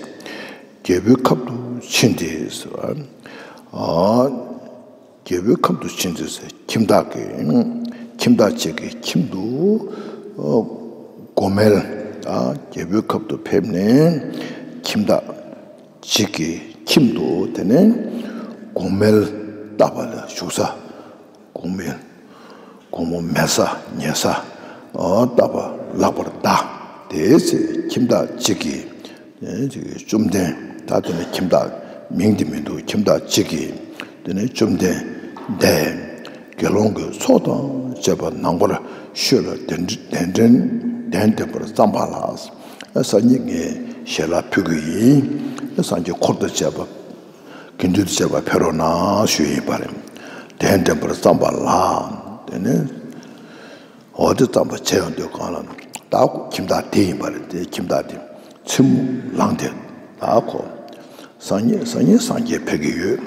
རྒྱལ་པོའི་ཁབ་ཏུ་ཕྱིན་ཏེ་ཟེར་བ། རྒྱལ་པོའི་ཁབ་ཏུ་ཕྱིན་ཏེ་ཟེར། ཁྱིམ་བདག་གི་ཁྱིམ་བདག་ཅིག་གི་ཁྱིམ་དུ་སྒོ་མལ། རྒྱལ་པོའི་ཁབ་ཏུ་ཕེབས་ནས་ཁྱིམ་བདག་ཅིག་གི་ཁྱིམ་དུ་དེ་ནས་སྒོ་མལ་བཏབ་པ་ལ་བཞུགས་ས། སྒོ་མལ། སྒོ་མོ་མལ་ས་ཉལ་ས། བཏབ་པ་ལག་པར་གདའ། དེའི་ཚེ་ཁྱིམ་བདག་ཅིག་གིས། བཅོམ་ལྡན། ད་དེ་ནས་ཁྱིམ་བདག་མིང་དེ་མི་འདུག་ཁྱིམ་བདག་ཅིག་གིས་དེ་ནས་བཅོམ་ལྡན་འདས་དགེ་སློང་གི་ཚོགས་དང་བཅས་པ་ནང་པར་ཤོད་ལ་གདན་གདན་འདྲེན་གདན་འདྲེན་པར་བརྩམས་པ་ལ། སང་ཉིན་ངས་ཞལ་ལག་ཕུལ་གྱི་ཡིན། སངས་རྒྱས་འཁོར་དང་བཅས་པ། དགེ་འདུན་དང་བཅས་པ་ཕེབས་རོགས་གནང་ཞུས་ཡིན་པ་རེད། གདན་འདྲེན་པར་བརྩམས་པ་ལ། དེ་ནས། འོ་དེ་བརྩམས་པ་བྱས་ཡོང་དུས་གང་ལ་ད་ཁྱིམ་བདག་དེ་ཡིན་པ་རེད། དེ་ཁྱིམ་བདག་དེ་མཚན་མོ་ལངས་ཏེ་ད་ཁོ་སང་ཉིན་སང་ཉིན་སངས་རྒྱས་ཕེབས་ཀྱི་ཡོད།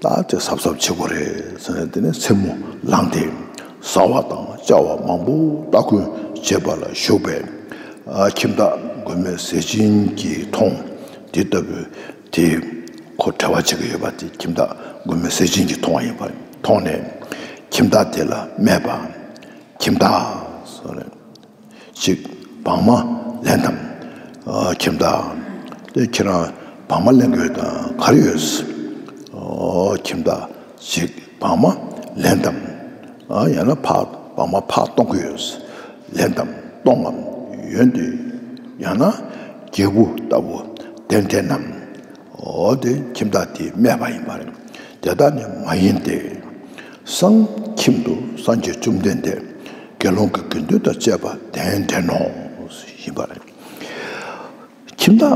ད་དེ་གཟབ་གཟབ་བྱེད་དགོས་རེད་ཟེར་ནས། དེ་ནས་མཚན་མོ་ལངས་ཏེ་བཟའ་བ་དང་བཅའ་བ་མང་པོ་སྟ་གོན་བྱེད་པ་ལ་ཞུགས་པས། ཨ། ཁྱིམ་བདག་མགོན་མེད་ཟས་སྦྱིན་གྱིས་མཐོང་། དེ་ལྟ་བུའི་དེ་ཁོ་བྲེལ་བ་བྱེད་ཀྱི་ཡོད་པ་དེ་ཁྱིམ་བདག་མགོན་མེད་ཟས་སྦྱིན་གྱིས་མཐོང་བ་ཡིན་པ། མཐོང་ནས་ཁྱིམ་བདག་དེ་ལ་སྨྲས་པ། ཁྱིམ་བདག་ཟེར་ནས། ཅིག་བག་མ་ལེན་དང་། ཨ། ཁྱིམ་བདག་དེ་ཁྱེད་རང་བག་མ་ལེན་དགོས་དང་ག་རེ་ཡོད། ཨོ། ཁྱིམ་བདག་ཅིག་བག་མ་ལེན་དང་། ཨ། ཡང་ན་ཕར་བག་མ་ཕར་གཏོང་གི་ཡོད། ལེན་དང་གཏོང་ངམ། ཡོན་ཏན་ཡང་ན་རྒྱལ་པོ་ལྟ་བུ་གདན་འདྲེན་ནམ། འོ་དེ་ཁྱིམ་བདག་དེས་སྨྲས་པ་ཡིན་པ་རེད། དེ་ལྟར་ནི་མ་ཡིན་ཏེ། སང་ཁྱིམ་དུ་སངས་རྒྱས་བཅོམ་ལྡན་འདས་དགེ་སློང་གི་དགེ་འདུན་དང་བཅས་པ་གདན་འདྲེན་ནོ། ཡིན་པ་རེད། ཁྱིམ་བདག་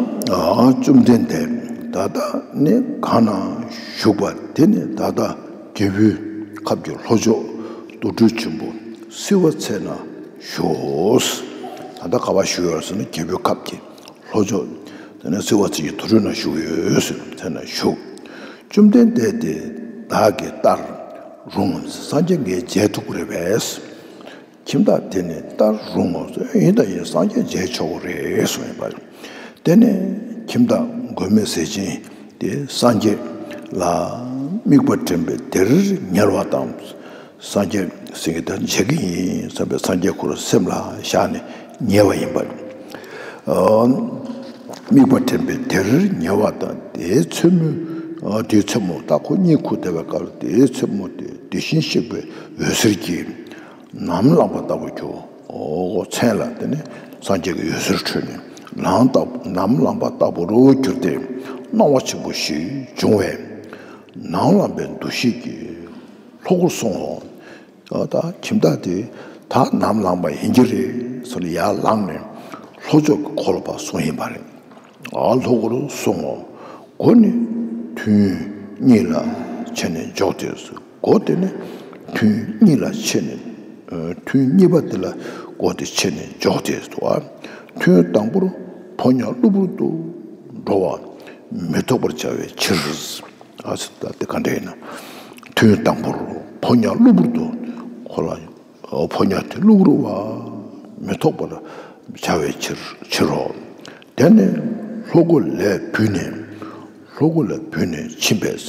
བཅོམ་ལྡན་འདས་ད་ལྟ་ནི་གང་ན་བཞུགས་པ་དེ་ནི་ད་ལྟ་རྒྱལ་པོའི་ཁབ་ཀྱི་ལྷོ་ཕྱོགས་དུར་ཁྲོད་ཆེན་པོ་བསིལ་བ་ཚལ་ན་བཞུགས། ད་ལྟ་ག་པར་བཞུགས་ཡོད་ཟེར་ན་རྒྱལ་པོའི་ཁབ་ཀྱི་ལྷོ་ཕྱོགས། དེ་ནས་བསིལ་བ་ཚལ་གྱི་དུར་ཁྲོད་ན་བཞུགས་ཡོད་ཟེར། དེ་ན་བཞུགས། བཅོམ་ལྡན་འདས་དེ་བདག་གིས་བལྟར་རུང་ངམ། སངས་རྒྱས་ངས་མཇལ་ཐུབ་ཀྱི་རེད་པས། ཁྱིམ་བདག་དེ་ནི་བལྟར་རུང་ངོ་། ཡིན་དང་ཡིན། སངས་རྒྱས་མཇལ་ཆོག་གི་རེད་གསུངས་ཡོད་པ་རེད། དེ་ནས་ཁྱིམ་བདག་མགོན་མེད་ཟས་སྦྱིན་དེ་སངས་རྒྱས་ལ་དམིགས་པ་དྲན་པས་དེར་ཉལ་བ་དང་། སངས་རྒྱས་སེང་གེ་དང་མཇལ་གྱི་ཡིན་བསམ་པའི་སངས་རྒྱས་ཁོ་རང་སེམས་ལ་བཞག་ནས་ཉལ་བ་ཡིན་པ། ཨ། དམིགས་པ་དྲན་པས་དེར་ཉལ་བ་དང་། དེའི་མཚན་མོ། ཨ། དེའི་མཚན་མོ་ད་ཁོ་གཉིད་ཁུག་བསྡད་པའི་སྐབས་ལ་དེའི་མཚན་མོ་དེ་དེ་བཞིན་གཤེགས་པའི་འོད་ཟེར་གྱིས་ནམ་ལངས་པ་ལྟ་བུར་གྱུར། ཨོ། མཚན་ལ་དེ་ནས་སངས་རྒྱས་ཀྱི་འོད་ཟེར་འཕྲོས་ནས་ལངས་ལྟ་ནམ་ལངས་པ་ལྟ་བུར་གྱུར་ཏེ་སྣང་བ་ཆེན་པོ་ཞིག་བྱུང་བས། ནམ་ལངས་པའི་འདུ་ཤེས་ཀྱིས། ལྷོ་སྒོར་སོང་ངོ་། ཨ། ད་ཁྱིམ་བདག་དེ་ད་ནམ་ལངས་པ་ཡིན་གྱི་རེད་ཟེར་ནས་ཡར་ལངས་ནས་ལྷོ་ཕྱོགས་ཀྱི་འཁོར་ལོ་བར་སོང་ཡིན་པ་རེད། ཨ། ལྷོ་སྒོར་སོང་ངོ་། སྒོ་ནི་ཐུན་གཉིས་ལ་ཕྱེ་ནས་འཇོག་སྟེ། སྒོ་དེ་ནི་ཐུན་གཉིས་ལ་ཕྱེ་ནས། ཨ། ཐུན་གཉིས་པ་དེ་ལ་སྒོ་དེ་ཕྱེ་ནས་འཇོག་སྟེ་འདུག། ཨ། ཐུན་དང་པོར་ཕོ་ཉ་གློ་བུར་དུ་འགྲོ་བ་མི་ཐོགས་པར་བྱ་བའི་ཕྱིར། ཨ་ཙི། ད་དེ་ག་འདྲ་ཡིན་ན། ཐུན་དང་པོར་ཕོ་ཉ་གློ་བུར་དུ། ཁོ་ལ་ཕོ་ཉ་དེ་གློ་བུར་བ་མི་ཐོགས་པར་བྱ་བའི་ཕྱིར་ཕྱིར་རོ། དེ་ནས་ལྷོ་སྒོ་ལས་བུད་ནས། ལྷོ་སྒོ་ལས་བུད་ནས་ཕྱིན་པས།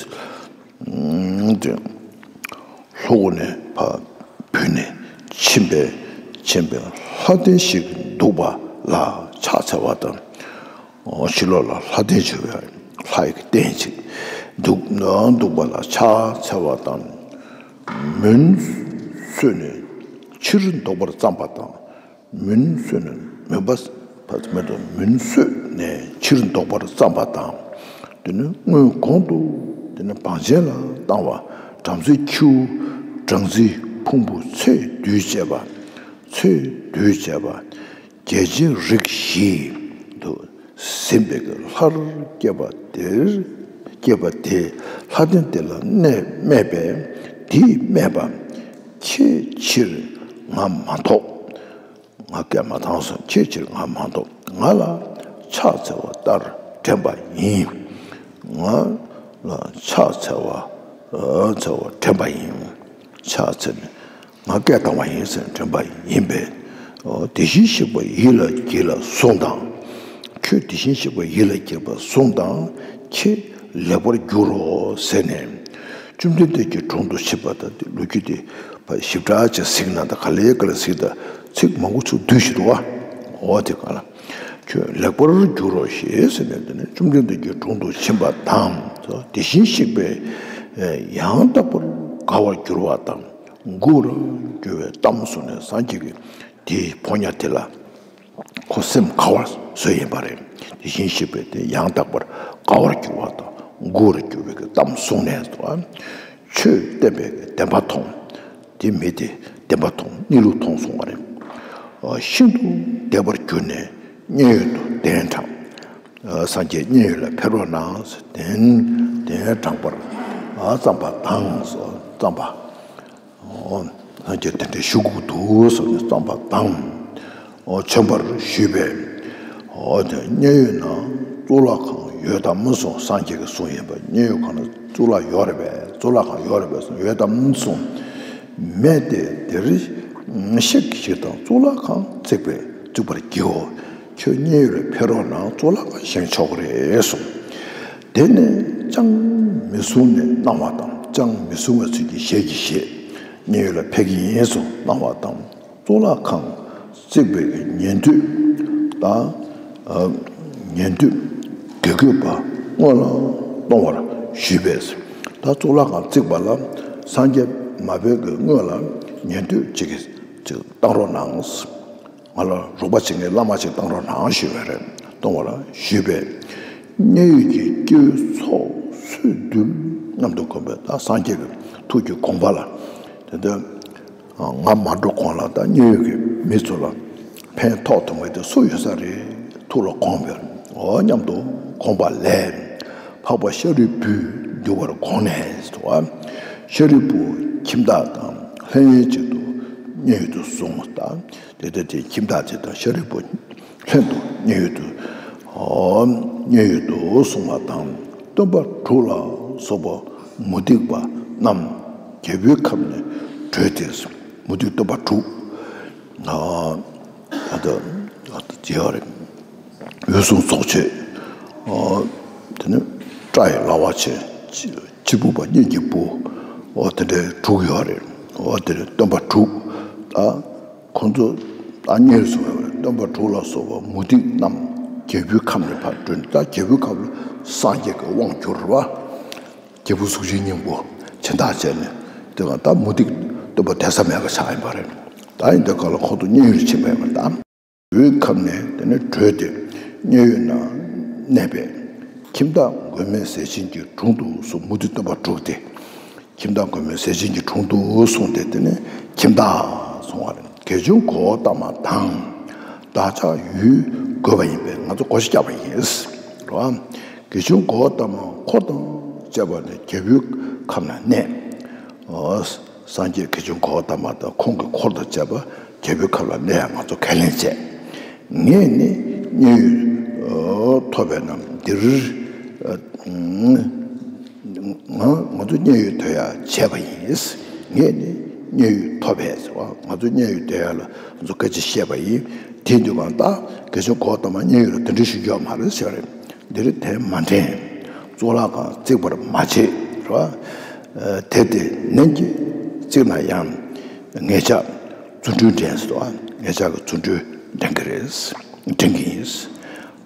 ཨ། དེ་ལྷོ་སྒོ་ནས་ཕར་བུད་ནས་ཕྱིན་པས། ཕྱིན་པས་ལྷ་རྟེན་ཞིག་འདུག་པ་ལ་ཕྱག་འཚལ་བ་དང་། ཕྱི་ལོགས་ལ་ལྷ་རྟེན་བྱེད་པའི་ལྷ་ཡི་རྟེན་ཅིག་འདུག་འདུག་པ་ལ་ཕྱག་འཚལ་བ་དང་ མུན་བསོད་ནས་ཕྱིར་ལྡོག་པར་བརྩམས་པ་དང་། མུན་བསོད་ནས་མུན་པ་བར་མེད་དོ། མུན་བསོད་ནས་ཕྱིར་ལྡོག་པར་བརྩམས་པ་དང་། དེ་ནི་སྔོན་གོང་དུ་དེ་ནི་བང་ཆེན་ལ་བཏང་བ། བྲམ་ཟེའི་ཁྱེའུ་སྦྲང་རྩིའི་ཕུང་པོ་ཚེ་འདུས་བྱས་པ། ཚེ་འདུས་བྱས་པ། རྒྱལ་ཆེན་རིགས་བཞི་དུ་ཟིན་པའི་ལྷར་སྐྱེས་པ་དེར། སྐྱེས་པ་དེ་ལྷ་ལྡན་དེ་ལ་གནས་སྨྲས་པས། དེས་སྨྲས་པ། ཁྱེད་ཕྱིར་ང་མ་ཐོགས། ང་སྐད་མ་བཏང་སོང་། ཁྱེད་ཕྱིར་ང་མ་ཐོགས། ང་ལ་ཕྱག་འཚལ་བ་ལྟར་དྲན་པ་ཡིན། ང་ལ་ཕྱག་འཚལ་བ་འཚལ་བ་དྲན་པ་ཡིན། ཕྱག་འཚལ་ནས་ང་སྐད་བཏང་བ་ཡིན་ཟེར་དྲན་པ་ཡིན་པས། དེ་བཞིན་གཤེགས་པ་ཡིད་ལ་བགྱིས་ལ་གསུངས་དང་། ཁྱོད་དེ་བཞིན་གཤེགས་པ་ཡིད་ལ་བགྱིས་པ་གསུངས་དང་། ཁྱེད་ལེགས་པར་འགྱུར་རོ་ཟེར་ནས། བཅོམ་ལྡན་འདས་ཀྱི་དྲུང་དུ་ཕྱིན་པ་དང་། ལོ་རྒྱུས་དེ་ཞིབ་ཕྲ་ཅིག་གཟིགས་ན་ད་ག་ལེ་ག་ལེ་གཟིགས་ད་ཚིག་མང་པོ་ཚུར་བསྡུས་ཤིག་འདུག་བ། འོ་དེ་ག་ལ། ཁྱོད་ལེགས་པར་འགྱུར་རོ་ཞེས་ཟེར་ནས། དེ་ནས་བཅོམ་ལྡན་འདས་ཀྱི་དྲུང་དུ་ཕྱིན་པ་དང་། དེ་བཞིན་གཤེགས་པས་ཡང་དག་པར་དགའ་བར་འགྱུར་བ་དང་མགུ་བར་འགྱུར་བའི་གཏམ་གསུངས་ནས། སངས་རྒྱས་ཀྱིས་དེའི་ཕོ་ཉ་དེ་ལ་ཁོ་སེམས་དགའ་བར་བཟོས་ཡིན་པ་རེད། དེ་བཞིན་གཤེགས་པས་དེ་ཡང་དག་པར་དགའ་བར་འགྱུར་བ་དང་མགུ་བར་འགྱུར་བའི་གཏམ་གསུངས་ནས་དང་། ཆོས་བསྟན་པའི་བདེན་པ་མཐོང་། དེ་མི་དེ་བདེན་པ་མཐོང་། གནས་ལུགས་མཐོང་གསུངས་པ་རེད། ཤིན་ཏུ་བདེ་བར་གྱུར་ནས་མཉན་ཡོད་དུ་གདན་དྲངས། སངས་རྒྱས་མཉན་ཡོད་ལ་ཕེབས་རོགས་གནང་ཟེར་གདན་གདན་དྲངས་པར་བརྩམས་པ་དང་། བརྩམས་པ། སངས་རྒྱས་དེ་འདྲའི་བཞུགས་དགོས་འདུག་ཟེར་ནས་བརྩམས་པ་དང་། མཆོད་པར་ཞུས་པས། དེ་མཉན་ཡོད་ན་གཙུག་ལག་ཁང་ཡོད་དམ་གསུངས། སངས་རྒྱས་ཀྱིས་གསུངས་ཡིན་པ། མཉན་ཡོད་ཁང་ན་གཙུག་ལག་ཡོད་རེད་པས། གཙུག་ལག་ཁང་ཡོད་རེད་པས་གསུངས། ཡོད་དམ་གསུངས། མེད་དེ། དེར་གཤེགས་ཤིག་དང་གཙུག་ལག་ཁང་བརྩིགས་པས་བརྩིགས་པར་བགྱིའོ། ཁྱོད་མཉན་ཡོད་ལ་ཕེབས་རོགས་གནང་། གཙུག་ལག་ཁང་བཞེངས་ཆོག་གི་རེད་གསུངས། དེ་ནས་ཅང་མི་གསུང་ནས་གནང་བ་དང་། ཅང་མི་གསུང་བའི་ཚུལ་གྱིས་ཞལ་གྱིས་བཞེས། མཉན་ཡོད་ལ་ཕེབས་ཀྱི་ཡིན་གསུངས་གནང་བ་དང་། གཙུག་ལག་ཁང་བརྩིགས་པའི་ཉན་ཐོས་དང་། ཉན་ཐོས་དགེ་བསྐོས་པ་སྔོན་ལ་གཏོང་བར་ཞུས་པས། ད་གཙུག་ལག་ཁང་བརྩིགས་པ་ལ་སངས་རྒྱས་མ་ཕེབས་ཀྱི་སྔོན་ལ་ཉན་ཐོས་ཅིག་གིས་ཅིག་བཏང་རོགས་གནང་། ང་ལ་རོགས་པ་བྱེད་མཁན་བླ་མ་ཅིག་བཏང་རོགས་གནང་ཞུས་པ་རེད། གཏོང་བར་ཞུས་པས། མཉན་ཡོད་ཀྱི་སྐྱེ་བོའི་ཚོགས་སུ་འདུས། མཉམ་དུ་བསྒོམས་པས། ད་སངས་རྒྱས་ཀྱི་ཐུགས་ཀྱི་དགོངས་པ་ལ་དེ་ལྟར་ང་མ་འགྲོ་གོང་ལ་ད་མཉན་ཡོད་ཀྱི་མི་ཚོ་ལ་ཕན་ཐོགས་ཐུབ་མཁན་དེ་སུ་ཡོད་ས་རེད། ཐུགས་ལ་དགོངས་པས། འོ་མཉམ་དུ་དགོངས་པ་ལས། འཕགས་པ་ཤཱ་རིའི་བུས་འདུལ་བར་དགོངས་ནས་སོ། ཤཱ་རིའི་བུ་ཁྱིམ་བདག་དང་ལྷན་ཅིག་ཏུ་མཉན་ཡོད་དུ་སོང་ལ། དེ་ལྟར་དེ་ཁྱིམ་བདག་དེ་དང་ཤཱ་རིའི་བུ་ལྷན་དུ་མཉན་ཡོད་དུ། ཨོ། མཉན་ཡོད་དུ་སོང་བ་དང་། སྟོན་པ་དྲུག་ལ་སོགས་པ་མུ་སྟེགས་པ་རྣམས་རྒྱལ་པོའི་ཁབ་ནས་བྲོས་ཏེ། མུ་སྟེགས་སྟོན་པ་དྲུག་ཨ། ད་ལྟ་ཅི་ཡོད་རེད། འོད་སྲུང་ཚོགས་མཆོད། ཨོ། དེ་ནས་སྐྲ་ཡི་ལ་བ་ཆེ། སྤྱིལ་བུ་པ་གཉན་གྱི་བུ། ཨོ། དེ་འདྲའི་དྲུག་ཡོད་རེད། ཨོ། དེ་ནས་སྟོན་པ་དྲུག་ད་ཁོང་ཚོ་ད་མཉན་སོང་བས། སྟོན་པ་དྲུག་ལ་སོགས་པ་མུ་སྟེགས་རྣམས་རྒྱལ་པོའི་ཁབ་ནས་ཕར་བྲོས། ད་རྒྱལ་པོའི་ཁབ་ལ་སངས་རྒྱས་ཀྱི་དབང་བསྒྱུར་བ། རྒྱལ་པོ་གཟུགས་ཅན་སྙིང་པོ་སྦྱིན་བདག་བྱས་ནས། དེ་ག་ད་མུ་སྟེགས་སྟོན་པ་བསྡད་ས་མེད་པ་ཆགས་ཡིན་པ་རེད། ད་ཡིན་དུས་ག་ལ་ཁོང་ཚོ་མཉན་ཡོད་ཕྱིན་པ་ཡིན་པ་ད། རྒྱལ་པོའི་ཁབ་ནས་དེ་ནས་བྲོས་ཏེ་མཉན་ཡོད་ན་གནས་པས། ཁྱིམ་བདག་མགོན་མེད་ཟས་སྦྱིན་གྱི་དྲུང་དུ་སོང་། མུ་སྟེགས་སྟོན་པ་དྲུག་སྟེ། ཁྱིམ་བདག་མགོན་མེད་ཟས་སྦྱིན་གྱི་དྲུང་དུ་སོང་སྟེ། དེ་ནས་ཁྱིམ་བདག་སོང་བ་རེད། དགེ་སྦྱོང་གོའུ་ཏ་མ་དང་། བདག་ཅག་ཡུལ་བགོས་པ་ཡིན་པས་ང་ཚོ་བགོ་བཤའ་བརྒྱབ་པ་ཡིན། རེད་བ། དགེ་སྦྱོང་གོའུ་ཏ་མ་འཁོར་དང་བཅས་པ་ནི་རྒྱལ་པོའི་ཁབ་ན་གནས། ཨོ། སངས་རྒྱས་དགེ་སྦྱོང་གོའུ་ཏ་མ་དང་ཁོང་གི་འཁོར་དང་བཅས་པ་རྒྱལ་པོའི་ཁབ་ལ་གནས་ཡ་ང་ཚོ་ཁས་ལེན་བྱས། ངས་ནི་མཉན་ཡོད་ཐོབ་པས་ན་འདིར། ང་ང་ཚོ་མཉན་ཡོད་ཐོབ་ཡ་བྱས་པ་ཡིན། ངས་ནི་མཉན་ཡོད་ཐོབ་པས་ཟེར་བ། ང་ཚོ་མཉན་ཡོད་ཐོབ་ཡ་ལ་ང་ཚོ་སྐད་ཆ་བཤད་པ་ཡིན། དེ་དུས་གང་ལྟར་དགེ་སྦྱོང་གོའུ་ཏ་མ་མཉན་ཡོད་ལ་དེ་འདྲ་ཞུ་རྒྱུ་མ་རེད་ཟེར་བ་རེད། འདིར་དེ་མ་འདྲེན། གཙུག་ལག་ཁང་བརྩིགས་པར་མ་བྱེད། རེད་བ། དེ་དེ་ནན་གྱིས་བརྩིགས་ན་ཡང་ངེད་ཅག་རྫུ་འཕྲུལ་འགྲན་ཟེར་བ། ངེད་ཅག་གི་རྫུ་འཕྲུལ་འགྲན་གྱི་རེད། འགྲན་གྱི་ཡིན།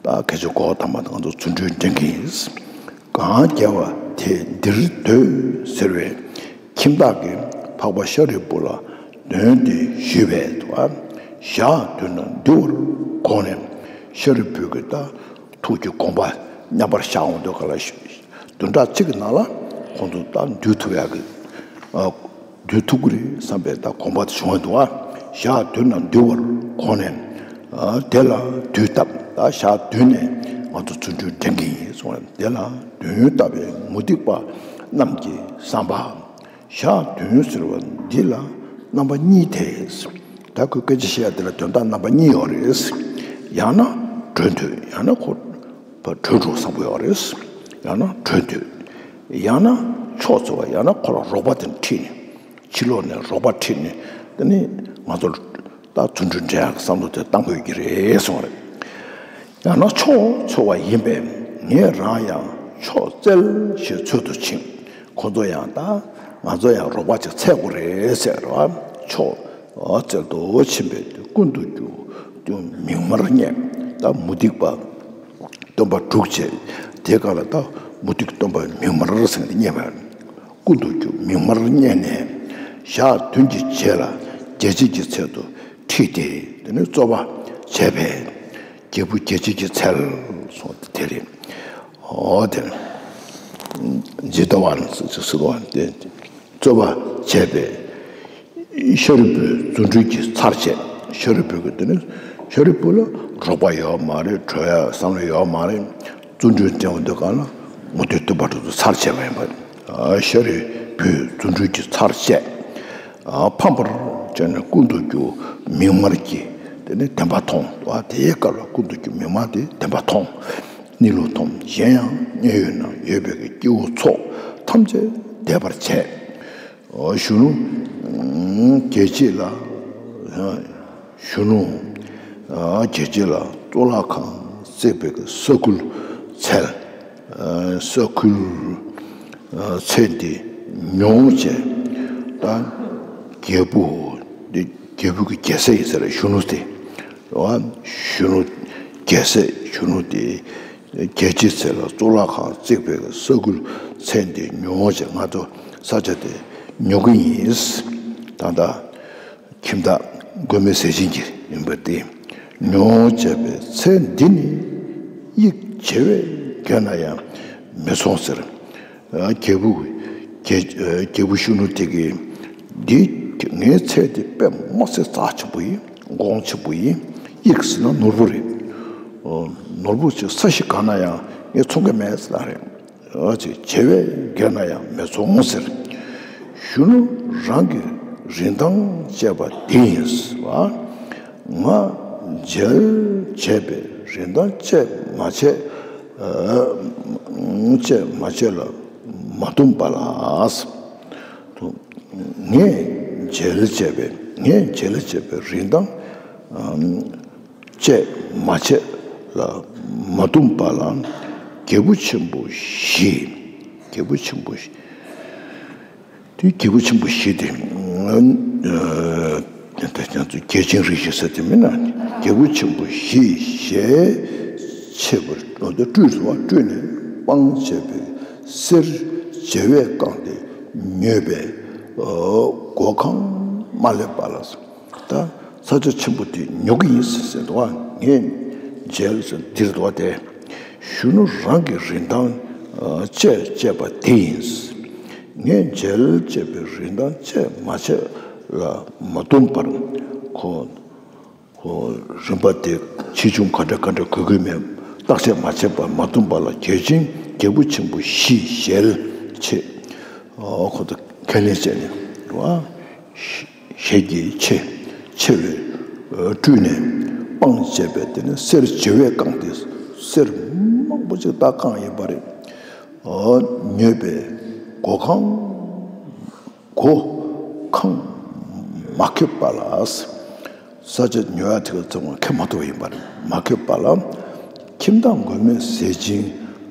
ད་དགེ་སྦྱོང་གོའུ་ཏ་མ་དང་ང་ཚོ་རྫུ་འཕྲུལ་འགྲན་གྱི་ཡིན། གང་རྒྱལ་བ་དེས་འདིར་སྡོད་ཟེར་བས། ཁྱིམ་བདག་གིས་ འཕགས་པ་ཤཱ་རིའི་བུ་ལ་དོན་དེ་ཞུས་པས་དུ་བ། ཞག་བདུན་ན་འདུལ་བར་དགོངས་ནས། ཤཱ་རིའི་བུས་ཀྱི་ད་ཐུགས་ཀྱི་དགོངས་པ་མཉམ་པར་བཞག་འོང་དུས་ག་ལ་བདུན་ཕྲག་གཅིག་གི་ནང་ལ་ཁོང་ཚོ་ད་འདུལ་ཐུབ་ཡག་གི་འདུལ་ཐུབ་ཀྱི་རེད་བསམ་པའི་ད་དགོངས་པ་དེ་བྱུང་བ་འདུག་ཨ། ཞག་བདུན་ན་འདུལ་བར་དགོངས་ནས། དེ་ལ་དུས་བཏབ། ད་ཞག་བདུན་ནས་ང་ཚོ་བརྩོན་འགྲུས་འགྲན་གྱི་ཡིན་གསུངས། དེ་ལ་དུས་བཏབ་པའི་མུ་སྟེགས་པ་རྣམས་ཀྱི་བསམ་པ། ཞག་བདུན་ཟེར་བ་འདི་ལ་རྣམ་པ་གཉིས་ཐེ། ད་ཁོས་སྐད་ཆ་བཤད་དེ་ལ་དོན་དག་རྣམ་པ་གཉིས་ཡོད་རེད། ཡང་ན་གྲོལ་འདོད། ཡང་ན་ཁོ་བྲོས་འགྲོ་བསམ་གྱི་ཡོད་རེད། ཡང་ན་གྲོལ་འདོད། ཡང་ན་ཕྱོགས་འཚོལ་བ། ཡང་ན་ཁོ་ལ་རོགས་པ་དེ་ཁྲིད་ནས། ཕྱི་ལོགས་ནས་རོགས་པ་ཁྲིད་ནས། དེ་ནི་ང་ཚོར་ད་བརྩོན་འགྲུས་འགྲན་ཡག་བསམ་བློ་དེ་བཏང་དགོས་ཀྱི་རེད་གསུངས་རེད། ཡང་ན་ཕྱོགས་འཚོལ་བ་ཡིན་པས། ངས་རང་ཡང་ཕྱོགས་བཙལ་ཞེས་འཚོལ་དུ་ཕྱིན། ཁོ་ཚོ་ཡང་ད་ང་ཚོ་ཡང་རོགས་པ་ཅིག་འཚོལ་དགོས་རེད་ཟེར་བ། ཕྱོགས་བཙལ་དུ་ཕྱིན་པས་ཀུན་ཏུ་རྒྱུ་རྒྱུ་མིག་དམར་བརྙས། ད་མུ་སྟེགས་པ་སྟོན་པ་དྲུག་བྱས། དེ་ག་ལ་ད་མུ་སྟེགས་སྟོན་པ་མིག་དམར་ཟེར་ནས་བརྙས་པ། ཀུན་ཏུ་རྒྱུ་མིག་དམར་བརྙས་ནས། ཞག་བདུན་གྱི་རྗེས་ལ་རྒྱལ་བྱེད་ཀྱི་ཚལ་དུ་ཁྲིད་དེ། དེ་ནས་རྩོད་པ་བྱས་པས། རྒྱལ་བུ་རྒྱལ་བྱེད་ཀྱི་ཚལ་སོང་སྟེ་དེ་རེད། འོ་དེ་ཇི་ལྟ་བ་ཟེར་ཟེར་བ་དེ་རྩོད་པ་བྱས་པས། ཤཱ་རིའི་བུས་བརྩོན་འགྲུས་ཀྱིས་ཚར་བཅད། ཤཱ་རིའི་བུ་གིས་དེ་ནི་ཤཱ་རིའི་བུ་ལ་རོགས་པ་ཡོད་མ་རེད། གྲོལ་ཡ་བསམ་བློ་ཡོད་མ་རེད། བརྩོན་འགྲུས་བསྟེན་འོང་དུས་གང་ལ་མུ་སྟེགས་སྟོན་པ་དེ་ཚོ་ཚར་བཅད་པ་ཡིན་པ། ཤཱ་རིའི་བུས་བརྩོན་འགྲུས་ཀྱིས་ཚར་བཅད། ཕམ་པར་བྱས་ནས་ཀུན་ཏུ་རྒྱུ་མིག་དམར་གྱིས་དེ་ནི་བདེན་པ་མཐོང་བ། དེའི་སྐབས་ལ་ཀུན་ཏུ་རྒྱུ་མིག་དམར་དེ་བདེན་པ་མཐོང་། གཉིད་ལུག་མཐོང་། གཞན་ཡང་མཉན་ཡོད་ན་ཡོད་པའི་སྐྱེ་བོ་ཚོགས་ཐམས་ཅད་འདས་པར་བྱས། གཞོན་ནུ་རྒྱལ་བྱེད་ལ། གཞོན་ནུ་རྒྱལ་བྱེད་ལ་གཙུག་ལག་ཁང་བརྩེགས་པའི་ས་ཁུལ་འཚལ། ས་ཁུལ་ཚལ་འདི་མྱོང་བྱས། ད་རྒྱལ་བུ་འདི་རྒྱལ་བུ་གི་རྒྱལ་སྲས་ཡིན་ས་རེད། གཞོན་ནུ་དེ། གཞོན་ནུ་རྒྱལ་སྲས་གཞོན་ནུ་དེ། རྒྱལ་བྱེད་ཚལ་ལ་གཙུག་ལག་ཁང་བརྩེགས་པའི་ས་ཁུལ་ཚལ་འདི་མྱོང་བྱས། ང་ཚོ་ས་ཆ་དེ་མྱོང་གི་ཡིན། ད་ལྟ་ཁྱིམ་བདག་མགོན་མེད་ཟས་སྦྱིན་གྱིས་ཡིན་པ་དེ། མྱོང་བྱས་པའི་ཚལ་འདི་ནི་དབྱིག་བྱེ་བས་བརྒལ་ན་ཡང་མི་མཚུངས་ཟེར། རྒྱལ་བུ་རྒྱལ་རྒྱལ་བུ་གཞོན་ནུ་དེ་གིས་འདི་ངའི་ཚལ་འདི་དཔེ་མི་སྲིད་རྩ་ཆེན་པོ་ཡིན། གོང་ཆེན་པོ་ཡིན། དབྱིག་ཟེར་ན་ནོར་བུ་རེད། ནོར་བུ་ཅིག་ས་གཞི་གང་ན་ཡང་ངས་མཚུངས་ཀྱི་མེད་ཟེར་རེད། ཨ་ཅེ་བྱེ་བས་བརྒལ་ན་ཡང་མི་མཚུངས་ཟེར། གཞོན་ནུ་རང་གི་རིན་ཐང་བཅད་པ་འདི་ཡིན་ཟེར་བ། ང་མཇལ་བྱས་པའི་རིན་ཐང་བཅད་མ་བཅད། བཅད་མ་བཅད་ལ་མ་བསྡོམས་པ་ལ། ངས་མཇལ་བྱས་པའི་ངས་མཇལ་བྱས་པའི་རིན་ཐང་བཅད་མ་བཅད་ལ་མ་བསྡོམས་པ་ལ། རྒྱལ་བུ་ཆེན་པོ་བཞི། རྒྱལ་བུ་ཆེན་པོ་བཞི། དེ་རྒྱལ་བུ་ཆེན་པོ་བཞི་དེ། ད་ང་ཚོ་རྒྱལ་ཆེན་རིགས་བཞི་ཟེར་དེ་མིན་ན། རྒྱལ་བུ་ཆེན་པོ་བཞི་ཞལ་ཕྱེ་བར་སྤྲུལ་ཏོ། སྤྲུལ་ཟེར་བ་སྤྲུལ་ནས་སྤང་བྱས་པའི་གསེར་བྱེ་བས་བཀང་སྟེ་མྱོས་པས་སྒོ་ཁང་མ་ལེགས་པ་ལ། ད་ས་ཆ་ཆེན་པོ་དེ་ཉོ་གི་ཡིན་ཟེར་འདུག་བ། ངས་མཇལ་ཟེར་འདིར་འདུག་བ། དེ་གཞོན་ནུ་རང་གི་རིན་ཐང་བཅད་བཅད་པ་དེ་ཡིན། ངས་མཇལ་བཅད་པའི་རིན་ཐང་བཅད་མ་བཅད་ལ་མ་བསྡོམས་པར་ཁོ་ཁོ་རིན་པ་དེ་ཆེ་ཆུང་ག་འདྲ་ག་འདྲ་དགོས་ཀྱི་མེད་བརྟག་དཔྱད་མ་བྱས་པར་མ་བསྡོམས་པ་ལ། རྒྱལ་ཆེན་རྒྱལ་བུ་ཆེན་པོ་བཞི་ཞལ་ཕྱེ། ཁོ་ཚོ་ཁས་ལེན་བྱས་ནས་རེད་བ། ཞལ་གྱིས་ཕྱེ། ཕྱེ་བས་སྤྲུལ་ནས་སྤང་བྱས་པས། དེ་ནས་གསེར་བྱེ་བས་བཀང་སྟེ། གསེར་མང་པོ་ཅིག་ད་བཀང་ཡོད་པ་རེད། མྱོས་པས་སྒོ་ཁང་སྒོ་ཁང་མ་ཁེབས་པ་ལ། ས་ཆ་ཉོ་ཡ་དེ་ག་ཚང་མ་ཁེབས་མ་ཐུབ་པ་ཡིན་པ་རེད། མ་ཁེབས་པ་ལ། ཁྱིམ་བདག་མགོན་མེད་ཟས་སྦྱིན་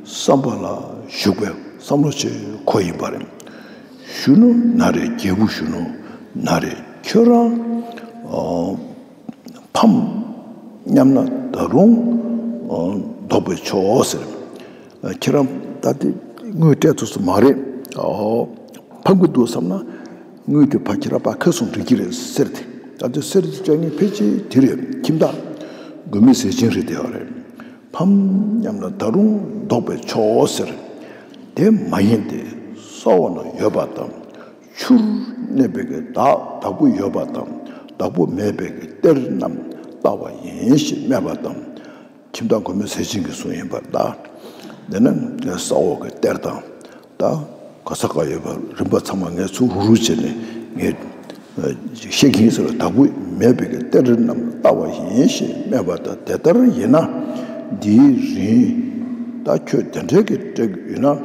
བསམ་པ་ལ་བཞུགས་པའི་བསམ་བློ་ཅིག་ཁོ་ཡིན་པ་རེད། གཞོན་ནུ་ན་རེ། རྒྱལ་བུ་གཞོན་ནུ་ན་རེ། ཁྱོད་རང་ཨ་ཕམ་སྙམ་ན་ད་རུང་ཨ་བཟློག་པས་ཆོག་ཟེར། ཁྱེད་རང་ད་དེ་དངུལ་སྤྲད་ཐུབ་ས་མ་རེད། ཨོ་ཕམ་གྱི་འདུག་བསམ་ན། དངུལ་དེ་ཕ་ཁྱེད་རང་ཕར་ཁ་སོང་འགྲིག་གི་རེད་ཟེར་ཏེ། ད་དེ་གསེར་གྱི་ལྕགས་ངན་ཕལ་ཆེར་དེ་རེད། ཁྱིམ་བདག་མགོན་མེད་ཟས་སྦྱིན་རེད་བསྡད་པ་རེད། ཕམ་སྙམ་ན་ད་རུང་བཟློག་པས་ཆོག་ཟེར། དེ་མ་ཡིན་ཏེ་ས་འོག་ན་ཡོད་པ་དང་། ཆུར་གནས་པའི་གི་བདག་བདག་པོ་ཡོད་པ་དང་བདག་པོ་མེད་པའི་གི་གཏེར་རྣམས་བཏབ་པ་ཡིན་ཞེས་སྨྲས་པ་དང་། ཁྱིམ་བདག་མགོན་མེད་ཟས་སྦྱིན་གྱིས་གསུངས་ཡིན་པར་གདའ། དེ་ནས་ས་འོག་གི་གཏེར་དང་། ད་ག་ས་ག་ཡོད་པ་རིམ་པ་ཚང་མ་ངས་ཚུར་ཧུར་ཧུར་བྱས་ནས་ངས་བཤད་ཀྱིན་ཟེར་བ། བདག་པོ་མེད་པའི་གི་གཏེར་རྣམས་བཏབ་པ་ཡིན་ཞེས་སྨྲས་པ་དང་། དེ་ལྟར་ཡིན་ན་འདིའི་རིན་ད་ཁྱོད་དེ་འདྲའི་གི་སྤྲད་ཀྱི་ཡོད་ན་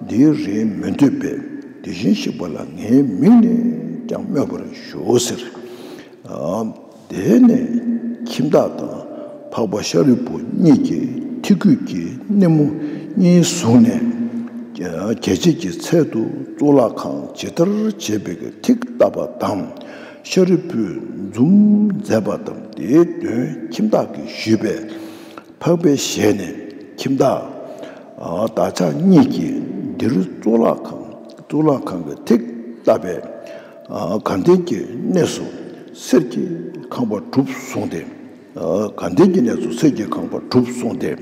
འདིའི་རིན་མི་འདོད་པས་དེ་བཞིན་གཤེགས་པ་ལ་ངའི་མིང་ནས་ཀྱང་སྨོད་པར་ཞུ་ཟེར། དེ་ནས་ཁྱིམ་བདག་དང་འཕགས་པ་ཤཱ་རིའི་བུ་གཉིས་ཀྱིས་ཐིག་སྐུད་ཀྱི་སྣེ་མོ་གཉིས་བཟུང་ནས། རྒྱལ་བྱེད་ཀྱི་ཚལ་དུ་གཙུག་ལག་ཁང་ཇི་ལྟར་བྱེད་པའི་ཐིག་བཏབ་པ་དང་། ཤཱ་རིའི་བུས་འཛུམ་མཛད་པ་དང་། དེའི་དོན་ཁྱིམ་བདག་གིས་ཞུས་པས། འཕགས་པའི་ཞལ་ནས། ཁྱིམ་བདག་བདག་ཅག་གཉིས་ཀྱིས་འདིར་གཙུག་ལག་ཁང་གཙུག་ལག་ཁང་གི་ཐིག་བཏབ་པས། དགའ་ལྡན་གྱི་གནས་སུ་གསེར་གྱི་ཁང་པ་དྲུག་བཟུང་སྟེ། དགའ་ལྡན་གྱི་གནས་སུ་གསེར་གྱི་ཁང་པ་དྲུག་བཟུང་སྟེ།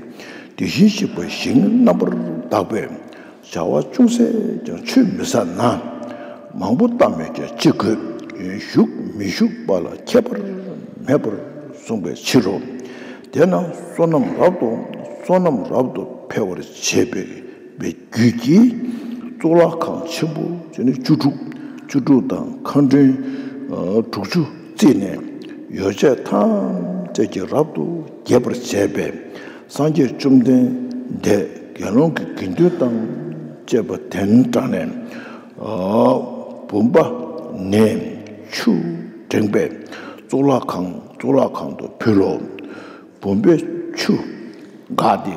དེ་བཞིན་གཤེགས་པ་ཞིང་རྣམ་པར་དག་པས། བྱ་བ་ཅུང་ཟད་ཀྱང་ཆུད་མི་ཟ་ན། མང་པོ་བཏབ་མོད་ཀྱང་ཅི་དགོས། བཞུགས་མི་བཞུགས་པ་ལ་ཁྱད་པར་མེད་པར་གསུངས་པའི་ཕྱིར་རོ། དེས་ན་བསོད་ནམས་རབ་ཏུ་བསོད་ནམས་རབ་ཏུ་འཕེལ་བར་བྱེད་པའི་པའི་རྒྱུད་ཀྱིས་གཙུག་ལག་ཁང་ཆེན་པོ་བཅུ་དྲུག་བཅུ་དྲུག་དང་མཁའ་འགྲོ་དྲུག་ཅུ་བརྩིགས་ནས་ཡོ་བྱད་ཐམས་ཅད་ཀྱིས་རབ་ཏུ་རྒྱས་པར་བྱས་པས། སངས་རྒྱས་བཅོམ་ལྡན་འདས་དགེ་སློང་གི་དགེ་འདུན་དང་བཅས་པ་གདན་དྲངས་ནས། བུམ་པ་ནས་ཆུ་བསྒྲེངས་པས་གཙུག་ལག་ཁང་གཙུག་ལག་ཁང་དུ་ཕུལ་ལོ། བུམ་པའི་ཆུ་འགགས་ཏེ་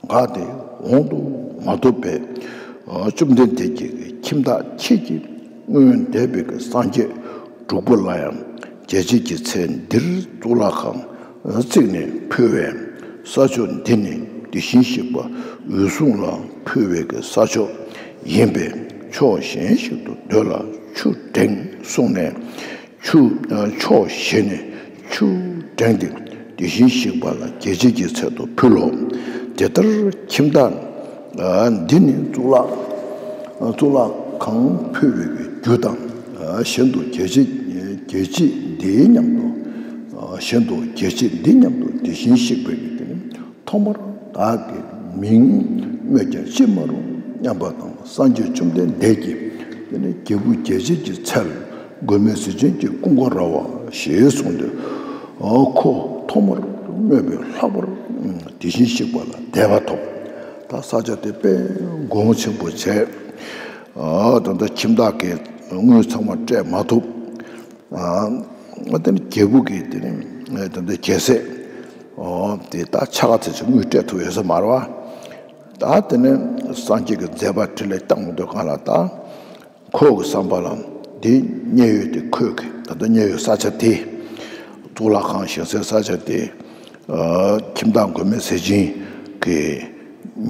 འགགས་ཏེ་འོང་དུ་མ་བཏུབ་པས། བཅོམ་ལྡན་འདས་ཀྱིས་ཁྱིམ་བདག་ཁྱེད་ཀྱིས་སྔོན་འདས་པའི་སངས་རྒྱས་དྲུག་པོ་ལ་ཡང་རྒྱལ་བྱེད་ཀྱི་ཚལ་འདིར་གཙུག་ལག་ཁང་བརྩིགས་ནས་ཕུལ་བས། ས་ཕྱོགས་འདི་ནི་དེ་བཞིན་གཤེགས་པ་འོད་སྲུང་ལ་ཕུལ་བའི་ས་ཕྱོགས་ཡིན་པས། ཕྱོགས་གཞན་ཞིག་ཏུ་སྡོད་ལ་ཆུ་བསྒྲེངས་གསུངས་ནས། ཆུ། ཕྱོགས་བཞི་ནས་ཆུ་བསྒྲེངས་ཏེ་དེ་བཞིན་གཤེགས་པ་ལ་རྒྱལ་བྱེད་ཀྱི་ཚལ་དུ་ཕུལ་ལོ། དེ་ལྟར་ཁྱིམ་བདག་འདི་ནི་གཙུག་ལག་གཙུག་ལག་ཁང་ཕུལ་བའི་རྒྱུ་དང་། གཞན་དུ་རྒྱལ་བྱེད་རྒྱལ་བྱེད་འདིའི་མཉམ་དུ། གཞན་དུ་རྒྱལ་བྱེད་འདི་མཉམ་དུ་དེ་བཞིན་གཤེགས་པའི་དེ་ནི། ཐོག་མར་བདག་གི་མིང་སྨོས་ཀྱང་ཅི་སྨྲ་རུང་སྙམ་པ་དང་། སངས་རྒྱས་བཅོམ་ལྡན་འདས་ཀྱིས་དེ་ནས་རྒྱལ་བུ་རྒྱལ་བྱེད་ཀྱི་ཚལ་མགོན་མེད་ཟས་སྦྱིན་གྱི་ཀུན་དགའ་ར་བ་ཞེས་གསུངས་ཏེ། ཁོ་ཐོག་མར་སྨོས་པས་ལྷག་པར་དེ་བཞིན་གཤེགས་པ་ལ་དད་པ་ཐོབ། ད་ས་ཆ་དེ་དཔེ་གོང་ཆེན་པོ་བྱས། ད་ལྟ་ཁྱིམ་བདག་གིས་དངུལ་ཚང་མ་སྤྲད་མ་ཐུབ། ཨ། དེ་ནི་རྒྱལ་བུ་གིས་དེ་ནི་ད་ལྟ་རྒྱལ་སྲས་དེ་ད་ཆ་ག་ཚད་ཅིག་དངུལ་སྤྲད་ཐུབ་ཡོད་ས་མ་རེད་བ། ད་དེ་ནི་སངས་རྒྱས་ཀྱི་མཛད་པ་འཕྲིན་ལས་བསྐྱངས་མི་འདུག་གང་ལ། ད་ཁོ་གི་བསམ་པ་ལ་དེ་མཉན་ཡོད་དེ་ཁོས་གི་ད་ལྟ་མཉན་ཡོད་ས་ཆ་དེ། གཙུག་ལག་ཁང་བཞེངས་སའི་ས་ཆ་དེ། ཁྱིམ་བདག་མགོན་མེད་ཟས་སྦྱིན་གྱིས་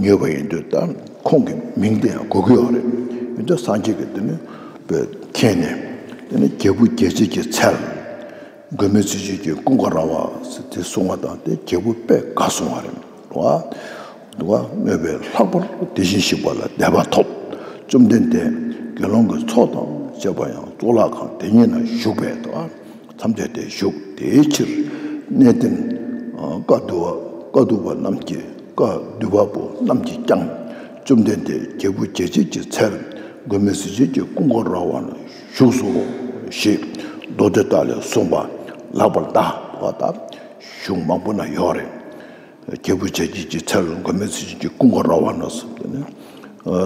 ཉོས་པ་ཡིན་དུས། ད་ཁོང་གི་མིང་དེ་ཡང་དགོས་ཀྱི་ཡོད་རེད། ཡིན་དུས་སངས་རྒྱས་ཀྱིས་དེ་ནི་མཁྱེན་ནས། དེ་ནི་རྒྱལ་བུ་རྒྱལ་བྱེད་ཀྱི་ཚལ་མགོན་མེད་ཟས་སྦྱིན་གྱི་ཀུན་དགའ་ར་བ་ཟེར་དེ་གསུང་བ་དང་། དེ་རྒྱལ་བུ་དཔེ་དགའ་སོང་བ་རེད་བ། འདུག་བ། སྨོས་པས་ལྷག་པར་དེ་བཞིན་གཤེགས་པ་ལ་དད་པ་ཐོབ། བཅོམ་ལྡན་འདས་དགེ་སློང་གི་ཚོགས་དང་བཅས་པ་ཡང་གཙུག་ལག་ཁང་དེ་ཉིད་ན་བཞུགས་པས། འདུག་བ། ཐམས་ཅད་དེར་བཞུགས། དེའི་ཕྱིར་གནས་བརྟན་བཀའ་བསྡུ་བ་བཀའ་བསྡུ་བ་རྣམས་ཀྱིས་བཀའ་བསྡུ་བ་པོ་རྣམས་ཀྱིས་ཀྱང་བཅོམ་ལྡན་འདས་རྒྱལ་བུ་རྒྱལ་བྱེད་ཀྱི་ཚལ་མགོན་མེད་ཟས་སྦྱིན་གྱི་ཀུན་དགའ་ར་བ་ན་བཞུགས་སོ་ཞེས་མདོ་སྡེ་ལྟ་ལས་གསུངས་པ་ལེགས་པར་གདའ། བ་དང་གཞུང་མང་པོ་ན་ཡོད་རེད། རྒྱལ་བུ་རྒྱལ་བྱེད་ཀྱི་ཚལ་མགོན་མེད་ཟས་སྦྱིན་གྱི་ཀུན་དགའ་ར་བ་ན་གསུངས་ཏེ་ནི།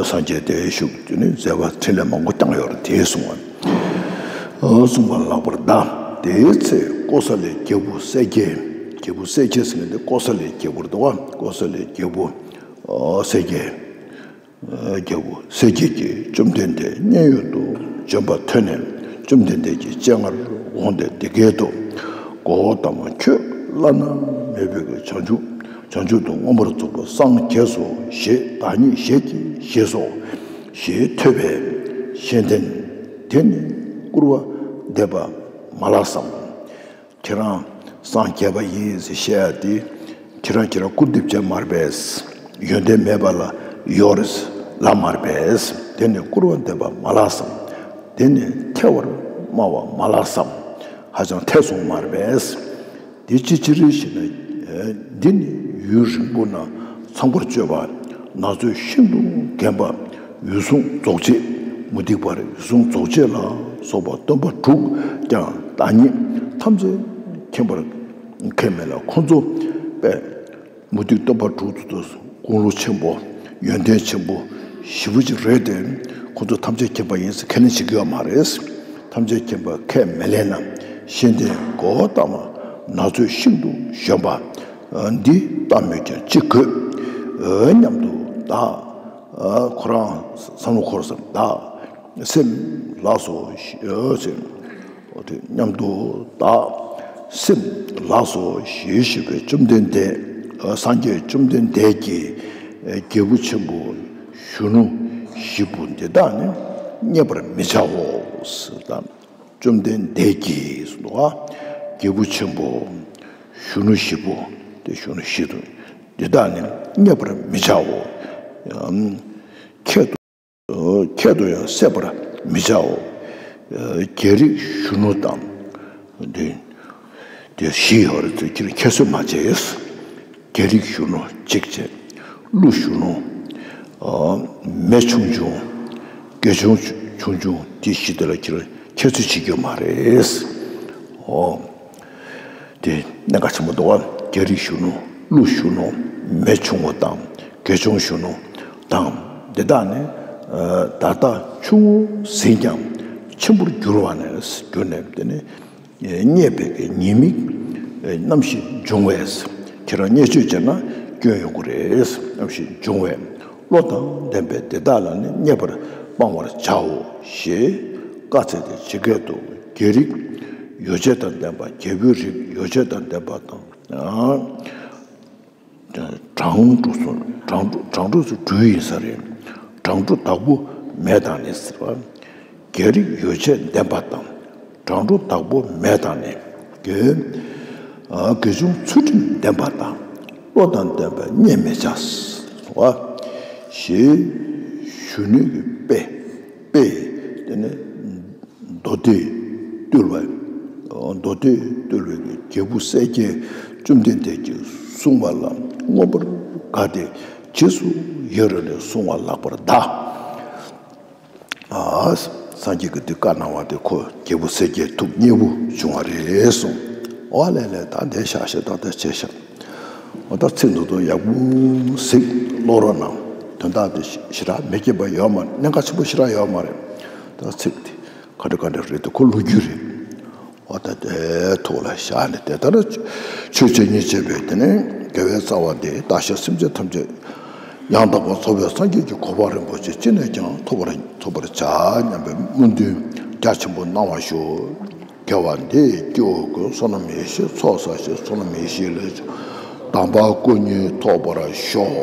སངས་རྒྱས་དེར་བཞུགས་ཏེ་ནི་མཛད་པ་འཕྲིན་ལས་མང་པོ་བསྐྱངས་ཡོད་རེད། དེ་གསུང་བ། གསུངས་པ་ལེགས་པར་གདའ། དེའི་ཚེ་ཀོ་ས་ལའི་རྒྱལ་པོ་གསལ་རྒྱལ། རྒྱལ་པོ་གསལ་རྒྱལ་ཟེར་མཁན་དེ་ཀོ་ས་ལའི་རྒྱལ་པོ་རེད་དོ། ཀོ་ས་ལའི་རྒྱལ་པོ་གསལ་རྒྱལ། རྒྱལ་པོ་གསལ་རྒྱལ་གྱིས་བཅོམ་ལྡན་འདས་མཉན་ཡོད་དུ་བྱོན་པ་ཐོས་ནས། བཅོམ་ལྡན་འདས་ཀྱི་སྤྱན་སྔར་འོངས་ཏེ་འདི་སྐད་དུ། གོའུ་ཏ་མ། ཁྱོད་བླ་ན་མེད་པའི་བྱང་ཆུབ་བྱང་ཆུབ་ཏུ་མངོན་པར་རྫོགས་པར་སངས་རྒྱས་སོ་ཞེས་བདག་ཉིད་ཞལ་གྱིས་བཞེས་སོ་ཞེས་ཐོས་པས། ཤེས་ལྡན་ དེ་ནི་སྐུར་བ་འདེབས་པ་མ་ལགས་སམ། ཁྱེད་རང་སངས་རྒྱས་པ་ཡིན་ཟེར་བཤད་ཡ་དེ། ཁྱེད་རང་ཁྱེད་རང་སྐུར་འདེབས་བྱས་མ་རེད་པས། ཡོན་ཏན་མེད་པ་ལ་ཡོད་རེད་ལབ་མ་རེད་པས། དེ་ནི་སྐུར་བ་འདེབས་པ་མ་ལགས་སམ། དེ་ནི་ཐལ་བར་སྨྲ་བ་མ་ལགས་སམ། ཧ་ཅང་ཐལ་སོང་མ་རེད་པས། དེ་ཅི་ཕྱིར་ཞེ་ན། འདི་ནི་ཡུན་རིང་པོ་ན་ཚངས་པར་སྤྱོད་པ། ན་ཚོད་ཤིན་ཏུ་རྒན་པ། འོད་སྲུང་རྫོགས་བྱེད། མུ་སྟེགས་པ་རེད། འོད་སྲུང་རྫོགས་བྱེད་ལ་སོགས་པ་སྟོན་པ་དྲུག་ཀྱང་བདག་ཉིད་ཐམས་ཅད་མཁྱེན་པར་ཁས་མེད་ལ། ཁོ་ཚོ་པས་མུ་སྟེགས་སྟོན་པ་དྲུག་ཏུ་དགུང་ལོ་ཆེན་པོ། ཡོན་ཏན་ཆེན་པོ་ཞེ་པོ་ཅིག་རེད་དེ། ཁོ་ཚོ་ཐམས་ཅད་མཁྱེན་པ་ཡིན་ཟེར་ཁས་ལེན་བྱེད་ཀྱི་ཡོད་མ་རེད། ཐམས་ཅད་མཁྱེན་པ་ཁས་མི་ལེན་ན། ཤེས་ལྡན་གོ་བ་ལྟ་བུ་ན་ཚོད་ཤིན་ཏུ་གཞོན་པ་འདི་ལྟ་སྨོས་ཀྱང་ཅི་དགོས་སྙམ་དུ་བདག་ཁོ་རང་བསམ་བློ་འཁོར་བསམ། བདག་སེམས་ལགས་སོ་ཞེས་སེམས། འོ་དེ་སྙམ་དུ་བདག་སེམས་ལགས་སོ་ཞེས་ཞུས་པས། བཅོམ་ལྡན་འདས། སངས་རྒྱས་བཅོམ་ལྡན་འདས་ཀྱིས་རྒྱལ་པོ་ཆེན་པོ་གཞོན་ནུ་བཞི་པོ་འདི་དག་ནི་བརྙས་པར་མི་བྱའོ་ཟེར་དང་། བཅོམ་ལྡན་འདས་ཀྱིས་ཟེར་བ། རྒྱལ་པོ་ཆེན་པོ་གཞོན་ནུ་བཞི་པོ། དེ་གཞོན་ནུ་བཞི་དང་འདི་དག་ནི་བརྙས་པར་མི་བྱའོ། ཁྱད་དུ། ཁྱད་དུ་ཡང་བསད་པར་མི་བྱའོ། རྒྱལ་རིགས་གཞོན་ནུ་དང་། འདི་འདི་བཞི་ཡོད་རེད་ཚུལ་གྱིས་ཁྱད་གསོད་མ་བྱས། རྒྱལ་རིགས་གཞོན་ནུ་གཅིག་བྱས། ཀླུ་གཞོན་ནུ། མེ་ཆུང་ཆུང་། དགེ་སྦྱོང་ཆུང་ཆུང་དེ་བཞི་དེ་ལ་ཁྱེད་ཁྱད་གསོད་བྱེད་རྒྱུ་མ་རེད། ཨོ། དེ་གནད་འགག་ཆེན་པོ་འདུག་བ། རྒྱལ་རིགས་གཞོན་ནུ། ཀླུ་གཞོན་ནུ། མེ་ཆུང་ངུ་དང་། དགེ་སྦྱོང་གཞོན་ནུ་དང་། འདི་དག་ནི་ད་ལྟ་ཆུང་ངུ་ཟིན་ཀྱང་ཆེན་པོར་འགྱུར་བ་ནས་གྱུར་ནས། དེ་ནི་བརྙས་པའི་ཉེས་དམིགས་རྣམ་བཞི་འབྱུང་བས། ཁྱེད་རང་བརྙས་བཅོས་བྱས་ན་སྐྱོན་ཡོང་གི་རེད། རྣམ་བཞི་འབྱུང་བས། བློ་དང་ལྡན་པས་དེ་དག་ལ་ནི་བརྙས་པར་སྤང་བར་བྱའོ་ཞེས་བཀའ་སྩལ་ཏེ། ཇི་སྐད་དུ། རྒྱལ་རིགས་ཡོ་བྱད་དང་ལྡན་པ། རྒྱལ་པོའི་རིགས་ཡོ་བྱད་དང་ལྡན་པ་དང་། དྲང་གྲོ་སོ། དྲང་གྲོ། དྲང་གྲོ་སོ་སྦྲུལ་ཡིན་ས་རེད། དྲང་གྲོ་བདག་པོ་མེད་དང་ནི་ཟེར་བ། རྒྱལ་རིགས་ཡོ་བྱད་ལྡན་པ་དང་། དྲང་གྲོ་བདག་པོ་མེད་དང་ནི། དགེ་དགེ་སྦྱོང་ཚུལ་ཁྲིམས་ལྡན་པ་དང་། བློ་དང་ལྡན་པས་བརྙས་མི་བྱ་བ་ཞེས་ཞུ་ནུས་ཀྱི་དཔེ། དཔེ་དེ་ནི་མདོ་སྡེ་བཏུལ་བ། མདོ་སྡེ་བཏུལ་བའི་རྒྱལ་པོ་སྲས་བརྒྱད་བཅོམ་ལྡན་འདས་ཀྱིས་གསུངས་པ་ལ་མངོན་པར་དགའ་སྟེ། རྗེས་སུ་ཡི་རང་ནས་གསུང་བ་ལགས་པར་གདའ། ཨ། སངས་རྒྱས་ཀྱིས་འདི་བཀའ་གནང་བ་དེ་ཁོ་རྒྱལ་པོ་སྲས་བརྒྱད་ཐུགས་མཉེས་པོ་བྱུང་བ་རེད་གསུངས། ཨོ་ལེ་ལེ། ད་འདི་བཞག་ཤག་ད་ལྟ་བྱས་ཤག་འོ་ད་ཚིག་མདོ་དོན་ཡག་པོ་གཟིགས་ཀློག་རོགས་གནང་། དོན་དག་དེ་ཞེ་དྲག་མི་སྐྱིད་པ་ཡོད་མ་རེད། གནད་འགག་ཆེན་པོ་ཞེ་དྲག་ཡོད་མ་རེད། ད་ཚིག་དེ་ག་འདྲ་ག་འདྲ་རེད་དེ་ཁོ་ལོ་རྒྱུས་རེད། འོ་ད་དེ་ཐུགས་ལ་བཞག་ནས་དེ་ལྟར་ཆོས་བྱེད་ཉིད་བྱེད་པའི་དེ་ནས་དགེ་བའི་རྩ་བ་འདི་བདག་གཞན་སེམས་ཅན་ཐམས་ཅད་ཡང་དག་པར་རྫོགས་པའི་སངས་རྒྱས་ཀྱི་གོ་འཕང་རིན་པོ་ཆེ་ཅི་ནས་ཀྱང་ཐོབ་པར་ཐོབ་པར་བྱ་སྙམ་པའི་སྨོན་འདུན་རྒྱ་ཆེན་པོ་གནང་བར་ཞུ། དགེ་བ་འདི་ཡིས་སྐྱེ་བོ་ཀུན། བསོད་ནམས་ཡེ་ཤེས་ཚོགས་བསགས་ཤིང་། བསོད་ནམས་ཡེ་ཤེས་ལས་དམ་པ་སྐུ་གཉིས་ཐོབ་པར་ཤོག